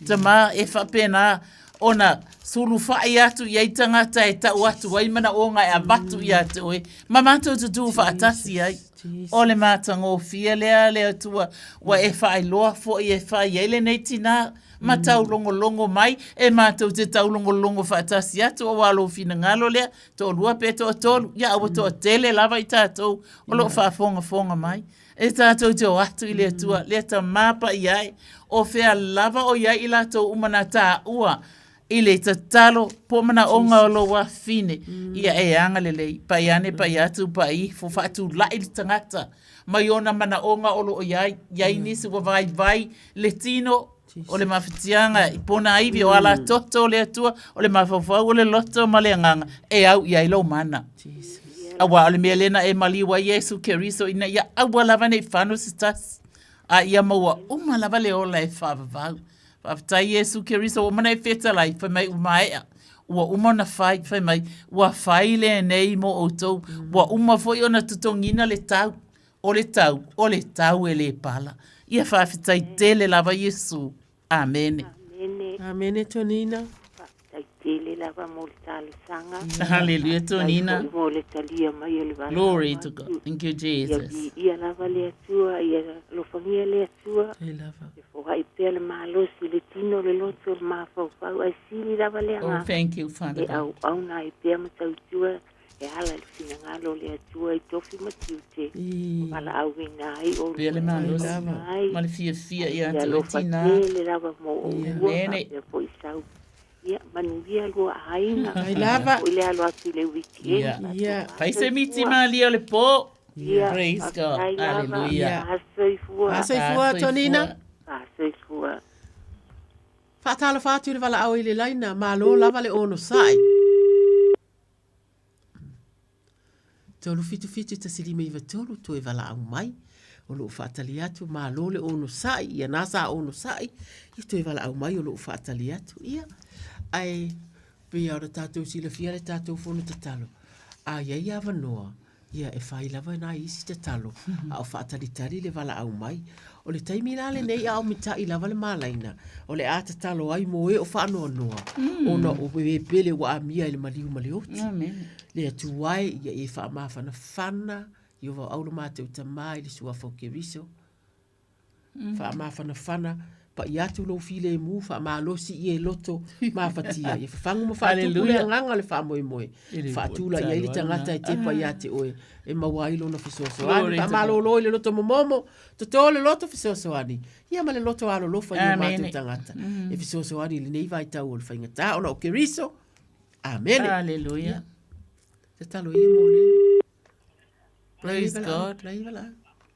Tama, e faapena ona sulufai atu i ai tagata e tau atu ai manaoga e avatu ia te oe, ma matou tutū faatasi ai. O le matagofie lea le Atua, ua e faailoa foi e fai ai lenei tinā, ma taulogologo mai, e matou te taulogologo faatasi atu aua lou finagalo lea, toalua pe toatolu, ia a ua toatele lava i tatou o lo o faafogafoga mai. E tatou te o atu i le Atua, le Tama Paia e, o fea lava o i ai i latou uma na taua i le tatalo po o manaoga o lou afafine, ia e agalelei, pai ane, pai atu, pai ifo, faatulai le tagata mai ona manaoga o lo o i ai, i ai nisi ua vaivai le tino o le mafatiaga i ponaivi o alatoto o le Atua, o le mafaufau o le loto ma le agaga e au i ai lou mana. Aua o le mea lea na e maliu ai Iesu Keriso ina ia aua lava ne i fano se tasi, a ia maua uma lava le ola e faavavau. Faafetai Iesu Keriso ua uma ona e fetalai, fai mai ua maea. Ua uma ona fai, fai mai, ua fai lenei mo outou. Ua uma foi ona totogiina le tau. O le tau, o le tau e le pala. Ia faafetai tele lava Iesu. Amene. Amene. Amene Tonina. Faafetai tele lava mo le talosaga. Hallelujah Tonina. Faafetai foi mo le talia mai o le valaau Glory to God. Thank you Jesus. Ia viia lava le Atua, ia alofagia le Atua. Ia foai pea le malosi i le tino, le loto, le mafaufau, ae sili lava le Oh, agaga. thank you, Father E God. auauna ai pea ma tautua e ala i le finagalo o le Atua i tofi ma tiute, ua valaauina ai Pea oulua le e malosi auauna ai. ma le fiafia ia Ia te oe alofa tinā. tele lava mo oulua, Amene. faapea foi sau. Ia, manuia lua aiga. Mai lava. Foi le alo atu i le weekend. Ia. Ia. Fai se miti malie o le pō. Ia, Praise God. faafetai lava. Hallelujah. Faasoifua. Faasoifua, Tonina. Faasoifua. Faatalofa atu i le valaau i le laina, malo lava le onosai. 377 1593 toe valaau mai o loo faatali atu malo le onosai ia na sa onosai ia toe valaau mai o loo faatali atu ia ae pei ona tatou silafia le tatou fono tatalo a iai avanoa. Ia, e fai lava nai isi tatalo, a o faatalitali le valaau mai. O le taimi la lenei a o mita'i lava le malaina, o le a tatalo ai mo e o faanoanoa, ona o e pele ua amia i le maliu ma le oti. Le Atua e, ia e faamafanafana, Ieova o au lo matou Tama i le Suafa o Keriso. Faamafanafana, paia atu lou filemu, faamalosi i e loto mafatia, ia fafagu ma faatupu le agaga o le faamoemoe, faatulai ai le tagata e tepa ia te oe, e maua ai lona fesoasoani. Faamalolo i le loto momomo, toto le loto fesoasoani, ia ma le loto alolofa i o matou tagata, e fesoasoani i lenei vaitau o le faigata, ona o Keriso. Amene. Haleluia. Tatalo ia mo le. Praise God.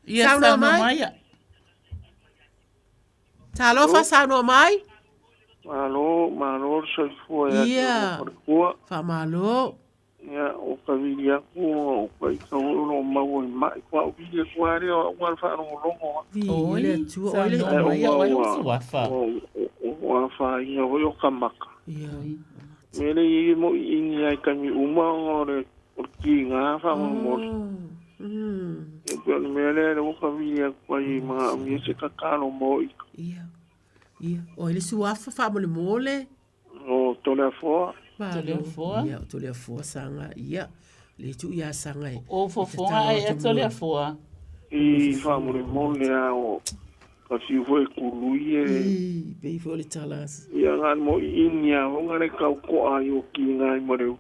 Ia saunoa mai. Talofa saunoa mai. Malo, malo le soifua ia te oe Falekua. Faamalo. Ia, o ka vili aku o ka ika foi o lo o maua i mai. Kua ou vili atu lava lea o au a le faalogologo a. Viia le Atua, oi le Ai ona ua afaina foi o ka maka. Mea lea e i ai mo iini lava i taimi uma ona o le o le tiga faamolemole. Ia pei o le mea lea lea ua tavili atu ai e manaomia se tatalo mo ita. Ia. Ia. O ai le suafa faamolemole? O Toleafoa. Toleafoa. Ia, o Toleafoa Saga. Ia. Le tuu ia Saga e. O fofoga ai e Toleafoa. I faamolemole a o ka fiu foi e kului e. I, pei foi o le tala. Ia, na o le moiini lava foi na le tau to'a ai o tiga ai ma le utu.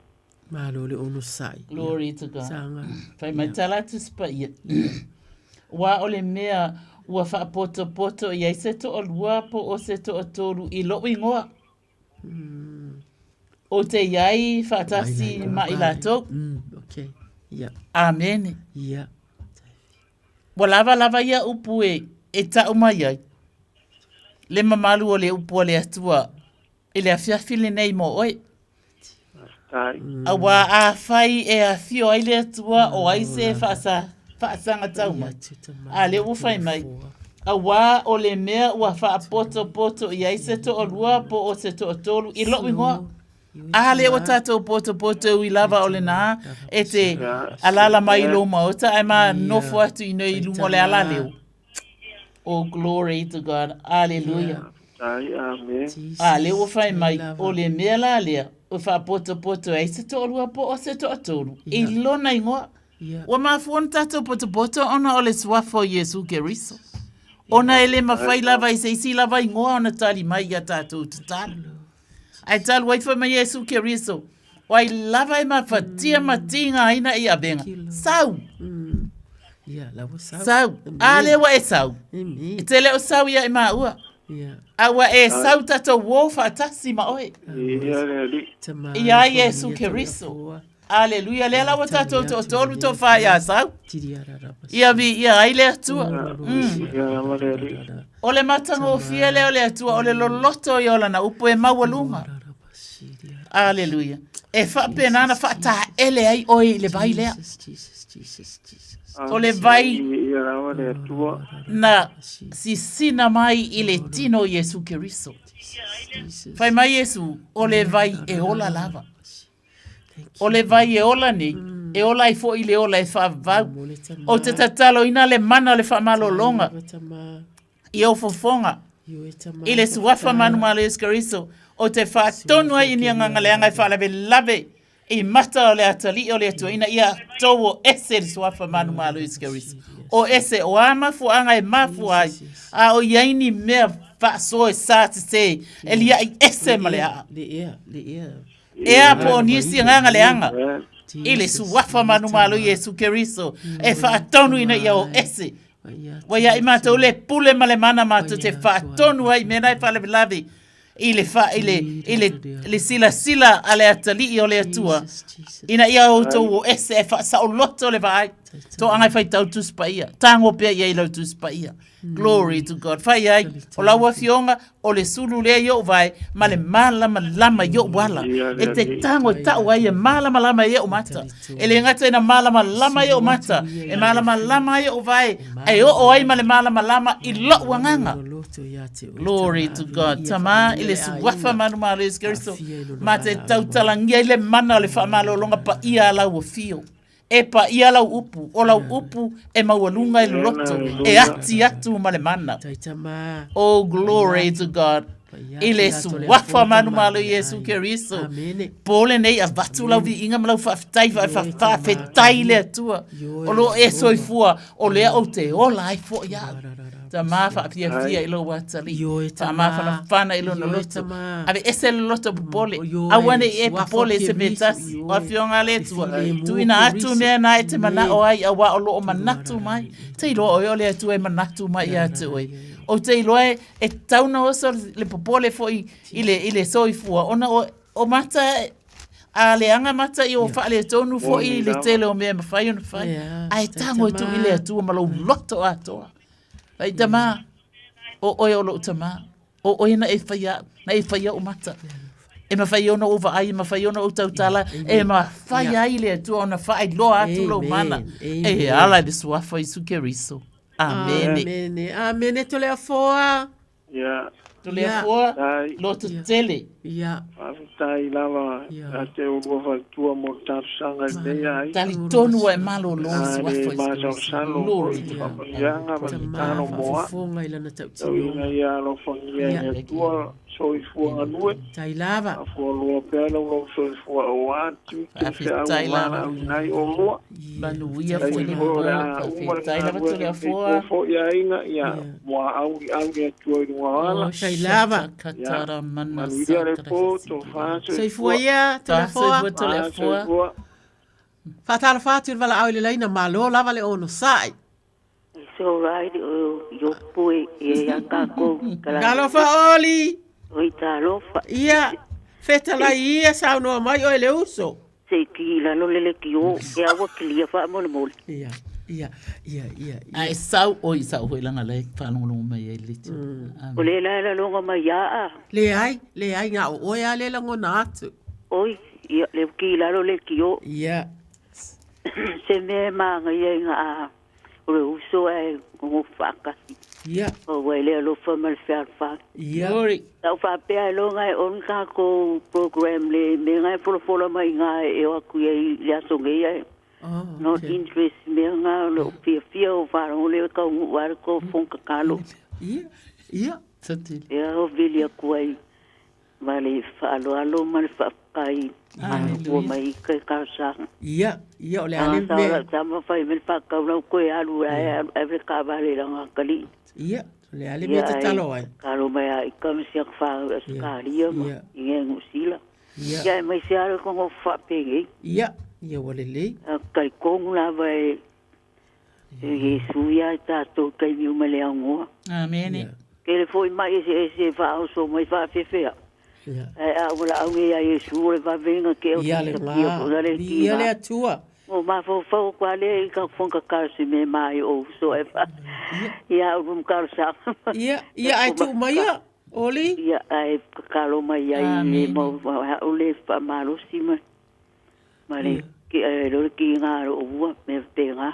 Malo le onosai. Glory to God. Saga. Fai mai tala atu se paia. Aua o le mea ua faapotopoto i ai se toalua po o se toatolu i lou igoa. Ou te i ai faatasi ma i latou. Okay. Yeah. Amene. Yeah. Ua lava lava ia upu e, e tau mai ai. Le mamalu o le upu a le Atua i le afiafi lenei mo oe. Auā afai e afio ai le Atua o ai se faasa, faasagatau mai. A lea ua fai mai, auā o le mea ua faapotopoto i ai se toalua po o se toatolu i lou igoa. A lea ua tatou potopoto e ui lava o lena e te alaala mai i lou maota ae ma nofo atu i nei i luga o le alaleo. Oh, glory to God. Hallelujah. Ai, amen. A lea ua fai mai, o le mea la lea, ua faapotopoto ai se toalua po o se toatolu i lona igoa. Ua mafua ona tatou potopoto ona o le suafa o Iesu Keriso. Ona e le mafai lava i se isi lava igoa ona tali mai i a tatou tatalo. Ae talu ai fai mai Iesu Keriso, o ai lava e mafatia ma tigaina i avega. Sau! Sau. A lea ua e sau. E te le o sau ia i māua. A ua e sau tatou uō faatasi ma oe. I a Iesu Keriso. Aleluia, lea la ua tatou toatolu tofa iā Sau. Ia viia ai le Atua. O le matagofie lea o le Atua, o le loloto ia o lana upu e maualuga. Aleluia. E faapena ona faataele ai oe i le vai lea. O le vai na sisina mai i le tino o Iesu Keriso. Fai mai Iesu, o le vai e ola lava. O le vai e ola nei, e ola ai foi le ola e faavavau. Ou te tataloina le mana o le faamalologa i ou fofoga i le suafa manumalo Iesu Keriso, ou te faatonu ai i ni agaga leaga e faalavelave i mata o le atalii o le Atua ina ia tou o ese le suafa manumalo Iesu Keriso. O ese, o a mafuaaga e mafua ai, a o i ai ni mea faasoa e sa sese e liaʻi ese ma le aa. Ea po o nisi agaga leaga i le suafa manumalo Iesu Keriso e faatonu ina ia o ese. Ua ia i matou le pule ma le mana matou te faatonu ai i mea na e faalavelave i le, fa, i le, i le, le silasila a le atalii o le Atua ina ia outou o ese e faasaoloto le vaai. Toaga e faitau Tusi Paia. Tago pea i ai lau Tusi Paia. Glory to God. Fai ai, o lau afioga, o le sulu lea i ou vae, ma le mālamalama i ou ala. E te tago e tau ai e mālamalama i ou mata. E le gata ina mālamalama i ou mata, e mālamalama ai ou vae, e oo ai ma le mālamalama i lou agaga. Glory to God. Tama, i le suafa manumalo Iesu Keriso, ma te tautalagia i le mana o le faamalologa paia a lau afio. E paia lau upu, o lau upu e maualuga i le loto, e ati atu ma le mana. Oh, glory to God. I le suafa manumalo Iesu Keriso. Po lenei avatu lau viiga ma lau faafetai, faafetai i le Atua. O lo o e soifua, o lea ou te ola ai foi au. Tama faafiafia i lou atalii. Faamafanafana i lona loto. Aveese le loto popole. Aua ne i e popole i se mea tasi. O Afioga a le Atua, tuuina atu mea na e te manao ai, auā o lo o manatu mai. Te iloa oe o le Atua e manatu mai ia te oe. Ou te iloa e, e tatau ona oso le popole foi i le, i le soifua, ona o, o mata a leaga mata i o faaletonu foi i le tele o mea e mafai ona fai. Ae tago e tuu i le Atua ma lou loto atoa. Ai tama, o oe o lou tama, o oe na e whaia, na e whaia o mata. E mawhai ona o vaai, e mawhai ona o tautala, e mawhai ai le Atua ona whaailoa atu lou mana. E ala i le suafa Isu Keriso. Amene. Amene. Amene Toleafoa. Ia. Toleafoa, loto tele. Ia. Faafetai lava ia te oulua faletua mo le talosaga i lenei aiga. Talitonu ua e malolo i suafa o Iesu Keriso. Glory to God. Faamanuiaga ma le tatalo mo au. Faafofoga i lana tautinoga. Tau ina ia alofagia e le Atua soifua galue. Tai lava. Faafualoa pea lau soifua aua tiute feau Faafetai lava. valaauina ai oulua. Manuia foi le po. Faafetai lava Toleafoa. Foi aiga ia muaau liau le Atua i luga o ala. Tai lava. Katara mana Manuia le po, tofa Soifua ia Toleafoa. Soifua Toleafoa. Faatalofa atu i le valaau i le laina malo lava le onosai. It's all right, o iopu e ia kākou. Talofa Oli. Oi talofa. Ia, fetalai ia saunoa mai oe le uso. Se i ki lalo le le ki o, e aua kilia faamolemole. Ia, ia, ia, ia. Ae sau oi sau hoi langa le whaalongolongo mai ai le tio. O le la la longa mai ia a. Leai, leai, na o oe a le lagona atu. Oi, ia, le ki lalo le ki o. Ia. Se mea e māngaia i ngā o le uso ae gogo faakasi. Ia. O wai le alofa ma le fealofani. Ia. Sa ou faapea ailoga e on kākou program le mea ngā e folafola mai ngā e o aku ia i le aso nei ae. Oh, Not interest mea ngā o le fiafia o faalogo le kau nguu a le ko fongakalo. Ia. Ia. Ia o vili aku ai Ma le faaaloalo ma le faafetai ua mai i ke talosaga. Ia, ia o le a le mea. Sa tama fai mai le faatau lau koe alu ae ave le taavale i lana atalii. Ia, o le a le mea tatalo ai. Tatalo mai a i ka ma si aka whānau i Australia ma i ngē New Zealand. Ia. Ia aemaise lava le nofo faapenei. Ia, ia ua lelei. Talitonu lava e Iesu ia i tatou taimi uma le aunoa. Amene. Tele foi mai eseese e faaoso mai faafefea. Ae a ua laau nei ia Iesu o le vavega ke o Ia le ga, viia le Atua. O mafaufau aku a lea i ka fonga kalsi me mai o uso e fa. Ia au rum kalsa. Ia, ia ai tu mai ia, Oli. Ia ai kalo mai ai le mau au le fa malosi mai. Ma le ki e lo ki ngā ro ua me te ngā.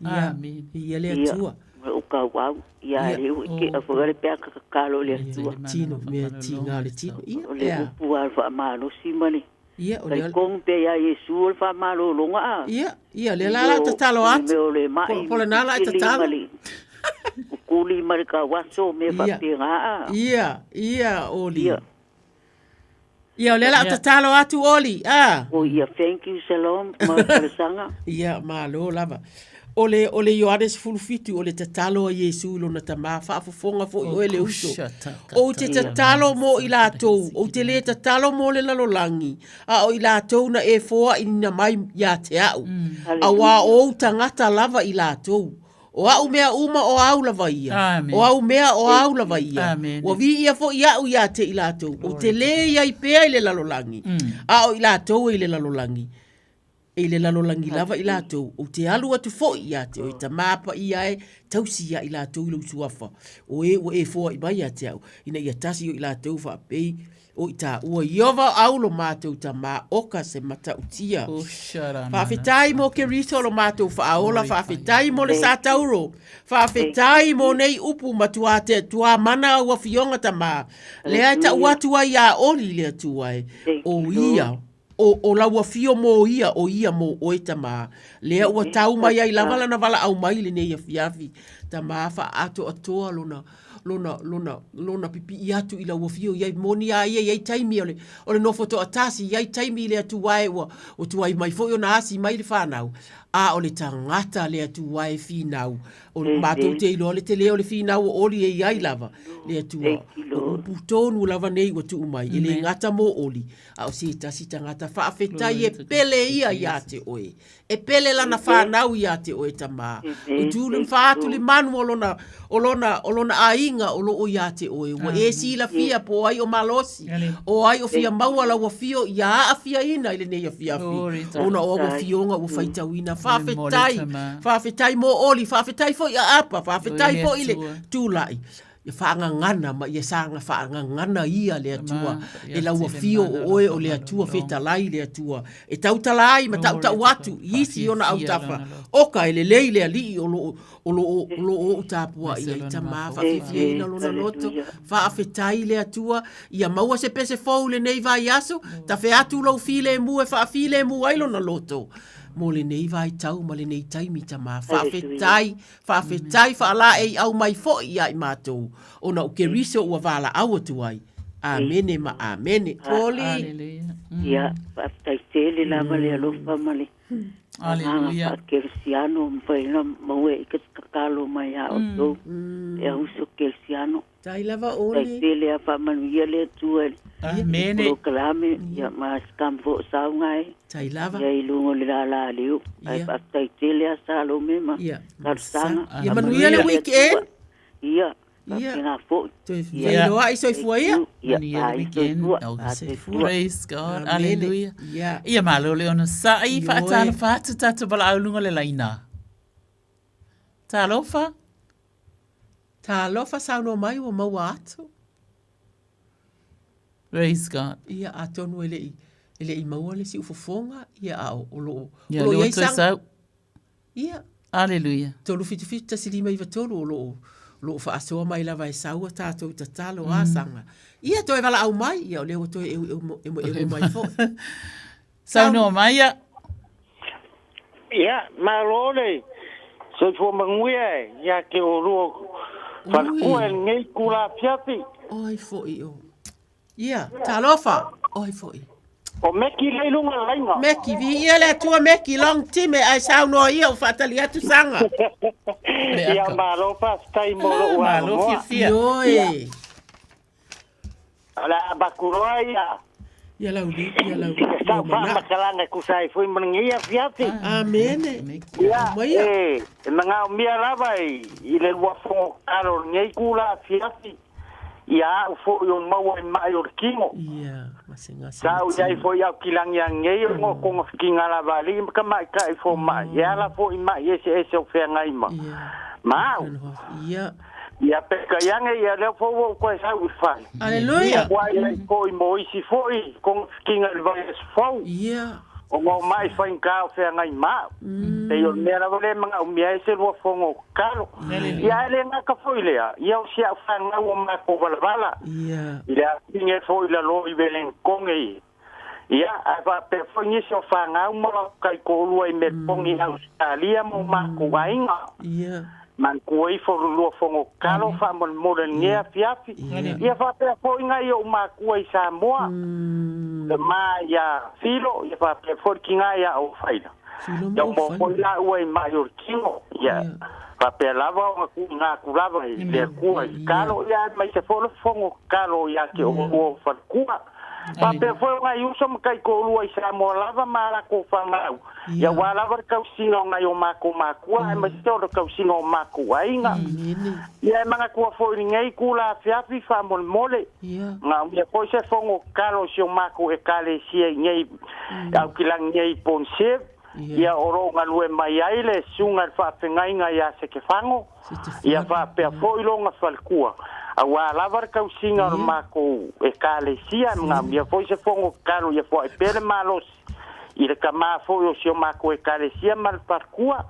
Ia, ia le Atua. Ia, o kau au, ia le ui ke a whakare pea ka kakalo le Atua. Tino, mea tinga le tino. Ia, O le upu a wha malosi ma le. Ia, o le... Kong pe ia Iesu o le wha malolonga a. Ia, ia, le la la tatalo atu. O le mai. Po le nā la tatalo. Kuli ma le kawaso me wha pe ngā a. Ia, ia, Oli. Ia. Ia, o lea la o tatalo atu, Oli, a. O ia, thank you, shalom, ma talosaga. Ia, malo lava. O le, o le Ioane 17, o le tatalo a Iesu i lona tamā, faafofoga foi oe le uso. Ou te tatalo mo i latou, ou te lē tatalo mo le lalolagi, a o i latou na e foaʻina mai iā te aʻu, auā o ou tagata lava i latou. O a'u mea uma o āu lava ia. Amen. O au mea o āu lava ia. Amen. Ua viia foi a'u iā te i latou, ou te lē i ai pea i le lalolagi, a o i latou e i le lalolagi, e i le lalolagi lava i latou, ou te alu atu foi iā te oe, Tamā paia e, tausi iā i latou i lou suafa, o e ua e foaʻi mai iā te a'u, ina ia tasi o i latou faapei O i tāua Iova o au lo mātou tamā oka se matautia. Faafetai mo Keriso lo mātou whaaola, faafetai mo le sātauro, faafetai mo nei upu ma tuā te tuā mana au afioga tamā. Lea e tau atu ai iā Oli le Atua e, o ia. o, o lau afio mō ia, o ia mō oe tamā. Lea ua tau mai ai lava lana valaau mai i lenei afiafi. Tamā faaatoatoa lona, lona, lona, lona pipii atu i lau afio i ai moni a ia i ai taimi o le, o le nofo toatasi, i ai taimi i le Atua e ua, ua tuai mai foi ona asi mai le fanau, a o le tagata le Atua e finau. O matou te iloa le tele o le finau o Oli e i ai lava le Atua. O upu tonu lava nei ua tuu mai, e le gata mō Oli, a o se tasi tagata faafetai e pele ia iā te oe. E pele lana whānau iā te oe tamā. O tū le whāatu le manu o lona, o lona, o lona aiga o loo iā te oe. Ua e silafia po o ai o malosi, o ai o fia maua lau afio ia aafiaina i lenei afiafi. Ona o au afioga ua faitauina. Faafetai, faafetai mō Oli, faafetai foi a Apa, faafetai foi le Tūla'i. Ia faagagana ma ia saga faagagana ia le Atua e lau afio o oe o le Atua fetalai le Atua e tautala ai ma tautau atu i isi ona autafa oka e lelei le Alii o loo o loo o loo ou tapuai ai tamā faafiafiaina lona loto faafetai le Atua ia maua se pese fou i lenei vaiaso tafe atu lou filemu e faafilemu ai lona loto mo lenei vaitau ma lenei taimi tamā faafetai Faafetai faalaeiau mai foi ia i matou, ona o Keriso ua valaau atu ai. Amene ma amene. Oli. Aleluia. Ia, faafetai tele lava le alofa ma le agaga faakerisiano ua mafai ona maua i ka tatalo mai ia outou e uso kerisiano. Tai lava Oli. Faafetai tele a faamanuia le Atua i le polokalame ia ma si tama foi o Sauga e. Tai lava. Ia i luga o le lala leo. Ae faafetai tele a Salome ma Talosaga. Ia manuia le weekend. Ia. Faapena foi. Toe feiloai soifua ia. Manuia le weekend. Praise God. Hallelujah. Ia malo le onosai. Faatalofa atu tatou valaau i luga o le laina. Talofa. Talofa saunoa mai ua maua atu. Praise God. Ia atonu e le i e le i maua le siufofoga ia a o, o loo Ia, o loo iai sang. Ia. Hallelujah. 377 1593 o loo loo faasoa mai lava e sau a tatou tatalo a saga. Ia toe valaau mai ia o lea ua toe eu eu emo mai foi. Saunoa mai ia. Ia, malo le soifua manuia e ia te oulua falekua i lenei itula afiafi. Oi foi o. Ia, talofa. Oi foi. O Meki lea i luga o le laina. Meki, viia le Atua Meki, long time ae saunoa ia ua faatali atu saga. Ia, malo faafetai mo lou Malo avanoa. fiafia. Ioe. O le a avatu loa ia. Ia lau li, ia lau. Sau faamatalaga e tusa ai foi ma lenei afiafi. Amene. Ia, e, e manaomia lava i, i le lua fono tatalo o lenei itula afiafi, ia au foi o maua i ma'i o le tino. Ia, gasegase. Sa ou i ai foi i Aokilangi nei ona o togafitiga lava a alii ma tamaitai fomai, e ala foi i ma'i eseese o feagai ma, ma au. Ia. Ia peitai ane, ia lea foi ua ou toe sau i le fale. Aleluia! Ua i ai foi mo isi foi togafitiga i le vaiaso fou. Ia. Ona o ma'i faigata o feagai ma au. Pei o le mea lava lea e manaomia ai se lua fono tatalo. Ia ae le gata foi lea, ia o si au fanau o matou valavala. Ia. I le afine foi i lalo i Wellington i Ia, ae faapea foi nisi o fanau ma latou taitoalua i Melbourne i Ausetalia ma o matou aiga. Ia. Manatua ifo le lua fono tatalo faamolemole i lenei afiafi. Ia faapea foi nai ou matua i Samoa, le ma ia Filo, ia faapea foi le tina ia Ofaila. Ia mo foi laua i ma'i o le tino. Ia faapea lava ona tuuina atu lava i le Atua i le tatalo, ia aemaise foi le fono tatalo ia te oulua o faletua. Faapea foi o nai uso ma taitoalua i Samoa lava ma a latou fanau, ia aua lava le tausiga o nai o matou matua aemaise o le tausiga o matou aiga. Ia e manatua foi i lenei itula afiafi faamolemole, manaomia foi se fono tatalo i si o matou Ekalesia i nei Aukilani nei i Ponsieve, ia o lo o galue mai ai le Susuga i le Faafegaiga ia Setefano, Ia faapea foi lona faletua, auā lava le tausiga o le matou Ekalesia, e manaomia foi se fono tatalo ia foai pea le malosi i le tama foi o si o matou Ekalesia ma le faletua.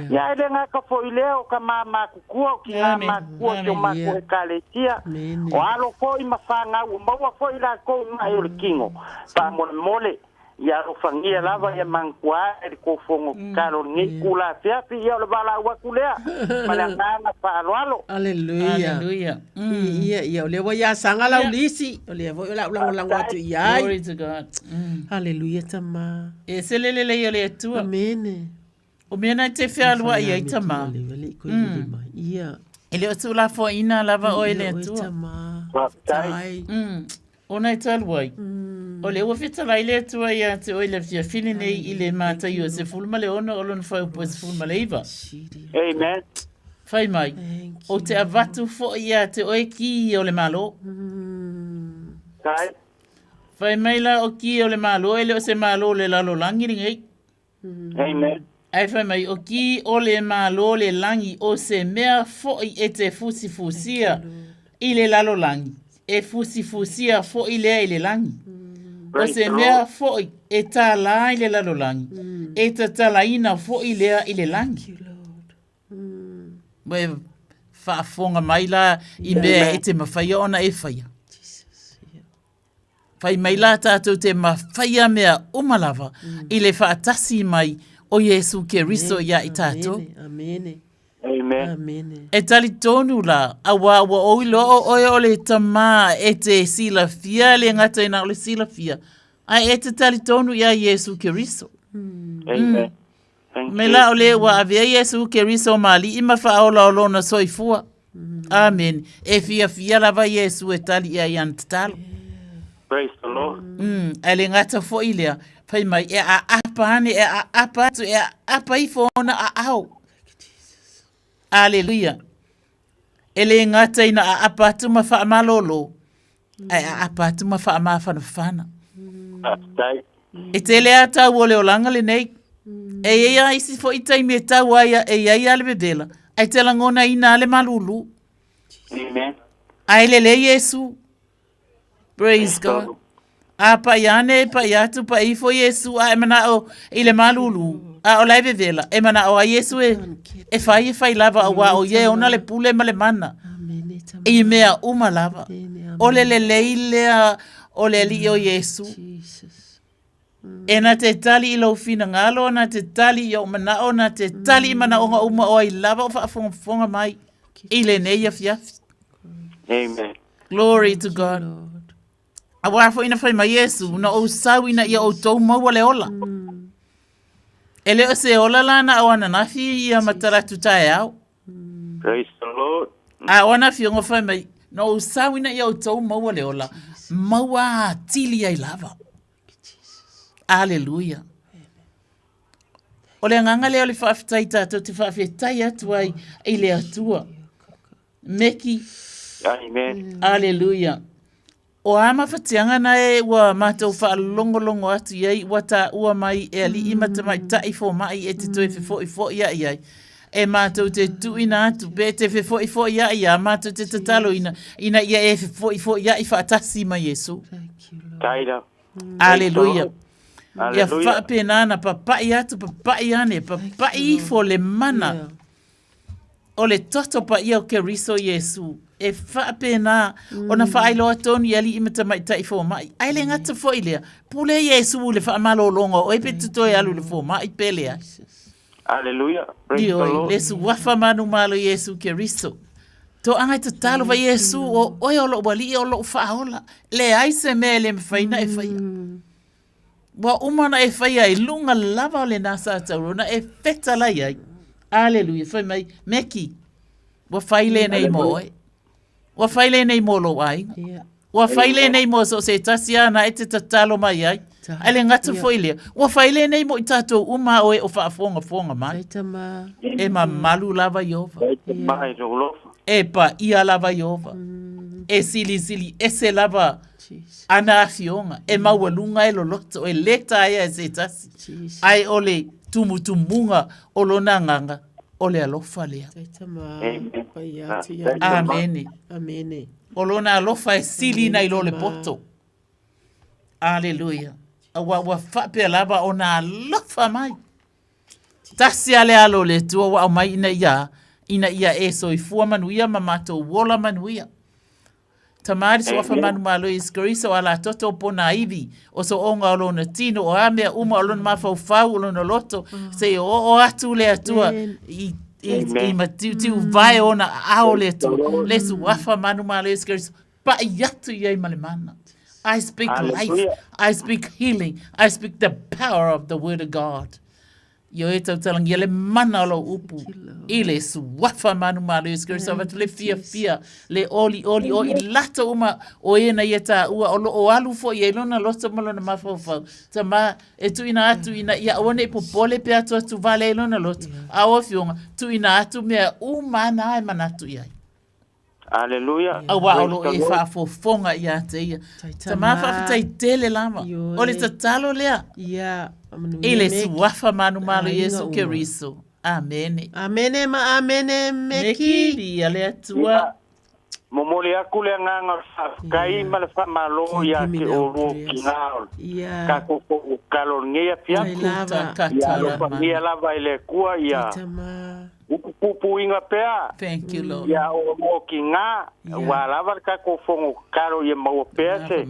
Ia, e le gata foi i lea, o tama matutua, o tina matutua o si o matou Ekalesia, o alo foi ma fanau, ua maua foi i latou i ma'i o le tino, faamolemole. Ia alofagia lava ia manatua ae le tou fono tatalo i lenei itula afiafi. Ia o le valaau atu lea ma le agaga faaaloalo. Aleluia. Aleluia. Ia, ia, o lea ua ia saga lau lisi, o lea foi o le a ou lagolago atu i ai. Glory to God. Aleluia tama. E se le lelei o le Atua. Amene. O mea na e te fealuai ai tama. Ia. E le o tuulafoaina lava oe e le Atua. Faafetai. Ona e talu ai, o lea ua fetalai le Atua ia te oe i le afiafi lenei i le Mataio 16 o lona fuaiupu e 19. Amen. Fai mai, ou te avatu foi ia te oe ki o le Malo. Kai. Fai mai la o ki o le Malo e le o se Malo o le lalolagi lenei. Amen. Ae fai mai, o ki o le Malo le lagi o se mea foʻi e te fusifusia i le lalolagi, e fusifusia foʻi lea i le lagi. O se mea foʻi e tālā i le lalolagi, e tatalaina foʻi lea i le lagi. Ua e faafofoga mai la i mea e te mafaia ona e faia. Fai mai la tātou te mafaia mea uma lava i le faatasi mai o Iesu Keriso ia i tātou. Amene. Amen. Amene. E talitonu la, auā ua ou iloa o oe o le Tama e te silafia, e le gata i na o le silafia, ae e te talitonu ia Iesu Keriso. Amen. Thank Me you. la o le ua avea Iesu Keriso ma alii ma faaola o lona soifua. Amen. E fiafia lava Iesu e tali ia i ana tatalo. Praise the Lord. Ae le gata foi lea, fai mai e aapa ane, e aapa atu, e aapa ifo ona aao. Aleluia. E le gata ina aapa atu ma faamalolo, ae aapa atu ma faamafanafana. Faafetai. E tele a tau o le olaga lenei. E i ai a isi foi taimi e tau ai e i ai a le vevela, ae te lagonaina a le malulu. Amen. Ae lelei Iesu. Praise God. A pai ane, pai atu, pai ifo Iesu, a e manao i le malulu, a o la e vevela, e manao ai Iesu e, e fai e fai lava auā o ia e ona le pule ma le mana. I mea uma lava. O le lelei lea o le Alii o Iesu. E na te tali i lou finagalo, na te tali i ou manao, na te tali i manaoga uma o ai lava o faafogafoga mai i lenei afiafi. Amen. Glory to God. Auā foi na fai mai Iesu, na ou sau ina ia outou maua le ola. E le o se ola la na o ananafi ia ma talaatu taeao. Praise the Lord. A o ana afioga fai mai, na ou sau ina ia outou maua le ola, maua atili ai lava. Aleluia. O le agaga lea o le faafetai tātou te faafetai atu ai i le Atua. Meki. Amen. Aleluia. O a mafatiaga na e ua matou faalogologo atu i ai ua taua mai e alii ma tamaitai fomai e te toe fefoifoiaʻi ai, e matou te tuuina atu pe te fefoifoiaʻi a matou te tataloina ina ia e fefoifoiaʻi faatasi ma Iesu. Taira. Aleluia. Ia faapena ona papaʻi atu, papaʻi ane, papaʻi ifo le mana. O le toto paia o Keriso Iesu, e faapena ona faailoa tonu i alii ma tamaitai fomai. Ae le gata foi lea, pule Iesu i le faamalologa o oe pe te toe alu i le fomai pe leai. Aleluia. Praise the Ioe, Lord. le suafa manumalo Iesu Keriso. Toaga e tatalo fai Iesu, o oe o lou alii o lou faaola. Leai se mea e le mafai ona e faia. Ua uma ona e faia i luga lava o lena sa tauro na e fetalai ai. Aleluia. Fai mai, Meki, ua fai lenei mo oe. Ua fai lenei mo lou aiga. Ua fai lenei mo so o se tasi āna e te tatalo mai ai. Ae le gata foi lea, ua fai lenei mo i tātou uma a oe o faafogafoga mai. E mamalu lava Ieova. E paia lava Ieova. E silisili ese lava Ana afioga, e maualuga e loloto, e lē taea e se tasi, ae o le tumutumuga o lona agaga, o le alofa lea. Amene. O lona alofa e sili nai lo le poto. Aleluia. Aua ua faapea lava ona alofa mai. Tasi a le alo o le Atua ua aumai ina ia, ina ia e soifua manuia ma matou ola manuia. Tama le suafa manumalo Iesu Keriso a la toto o pona ivi, o so'oga o lona tino, o a mea uma o lona mafaufau, o lona loto, se i o'o atu le Atua i i, i matiutiu vae ona aao le Atua. Le suafa manumalo Iesu Keriso, pa'i atu i ai ma le mana. I speak life, I speak healing, I speak the power of the word of God. Ioe e tautalagia le mana o lou upu i le suafa manumalo Iesu Keriso avatu le fiafia le olioli o i latou uma o e na ia taua o lo o alu foi ai lona loto ma lona mafaufau tama e tuuina atu ina ia aua nei popole pe atuatu vale ai lona loto a o afioga tuuina atu mea uma na e manatu i ai. Aleluia. Auā o lo o e faafofoga ia te ia. Tama faafetai tele lava. O le tatalo lea. Ia, I le suafa manumalo Iesu Keriso. Amene. Amene ma amene Meki. Meki, ia le Atua. Momoli aku le agaga o le faafetai ma le faamalo ia te oulua o tina o le tatou fono o lenei afiafi. Ia alofagia lava e le Atua ia Upu puipuiga pea. Thank you, Lord. Ia oulua tina, ua lava le tatou fono tatalo ia maua pea se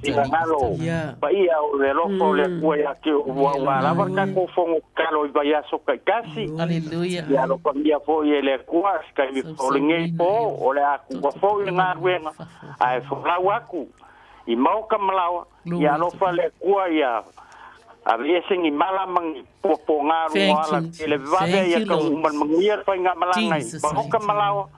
finagalo paia o le alofa o le Atua ia te oulua, ua lava le tatou fono tatalo i vaiaso taitasi. Hallelujah. Ia alofagia foi e le Atua se taimi o lenei po, o le a tuua foi le galuega, ae folau atu i maoka ma laoa, Ia alofa le Atua ia aveese ni mala ma ni puapuaga luga o ala tele vave ia taunuu ma le manuia le faigamalaga i maoka ma laoa.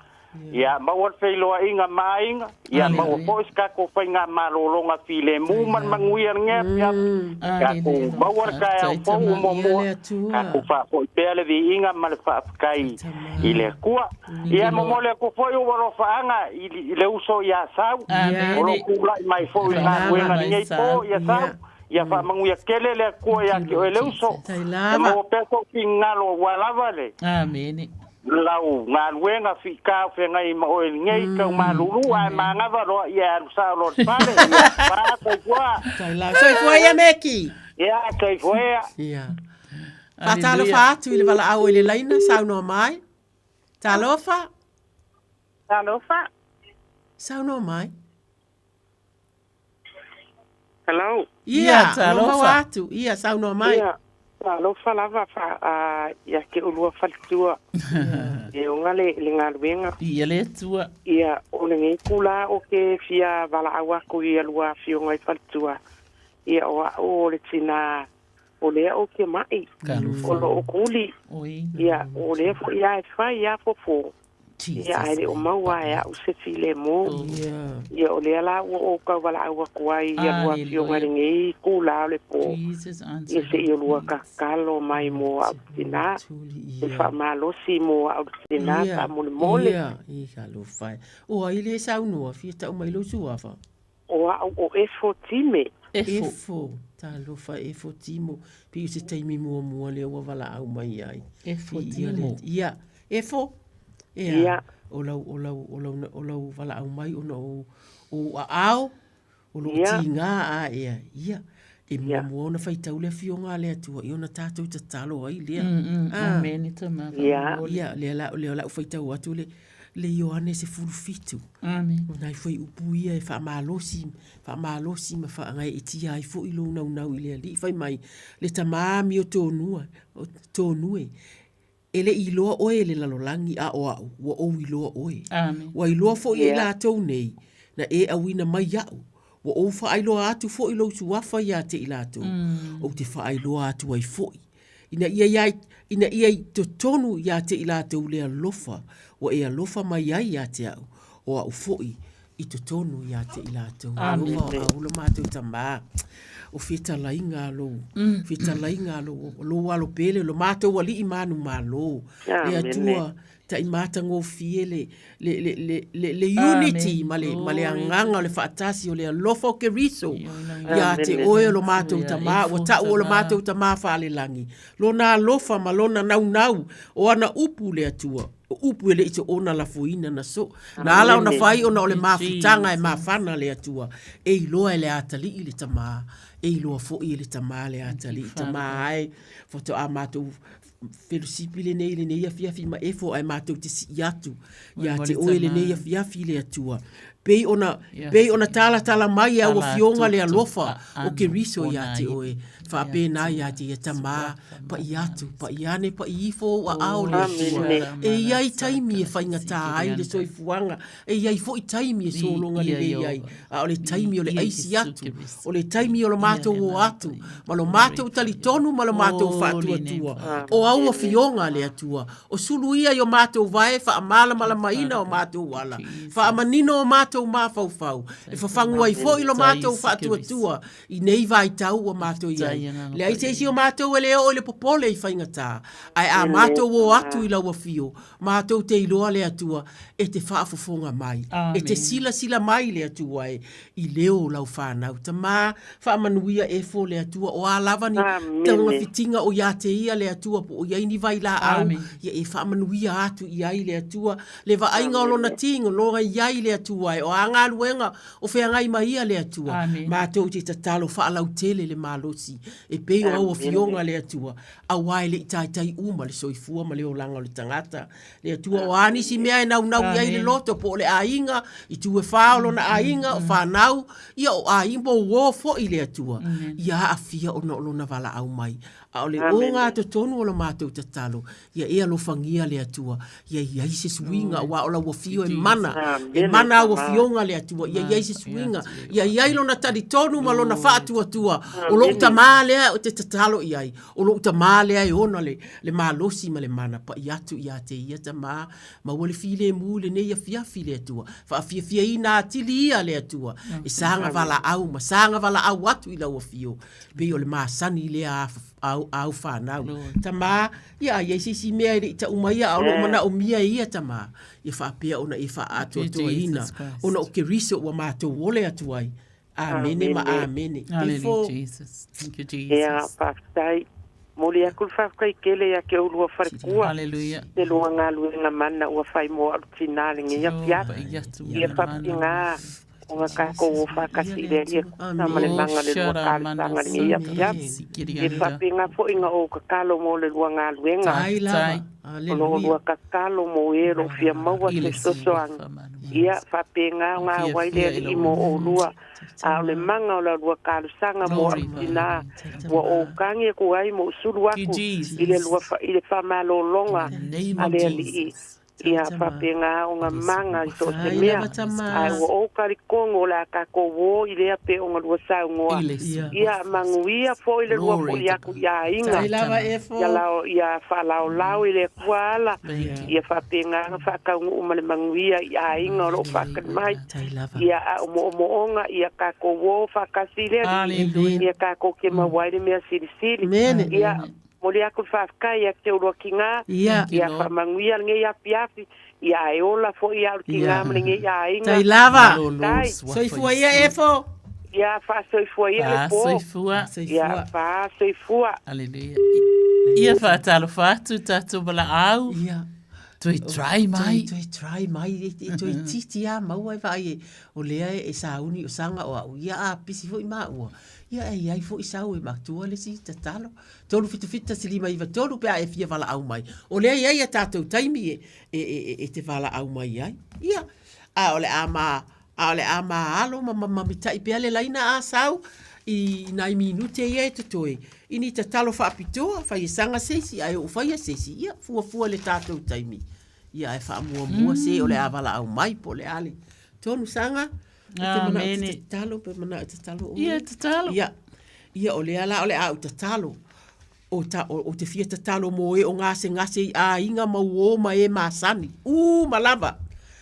Ia maua le feiloaiga ma aiga, ia maua foi se tatou faigamalologa filemu ma le manuia i lenei afiafi. Tatou maua le taeao fou o muamua, tatou faafoi pea le viiga ma le faafetai i le Atua. Ia momoli atu foi ou alofaaga i le uso ia Sau, o lo o tulai mai foi i le galuega lenei po ia Sau. Ia faamanuia tele le Atua ia te oe le uso. Ia maua pea sou finagalo aua lava le lau galuega fiitā o feagai ma oe i lenei tau malulu ae manava loa ia e alu sao loa i le fale. Ia pā soifua. Soifua ia Meki. Ia soifua ia. Ia. Faatalofa atu i le valaau i le laina, saunoa mai. Talofa. Talofa. Saunoa mai. Hello. Ia, talofa. Maua atu. Ia, saunoa mai. Ia, talofa lava fa, a, ia te ulua faletua. E oga le, le galuega. Ia le Atua. Ia, o lenei itula ou te fia valaau atu i a lua afioga i faletua. Ia, o au o le tina o lea ou te ma'i, o loo kuli, ia, o lea foi a e fai a fofo, ia, ae le o maua e a'u se filemu. Ia, o lea la ua ou tauvala'au atu ai ia lua afioga i lenei itulā o le pō, ia seia lua tatalo mai mo a'u tinā, e faamalosi mo a'u tinā faamolemole. Ia, ia, talofa e. O ai le saunoa, fia tau mai lou suafa? O a'u o Efo Time. Efo. Talofa Efo Timo. Pei o se taimi muamua lea ua valaau mai ai. Efo Timo. Ia. Efo. Ea. Ia. O lau, o lau, o lau, o lau valaau mai ona o, o ou aao, o lou tiga a ea. Ia. E muamua ona faitau le Afioga a le Atua i ona tatou tatalo ai lea. Amene tama. Ia. Ia, lea la, lea o lau faitau atu le, le Ioane 17. Amene. O nai fuaiupu ia e faamalosi, faamalosi ma faagaeetia ai foi lou naunau i le Alii. Fai mai, le tama amio tonua, tonu e, e le i iloa oe e le lalolagi, a o au, ua ou iloa oe. Amen. Ua iloa foi e i latou nei, na e auina mai iaʻu. Ua ou faailoa atu foi lou suafa ia te i latou, ou te faailoa atu ai foi, ina ia ia, ina ia i totonu ia te i latou le alofa ua e alofa mai ai ia te au, o au foi i totonu ia te i latou. Amen. Alofa o au lo matou tamā, o fetalaiga a lou, fetalaiga a lou, lou alo pele, lo matou alii manumalo, le Atua taimatagofie le, le, le, le, le, le unity ma le, ma le agaga o le faatasi o le alofa o Keriso ia te oe o lo matou tamā, ua ta'u o lo matou tamā faalelagi, lona alofa ma lona naunau o ana upu le Atua, o upu e le i soona lafoina na so, na ala ona fai ona o le mafutaga e mafana le Atua, e iloa e le atalii le tamā, e iloa foi e le tamā le atalii. Tamā ae, faatoa matou felosipi lenei i lenei afiafi ma Efo ae matou te sii atu ia te oe lenei afiafi le Atua. Pei ona, pei ona talatala mai e au afioga le alofa o Keriso iā te oe, faapena iā te ia Tamā, paʻi atu, paʻi ane, paʻi ifo ou aao le Atua. E i ai taimi e faigata ai le soifuaga, e i ai foʻi taimi e sologa lelei ai, a o le taimi o le aisi atu, o le taimi o lo matou o atu, ma lo matou talitonu ma lo matou faatuatua, o au afioga le Atua, O sulu ia i o mātou wae, faamalamalamaina o mātou ala, faamanino o mātou mafaufau, e fafagu ai foi lo mātou faatuatua i nei vaitau ua mātou i ai. Leai se isi o mātou e le oo i le popole i faigata, ae a mātou o atu i lau afio, mātou te iloa le Atua e te faafofoga mai, e te silasila mai le Atua e i leo o lau whanau. Tamā, faamanuia e fo le Atua, o a lava ni taugawhitinga o ia te ia le Atua, po o iai ni vailaau, ia e faamanuia atu i ai le Atua, le vaaiga o lona tingo, lona iai le Atua e, o a galuega o feagai ma ia le Atua, matou te tatalo faalautele le malosi, e pei o au afioga le Atua, auā e le i taitai uma le soifua ma le olaga o le tagata. Le Atua, o a nisi mea e naunau i ai le loto, po o le aiga, i tu e whā o lona aiga, o whānau, ia o aiga, po o uō foʻi le Atua, ia aafia ona o lona valaau mai. A o le ogatotonu o lo matou tatalo, ia e alofagia le Atua, ia i ai se suiga, aua o lau afio e mana, e mana au afioga le Atua, ia i ai se suiga, ia i ai lona talitonu ma lona faatuatua, o lou tamā lea ou te tatalo i ai, O lou tamā lea e ona le, le malosi ma le mana paʻi atu iā te ia tamā, maua le filemu i lenei afiafi le Atua, faafiafiaina atili ia le Atua, e saga valaau ma saga valaau atu i lau afio, pei o le masani lea a, a, a au whanau. Tamā, ia a i ai se isi mea e le i taʻu maia a o loo manaomia e ia tamā, ia faapea ona e faaatoatoaina, ona o Keriso ua matou ole atu ai, Amene ma amene. Hallelujah, Jesus. Thank you, Jesus. Ia, faafetai. Momoli atu le faafetai tele ia te oulua falekua. Hallelujah. Te lua galuega mana ua fai mo a'u tinā lenei afiafi. Ia faapena ona tatou o faatasi i le Alii e tusa ma le maga le lua talosaga lenei afiafi. Ia faapena foi na ou tatalo mo le lua galuega. O lo o lua tatalo mo e o lo o fia maua se fesoasoani. Ia, faapena ona auai le Alii mo oulua, a o le maga o la lua talosaga mo a'u tinā, ua ou tagi atu ai ma ou sulu atu i le lua i le faamalologa a le Alii. Ia, faapena ona maga i so o se mea, ae ua ou talitonu o le a tatou o i lea pei ona lua saunoa. Ia, manuia foi le lua foi atu i aiga, ia lao, ia faalaolao i le Atua ala, ia faapena ona faataunuu ma le manuia i aiga o lo o faatali mai. Ia, a o moomooga, ia tatou o faatasi i le Alii, ia tatou te maua ai le mea silisili. Ia, momoli atu le faafetai ia te oulua tinā, ia faamanuia lenei afiafi, ia ae ola foi ia le tinā ma lenei aiga. Tai lava. Soifua ia Efo. Ia faasoifua ia le po. Faasoifua. Ia faasoifua. Aleluia. Ia faatalofa atu tatou valaau. Ia. Toe try mai. Toe try mai. E toe titi a maua e vaai e o lea e sauni o saga o au ia a pisi foi maua. Ia e iai foi sau e matua le isi tatalo. 377 1 5 9 3 pe a e fia valaau mai. O lea e iai a tatou taimi e e e e te valaau mai ai. Ia, a o le a ma A o le a māalo ma mamitaʻi pea le laina a sau i nai minute ia e totoe, i ni tatalo faapitoa, fai e saga se isi ae oo faia se isi, ia, fuafua i le tatou taimi. Ia, ae faamuamua se o le a valaau mai po o le a le tonu saga. E te manao e te tatalo pe manao e tatalo oe. Ia, tatalo. Ia, ia o lea la o le a ou tatalo. O ta, o, o te fia tatalo mō e o gasegase i āiga ma uō ma e masani, uma lava.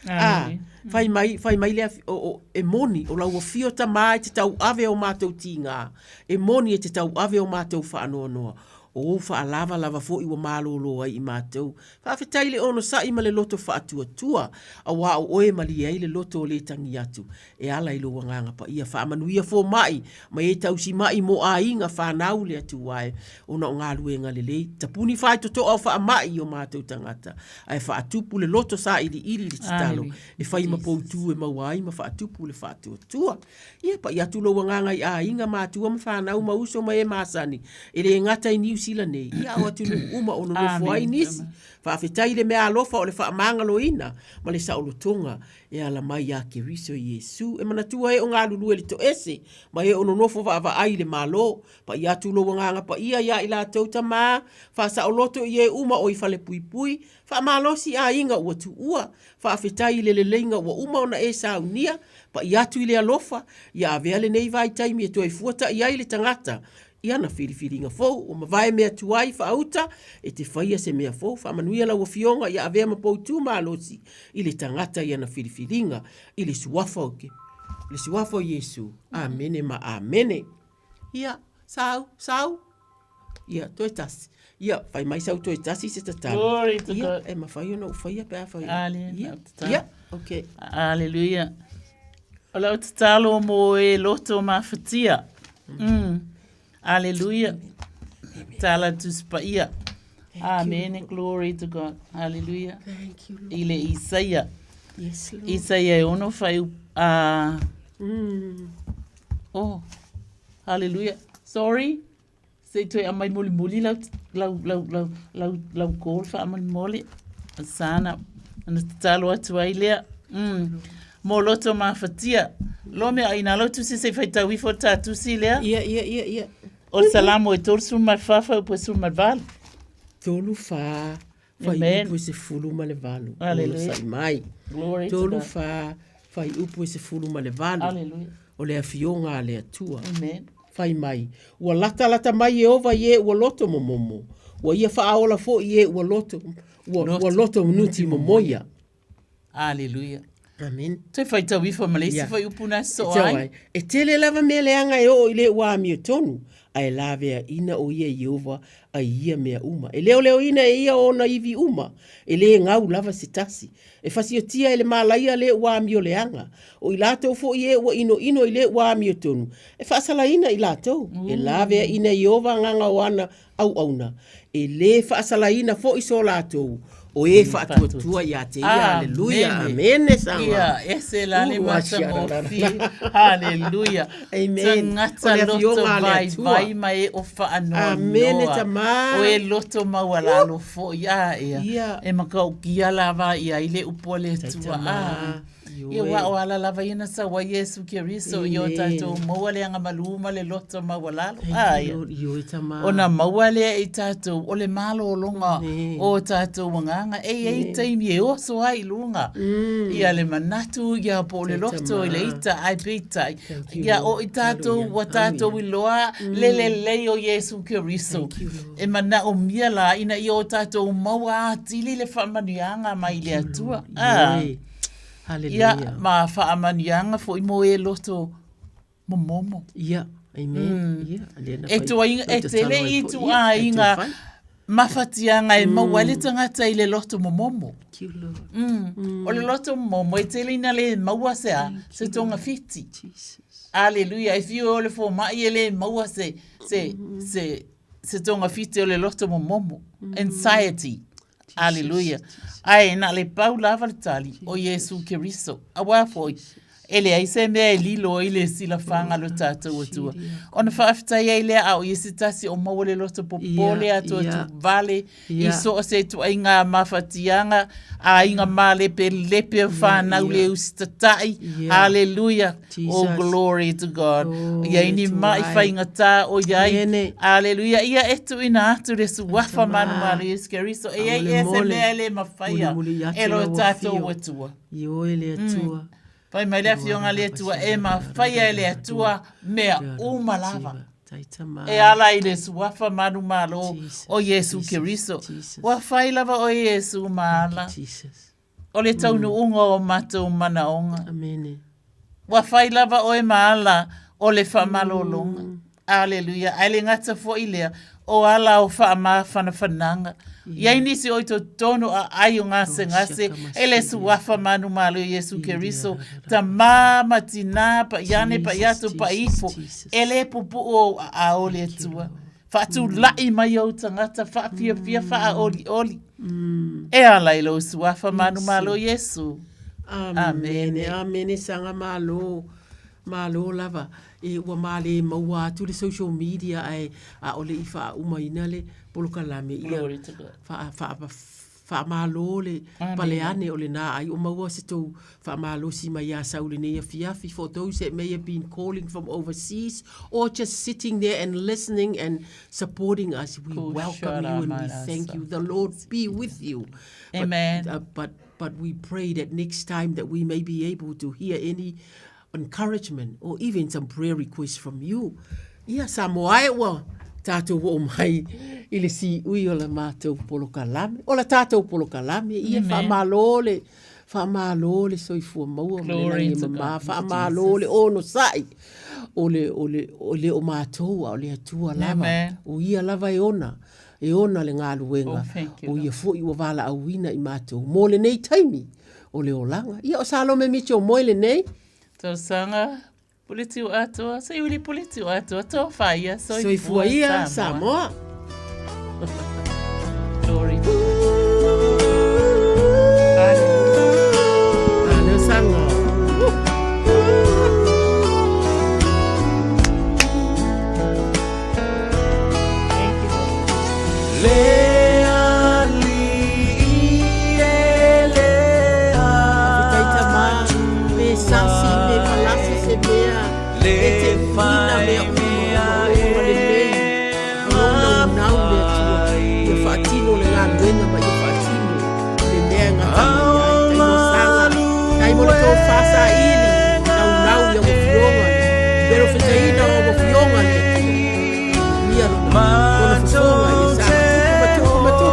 Ā, whai mai, whai mai le o, o, e moni, o lau afio tamā e te tauave o mātou tīngā, e moni e te tauave o mātou whaanoanoa, o ou whaalavalava foʻi ua malōlō ai i mātou. Faafetai le onosai ma le loto faatuatua, auā o oe e malie ai le loto o lē tangi atu, E ala i lou agaga paia, faamanuia fomaʻi ma e tausimaʻi mo aiga whanau le Atua e, ona o galuega lelei, tapuni faitotoa o faamaʻi i o matou tagata, ae faatupu le loto sailiili i le tatalo, e fai ma poutū e maua ai ma faatupu le faatuatua. Ia, paʻi atu lou agaga i aiga, matua ma whanau ma uso ma e masani, e le gata i Niu. Sila nei, ia a o atunuu uma o nonofo ai nisi. Faafetai i le meaalofa o le faamagaloina ma le saolotoga e ala mai iā Keriso Iesu. E manatua e o galulue le toese ma e o nonofo vaavaai i le Malo. Paia atu lou agaga paia iā i latou tamā, faasaoloto i e uma o i falepuipui, faamalosi aiga ua tuua, faafetai i le leleiga ua uma ona e saunia, paia atu i le alofa, ia avea lenei vaitaimi e toe fuata'i ai le tagata i ana filifiliga fou ua mavae mea tuai faauta e te faia se mea fou. Faamanuia lau Afioga ia avea ma poutu malosi i le tagata i ana filifiliga i le suafa o ke le suafa o Iesu. Amene ma amene. Ia, sau, sau. Ia, toe tasi. Ia, fai mai sau toe tasi se tatalo. Glory to Ia, God. e mafai ona ou faia pe a fai. Hallelujah. Ia, ia, okay. Hallelujah. O lau tatalo mo e loto mafatia. Mm. Hallelujah. Tala Tusi Paia. Amen. Glory to God. Hallelujah. Thank you, Lord. I le Isaia. Yes, Lord. Isaia e ono fai a Oh. Hallelujah. Sorry. Se i toe aumai mulimuli lau, lau, lau, lau, lau, lau call faamolemole. Sana, ona tatalo atu ai lea. Mm. Mo loto mafatia. Lo mea ai nā lau tusi se i whaitau ifo tā tusi lea. Ia, ia, ia, ia. O le Salamo e 34 upu e 18. Tolu whā, Whai upu e 18. Hallelujah. Onosai mai. Glory to Tolu God. whā, whai upu e 18. Hallelujah. O le afioga a le Atua. Amen. Fai mai, ua latalata mai Ieova i e ua loto momomo, ua ia faaola foi i e ua loto, ua, ua loto nuti momoia. Aleluia. Amen. Toe faitau ifo ma le isi Ia. foi upu na soo Tau ai. ai. E tele lava mea leaga e oo i le ua amiotonu, a e laveaina o ia Ieova ai ia mea uma. E leoleoina e ia ona ivi uma, e lē gau lava se tasi. E fasiotia e le malaia le ua amioleaga. O i latou foi e ua inoino i le ua amiotonu, e faasalaina i latou. E laveaina e Ieova agaga o ana auauna, e lē faasalaina foi so latou o e faatuatua ia te ia. Aleluia. Amene saga. Ia, ese la le Ua matagofie. Haleluia. Amen. Tagata O le loto afioga a le vai Atua. vai ma e o whaanoanoa. Amene, tamā. O e loto maualalo foi a ea. Ia. E makaukia lava ia i le upu a le Atua. tamā. Ah. Ia ua o ala lava ia na sau ai Iesu Keriso i o tātou maua le agamalu ma le loto maualalo. Thank you, Lord. Ioe tamā. Ona maua lea i tātou o le malōlōga o tātou agaga. E i ai taimi e oso ai i luga ia le manatu ia po o le loto i le ita ae peitai. Ia o i tātou ua tātou iloa le lelei o Iesu Keriso. E manaomia la ina ia o tātou maua atili le faamanuiaga mai le Atua. Ioe. Ia, ma faamanuiaga foi mo e loto momomo. Ia, amen. Ia, lea na E fai- tuaiga, fai e tele tatalo ai i foi. tu Ia, a e toe inga fai. mafatiaga e maua ai le tagata i le loto momomo. Thank you, Lord. O le loto momomo e tele ina le maua se a, se togafiti. Aleluia, e fiu o le fomai e le maua se, se, se, se togafiti o le loto momomo. Anxiety. Aleluia. Ae na le pau lava le tali o Iesu Keriso. Auā foi, e leai se mea e lilo ai le silafaga lo tatou Atua. Ona faafetai ai lea a o ia se tasi o maua le loto popole atu atu vale i so o se ituaiga mafatiaga, aiga malepelepe o whanau le usitatai. Hallelujah. Oh, glory to God. Ia i ni mai whaingatā o iai. Hallelujah. Ia e tuuina atu le suafa malumalu Iesu Keriso. E ai e se mea e le mawhaia e lo tātou Atua. Ioe le Atua. Fai mai le afioga le Atua e mawhaia e le Atua mea uma lava. E ala i le suafa manumalo o Iesu Keriso. Ua whai lava o Iesu ma ala. O le taunuuga o matou manaoga. Amene. Ua fai lava oe ma ala o le faamalologa. Aleluia. Ae le gata foi lea, o ala o faamafanafanaga. I ai nisi o i totonu aai o gasegase e le suafa manumalo o Iesu Keriso, tamā ma tinā, paʻiane, paʻiato, paʻiifo, e le pupuʻu ou aao le Atua. Faatulai mai ou tagata faafiafia faaolioli. E ala i lou suafa manumalo Iesu. Amene. Amene saga malo. Malo lava. E ua ma le maua atu le social media ae ʻaʻole i faaʻumaina le polokalame ia Glory to God. faa, faa, faamalo le pale ane o lenā ai o maua se tou faamalosi mai iā Sau lenei afiafi for those that may have been calling from overseas or just sitting there and listening and supporting us we welcome you and we thank you the Lord be with you Amen. But, but but we pray that next time that we may be able to hear any encouragement or even some prayer requests from you. Ia, Samoa e ua tātou oo mai i le siui o la mātou polokalame. O la tātou polokalame, ia whaamalo le, whaamalo le soifua maua ma le langi e mamā, whaamalo le onosai o le, o le, o le o mātou a o le Atua lava. O ia lava e ona, e ona le galuega, oh, o ia foi ua valaauina i mātou. Mō lenei taimi, o le olaga. Ia o Salome Mitchell moe lenei. Tausaga Pule tiu atoa, seiuli pule tiu atoa, tofa ia, soifua, soifua ia, Samoa. Glory to Hallelujah. Sanga. Faafetai tama, pe sasi, pe palasi se mea, e te uina mea uma o lou ola lelei, o lou naunau le Atua, ia faatino le galuega ma ia faatino le mea e gata mai ai. Tai mo saga, tai mo le tofa saili, naunau i au afioga, le perofetaina o au afioga le Atua. Ia lona, lona fofoga ia saga tupu ma tupu ma tupu.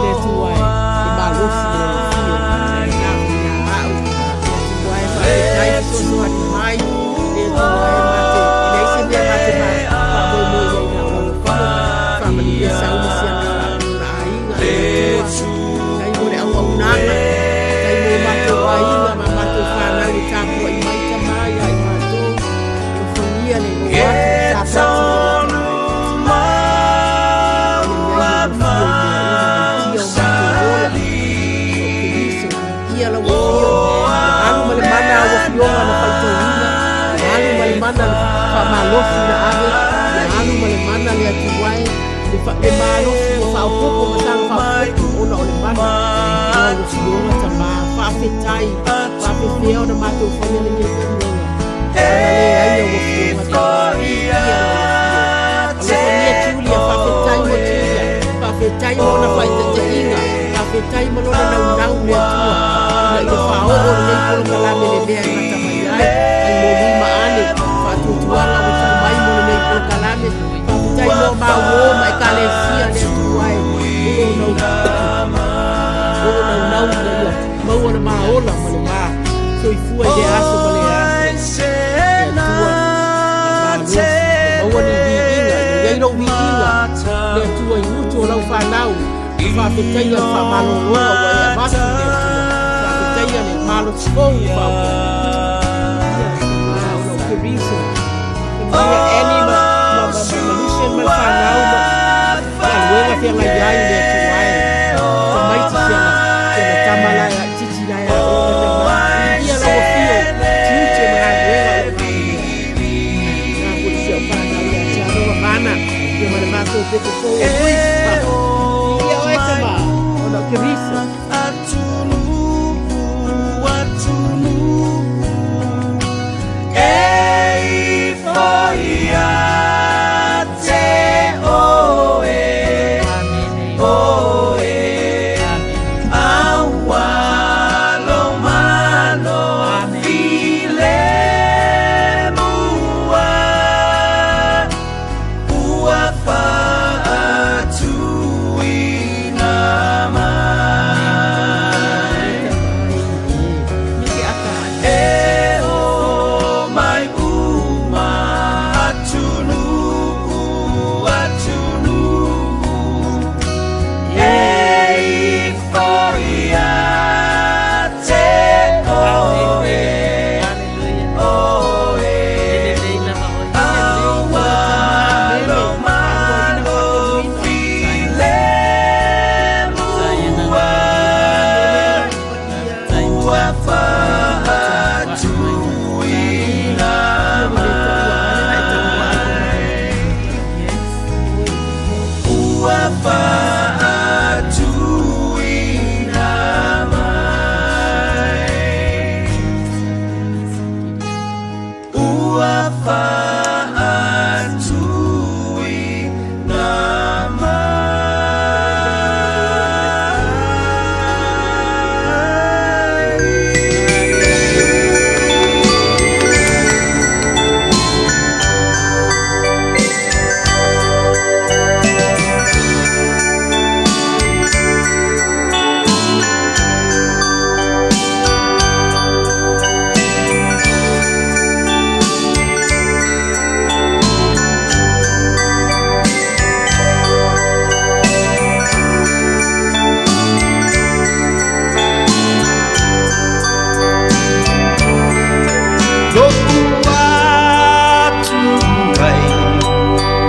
Le Atua e, e malosi i lau afio, e na ia au. Le Atua e faafetai fesoasoani mai. Le Atua e mate, e leai se mea mate ma faamoemoe i ai na o lau afio. Faamanuia sau ma si ana lona aiga, le Atua. Tai mo le auaunaga, tai mo matou aiga ma matou fanau e tapuai mai tama ia i matou. Alofagia le o atu sa pati ma lata mai. Ia i ai lau afio i mea uma ma le tia o matou ola. O Keriso, ia lau afio, alu ma le mana au afioga na faitauina, alu ma le mana le faamalosi na ave, ia alu ma le mana le Atua e, le, fa, le malosi ua faaopoopo ma saga faaopoopo ona o le mana o au afioga tama, faafetai, faafefea ona matou faia lenei galuega. Ana leai au afioga tama, ia lau afio. Alofagia Julia, faafetai mo Julia, faafetai mo ona faaitaitaiga, faafetai mo lona naunau le Atua, ina ia faaoo lenei polokalame le mea e gata mai ai, ai molui ma ane, faatuatuaga ua tuu mai mo lenei polokalame, faafetai mo mauō ma ekalesia le Atua e, o lo o lo naunau ina ia maua le maola ma le ma soifua i lea aso ma lea aso. Le Atua, malosi, maua ni viiga, ina ia i lou viiga, le Atua i utu o lau fanau, faafetaia le faamalologa ua e avatu le Atua, faafetaia le malosi fou ua faaopoopo. Ia, ma o lou Keriso, e maia Annie ma, ma, ma, ma, ma Lucien ma le fanau ma galuega feagai ai le Atua e, tamaiti siana, siana tama la e titi la e aoga tama, viia lau afio, tiute ma galuega o lo galulue ai. Na foi si au fanau ia te alofa vana, ia ma le matou pepe fou o Luis. Viia oe tama, ona o Keriso.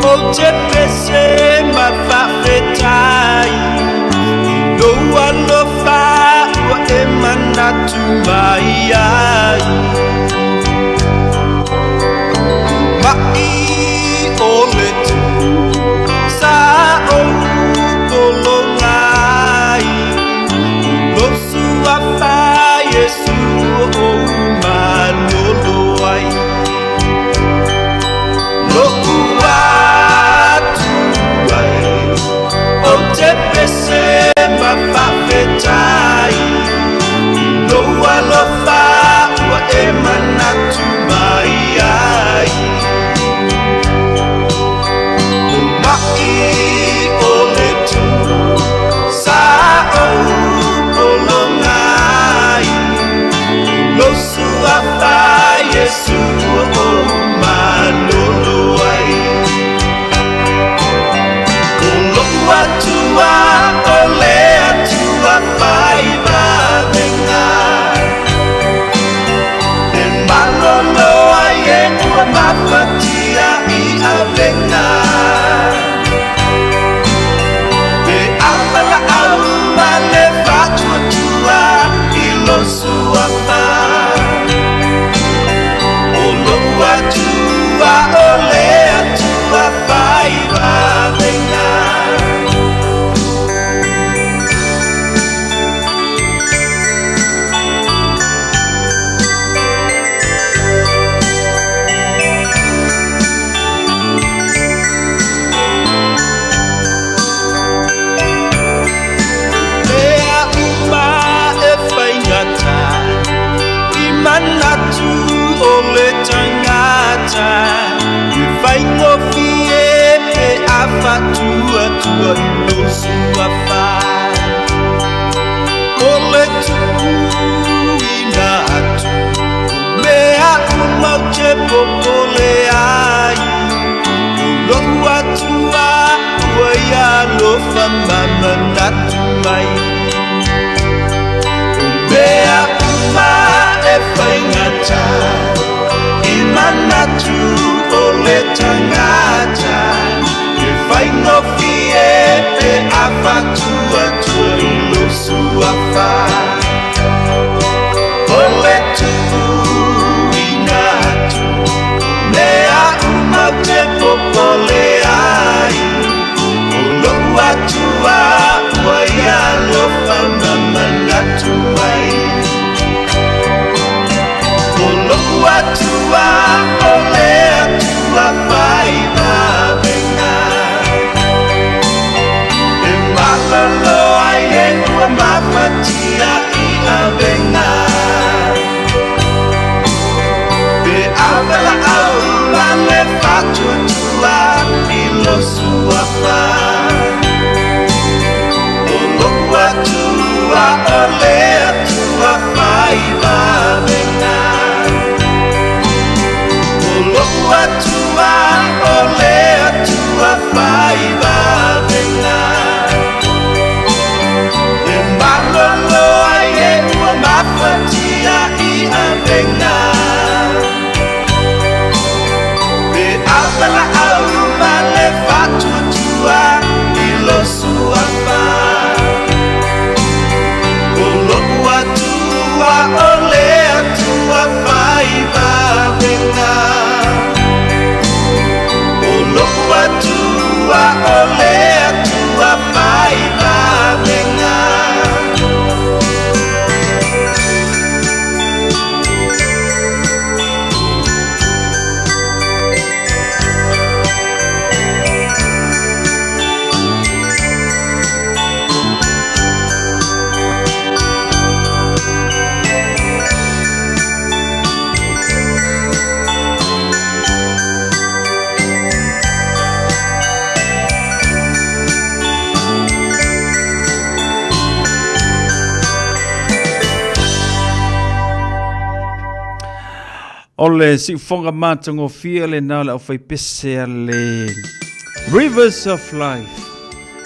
Ou te pese ma faafetai i lou alofa ua e manatu mai ai. Ma'i o le tu sa ou pologa ai, o lou suafa Iesu ou malolo ai. Lo'u Atua e, ou te pese ma faafetai i lou alofa ua e manatu mai ai. O ma'i o le tu sa ou pologa ai, o lou suafa Iesu ou malolo ai. O lo'u Atua o le Atua fai vavega, e malolo ai e ua mafatia i avega. Pe a valaau ma le faatuatua i lou suafa, o lo'u Atua o le Atua fai vavega. Mea uma e faigata i manatu o le tagata, e faigofie pe a faatuatua i lou suafa. O le tuuina atu o mea uma ou te popole ai, o lo'u Atua ua ia alofa ma manatu mai. O mea uma e faigata i manatu o le tagata, e faigofie pe a faatuatua i lou suafa. O le tuuina atu mea uma ou te popole ai, o lo'u Atua ua ia alofa ma manatu mai. O lo'u Atua o le Atua fai vavega, e malolo ai e ua mafatia i avega. Pe a valaau ma le faatuatua i lou suafa, o lo'u Atua o le Atua fai vavega. O lo'u Atua o le Atua fai vavega, e malolo ai e ua mafatia i avega. Pe a valaau ma le faatuatua i lou suafa, o lo'u Atua o le Atua fai vavega. O lo'u Atua o le Atua fai vavega. O le siufoga matagofie lena o le aufaipese a le Rivers of Life.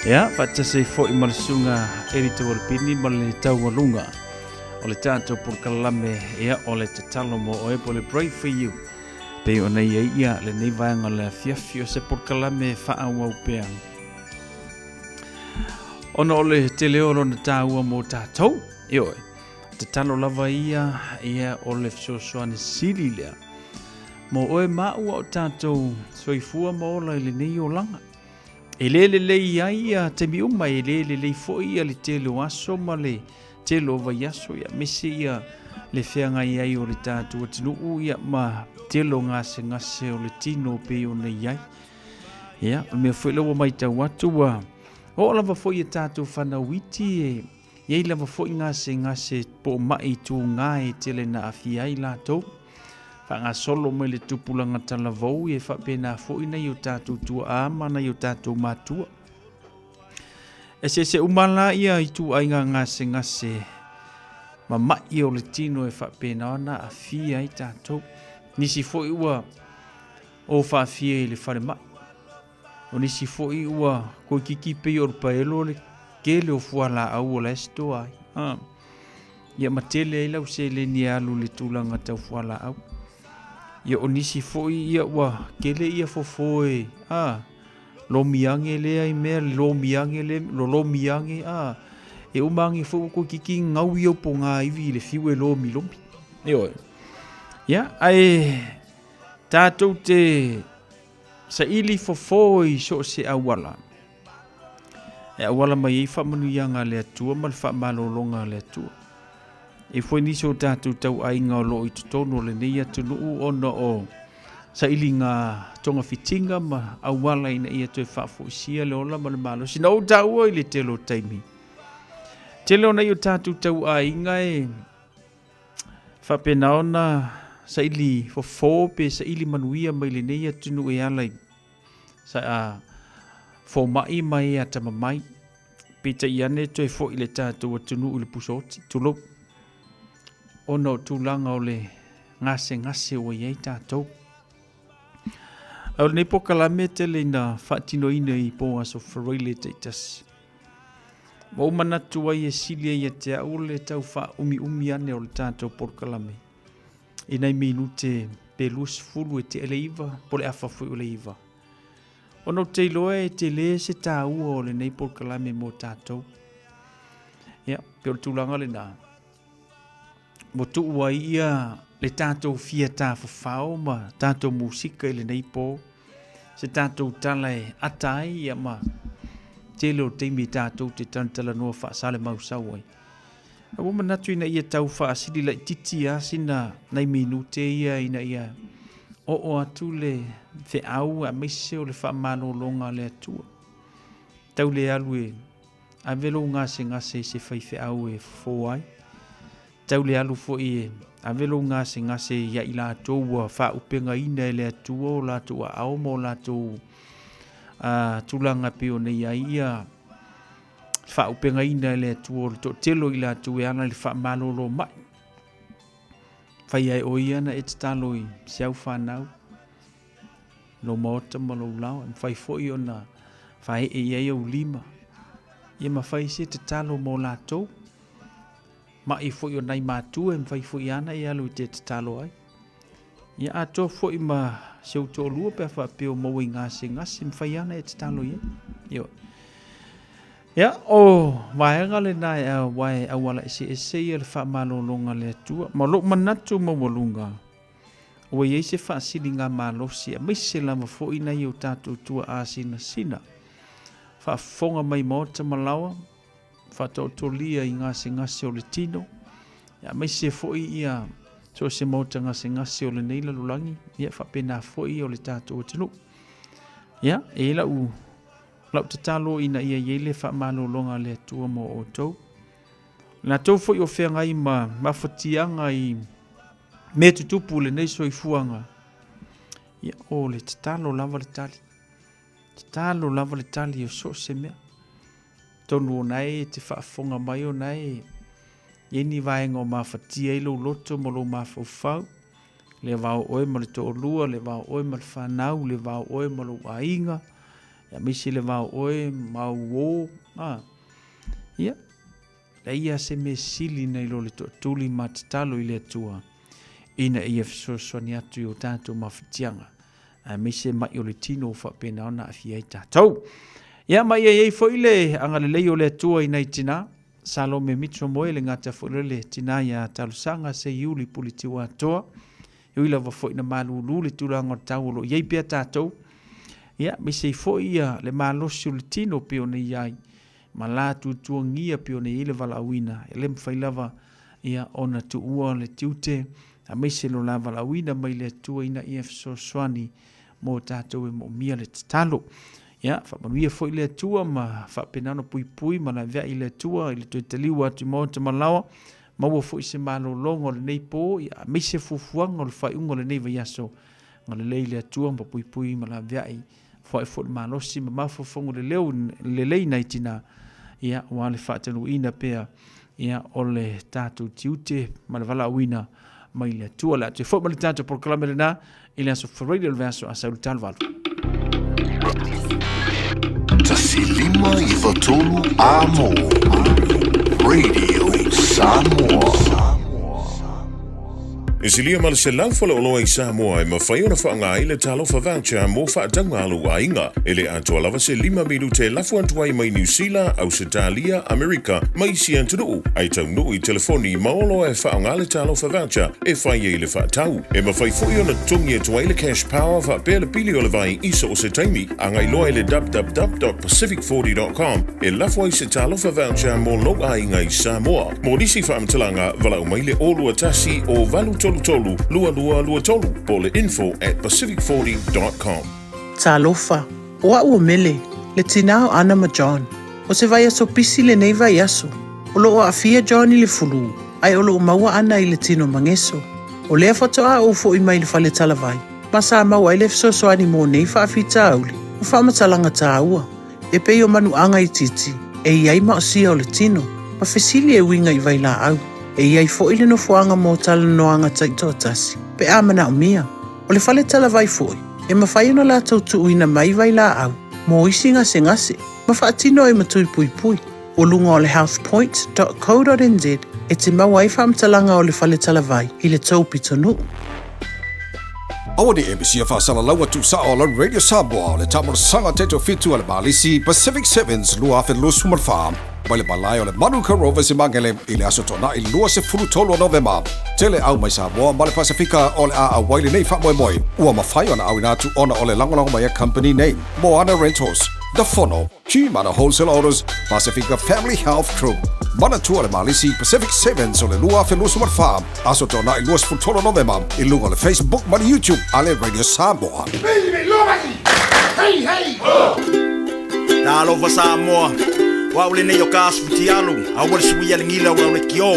Ia, faatasi ai foi ma le susuga Eli Taualapini ma le taualuga o le tatou polokalame, ia, o le tatalo mo oe po o le Pray for You. Pei ona i ai ia lenei vaega o le afiafi o se polokalame e faaauau pea. Ona o le tele o lona tāua mō tātou, ioe, tatalo lava ia, ia o le fesoasoani sili lea. Mō oe māua o tātou soifua ma ola i lenei olaga. E le lelei ai ia taimi uma, e le lelei foi ia le tele o aso ma le tele o vaiaso, ia aemaise ia le feagai ai o le tatou atunuu ia ma tele o gasegase o le tino pei ona i ai. Ia, o le mea foi lea ua matau atu ua oo lava foi i a tatou fanau iti e i ai lava foi gasegase po o ma'i tuga e tele na aafia ai latou. Faagasolo mai le tupulaga talavou e faapena foi nai o tatou tuaa ma nai o tatou matua. Eseese uma la ia ituaiga gasegase ma ma'i o le tino e faapena ona aafia ai tatou. Nisi foi ua o faafia i le falemai. O nisi foi ua toeitiiti pei o le paelo le tele o fualaau o la e stoa ai. Ah. Ia ma tele ai lau seleni e alu i le tulaga tau fualaau. Ia o nisi foi ia ua tele ia fofo e ah, lomi age lea i mea, lomi age le, lolomi age ah. E uma age foi ua toeitiiti gau ia o pogā ivi i le fiu e lomilomi. Ioe. Ia, ae tatou te Saili fofo i so o se auala e auala mai ai faamanuiaga a le Atua ma le faamalologa a le Atua. E foi nisi o tatou tauaiga o lo o i totonu o lenei atunuu ona o sailiga togafitiga ma auala ina ia toe faafoisia le ola ma le malosi. Na ou taua i le tele o taimi, tele o nai o tatou tauaiga e Faapena ona saili fofo pe saili manuia mai lenei atunuu e ala i fomai ma e atamamai. Peitai ane toe foi le tatou atunuu i le pusa oti, tulou, ona o tulaga o le gasegase ua i ai tatou. A o lenei polokalame e tele ina faatinoina i po aso Faraile taitasi. Ua ou manatu ai e sili ai ia te au le tau faaumiumi ane o le tatou polokalame i nai minute pe 20 e tea le 9 po o le afa foi o le 9. Ona ou te iloa e tele se taua o lenei polokalame mo tatou. Ia, pei o le tulaga lena. Ua tuu ai ia le tatou fia tafafao ma tatou musika i lenei po, se tatou tala e ata ai ia ma tele o taimi tatou te talatalanoa faasale-mausau ai. A ua manatu ina ia tau faasili laitiiti lava sina nai minute ia ina ia oo atu le feau aemaise o le faamalologa a le Atua. Tau le alu e Ave lou gasegase i se faifeau e fofo ai. Tau le alu foi e ave lou gasegase ia i latou ua faaupegaina e le Atua o latou aao ma o latou tulaga e pei ona i ai ia faaupegaina e le Atua o le toatele o i latou e ala i le faamalolo mai. Fai ai o ia na e tatalo i se au fanau. Lou maota ma lou lao, e mafai foi ona faaee i ai ou lima. Ia mafai se tatalo mo latou. Ma'i foi o nai matua e mafai foi ana e alu i te tatalo ai. Ia atoa foi ma se ou toalua pe a faapea o maua i gasegase, mafai ana e tatalo i ai. Ioe. Ia, o vaega lena e aua e auala eseese ia le faamalologa a le Atua. Ma lou manatu maualuga, Ua i ai se faasiliga malosi aemaise lava foi nai o tatou tuaa sinasina. Faafofoga mai maota ma laoa, faataotolia i gasegase o le tino, aemaise foi ia so o se maota gasegase o lenei lalolagi, ia faapena foi o le tatou atunuu. Ia, e i ai lau, lau tatalo ina ia i ai le faamalologa a le Atua mo outou. Latou foi o feagai ma mafatiaga i mea tutupu i lenei soifuaga, ia, o le tatalo lava le tali. Tatalo lava le tali o so o se mea. Tonu o na e te faafofoga mai o na e i ai ni vaega o mafatia ai lou loto ma lou mafaufau, le vao oe ma le toalua, le vao oe ma le fanau, le vao oe ma lou aiga, aemaise le vao oe ma au uō, a, ia, Leai lava se mea sili nai lo le toatuli ma tatalo i le Atua. ina ia fesoasoani atu i o tatou mafatiaga, aemaise ma'i o le tino ua faapena ona aafia ai tatou. Ia, ma ia i ai foi le agalelei o le Atua i nai tinā, Salome Mitchell Moe, le gata foi lea le tinā iā Talosaga Seiuli Puletiuatoa, e ui lava foi ina malūlū le tulaga o le tau o lo o i ai pea tatou, ia, aemaise ai foi ia le malosi o le tino pei ona i ai, ma la tuatuagia pei ona i ai le valaauina, e le mafai lava ia ona tuua le tiute aemaise lo la valaauina mai le Atua ina ia fesoasoani mo tatou e moomia le tatalo. Ia, faamanuia foi le Atua ma faapena ona puipui ma laveai le Atua i le toe taliu atu i maota ma laoa, maua foi se malologa o lenei po, ia, aemaise fuafuaga o le faaiuga o lenei vaiaso. Agalelei le Atua ma puipui ma laveai foai foi le malosi ma mafaufauga le leo lelei nai tina, ia, aua le faatanuuina pea, ia, o le tatou tiute ma le valaauina mai le Atua. O le a toe foi mai le tatou polokalame lena i le aso Friday o le vaiaso a sau i le 8. 1 5 9 3 Amo Radio Samoa. E silia ma le 100 faleoloa i Samoa e mafai ona faaaoga ai le Talofa Voucher mo faatauga a lou aiga. E le atoa lava se lima minute e lafo atu ai mai Niu Sila, Ausetalia, Amerika ma isi atunuu, ae taunuu i telefoni ma oloa e faaaoga le Talofa Voucher e fai ai le faatau. E mafai foi ona totogi atu ai le Cash Power faapea le pili o le vai i so o se taimi. Agai loa i le www.pacific40.com e lafo ai se Talofa Voucher mo lou aiga i Samoa. Mo nisi faamatalaga, valaau mai le 021 o 833 2223 po o le info at pacific40.com. Talofa, o a'u o Mele, le tinā o Ana ma John. O se vaiaso pisi lenei vaiaso. O loo aafia John i le fulū, ae o loo maua Ana i le tino mageso. O lea faatoa ou fo'i mai le fale talavai, ma sa maua ai le fesoasoani mo nei faafitauli ma faamatalaga tāua. E pei o manuaga itiiti, e i ai maosia o le tino, ma fesili e uiga i vailaau. E i ai foi le nofoaga mo talanoaga taitoatasi, pe a manaomia. O le fale talavai foi, e mafai ona latou tuuina mai vailaau mo isi gasegase ma faatino ai ma tui puipui. O luga o le healthpoint.co.nz e te maua ai faamatalaga o le fale talavai i le tou pitonuu. Aua ne i e misia faasalalaua tuusao a lau Radio Samoa o le taamolosaga taitofitu a le Malisi Pacific Sevens 2024 mai le malae o le Manuka Rovers i Magele i le aso Toonai 23 o Novema. Tele au mai Samoa ma le Pasefika o le a auai lenei faamoemoe ua mafai ona auina atu ona o le lagolago mai a company nei, Moana Rentals, The Fono, Chimana Wholesale Autos, Pasifika Family Health Group. Manatua le Malisi Pacific Sevens o le 2024, aso Toonai 23 Novema i luga o le Facebook ma le YouTube a le Radio Samoa. Hei hei ho! Talofa Samoa, o au lenei o ka asu futialu, aua le suia le gila o au le kio.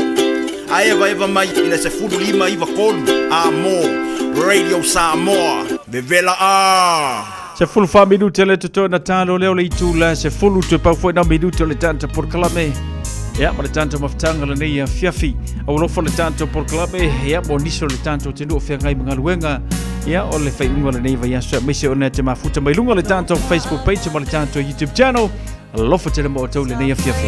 A evaeva mai i le 15 9 3 a mo Radio Samoa, vevela a! 14 minute le totoe na talo lea o le itu la 10 toe pau foi na minute o le tanta polokalame. Ia, ma le tanta mafutanga lenei afiafi. Aualofa le tanta polokalame, ia, mo nisi o le tanta o te nuu feagai ma galuega. Ia, o le faiuga lenei vaiaso, aemaise ona e te mafuta mai luga o le tanta Facebook page ma le tanta YouTube channel. Alofa tele mo outou lenei afiafi.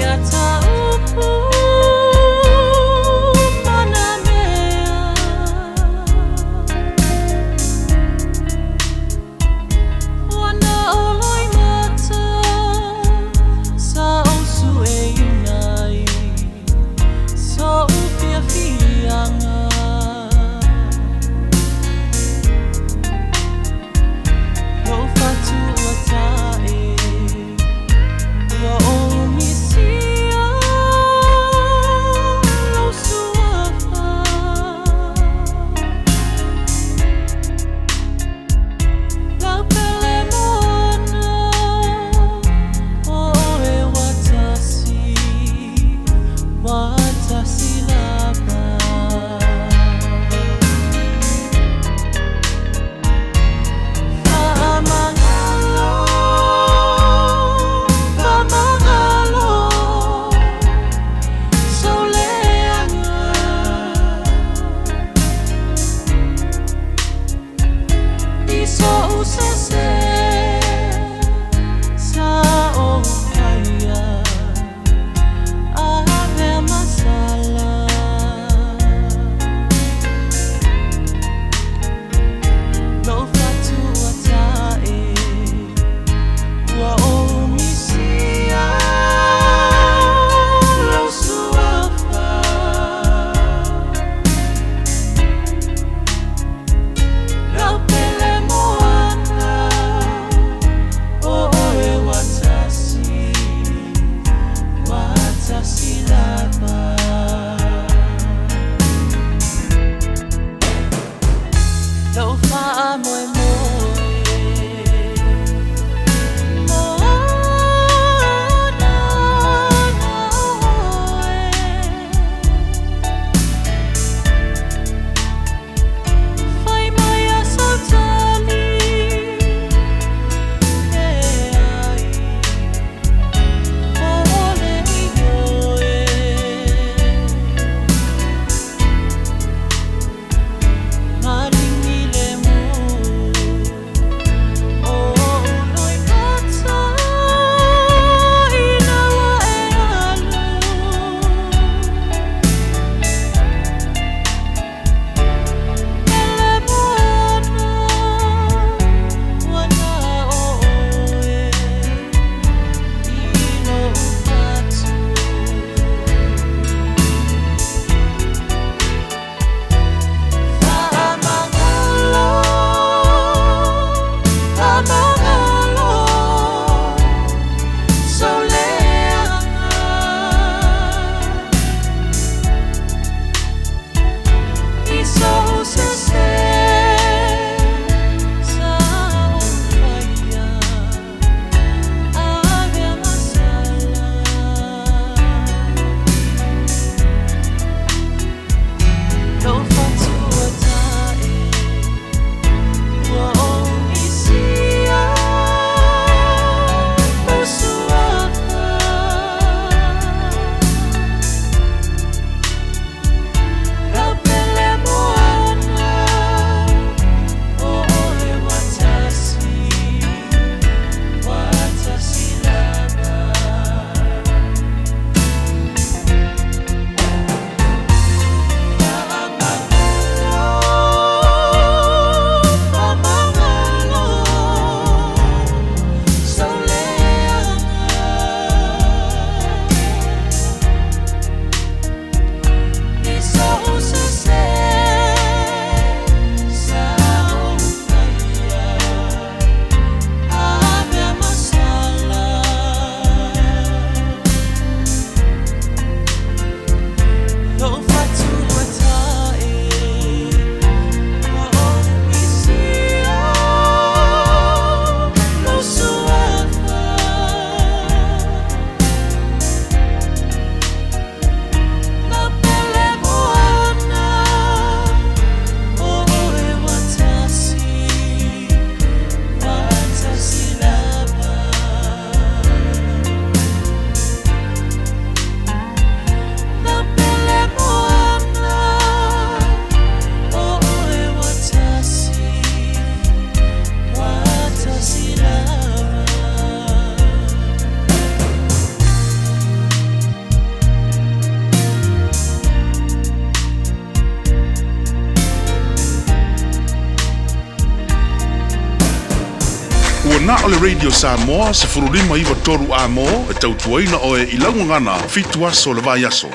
O le Radio Samoa 1593 amo e tautuaina oe i lau gagana fitu aso o le vaiaso.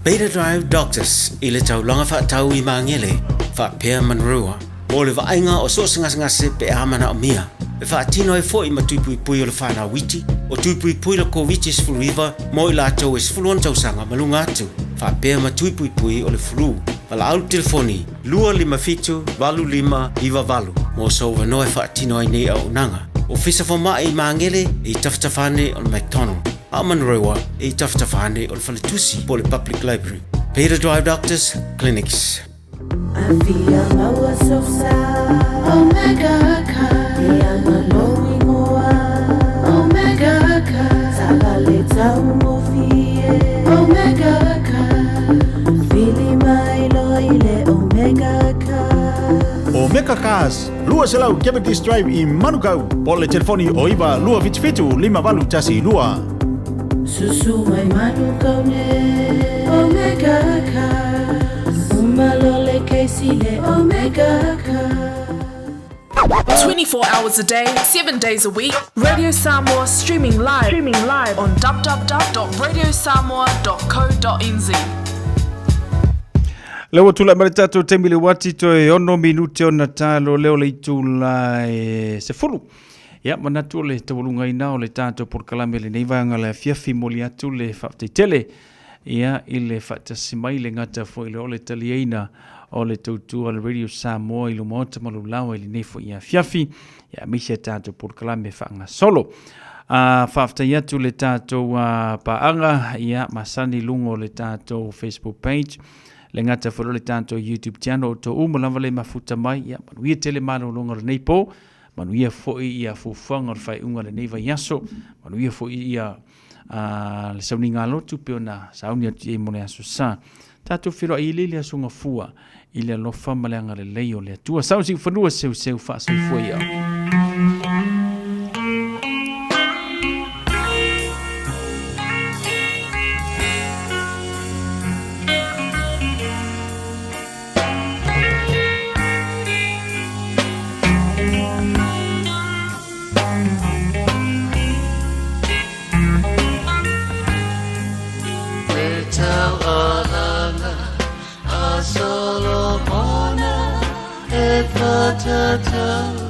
Beta Drive Doctors i le taulaga faatau i Magele faapea Manurewa mo le vaaiga o so o se gasegase pe a manaomia. E faatino ai foi ma tui puipui o le fanau iti, o tui puipui le Koviti-19 mo i latou e 16 tausaga ma luga atu, faapea ma tui puipui o le flu. Valaau le telefoni 257 8598 mo sou avanoa e faatino ai nei auaunaga. Ofisa Fomai i Magele e i tafatafa ane o le McDonald, a o Manurewa e i tafatafa ane o le Faletusi po o le Public Library. Beta Drive Doctors Clinics. Afia maua sosa Omega ka Ianga lou ingoa Omega ka Tala le taugofie Omega ka Fili mai loa i le Omega ka Omega Cars, 200 Cavendish Drive i Manukau, po o le telefoni o 9 277 5812. Susu mai Manukau nei Omega Cars Uma loa le kesi le Omega Cars. 24 hours a day, 7 days a week, Radio Samoa streaming live, streaming live on www.radiosamoa.co.nz. Lea ua tulai mai le tatou taimi le uati toe ono minute ona talo lea o le itula e 10. Ia, manatu o le taualugaina o le tatou polokalame i lenei vaega o le afiafi momoli atu le faafetai tele ia i le faatasi mai le gata foi le o le taliaina o le tautua a le Radio Samoa i lou maota ma lou laoa i lenei foi afiafi ia aemaise a tatou polokalame faagasolo. A faafetai atu le tatou paaga ia masani i luga o le tatou Facebook page le gata foi o le tatou YouTube channel o outou uma lava le mafuta mai ia manuia tele malologa o lenei po. Manuia foi ia fuafuaga o le faaiuga o lenei vaiaso, manuia foi ia le sauniga lotu pei ona sauni atu i ai mo le Aso Sa. Tatou feiloai i le aso Gafua i le alofa ma le agalelei o le Atua. Sau siufanua seuseu faasoifua ia. A Solomona e whatatau.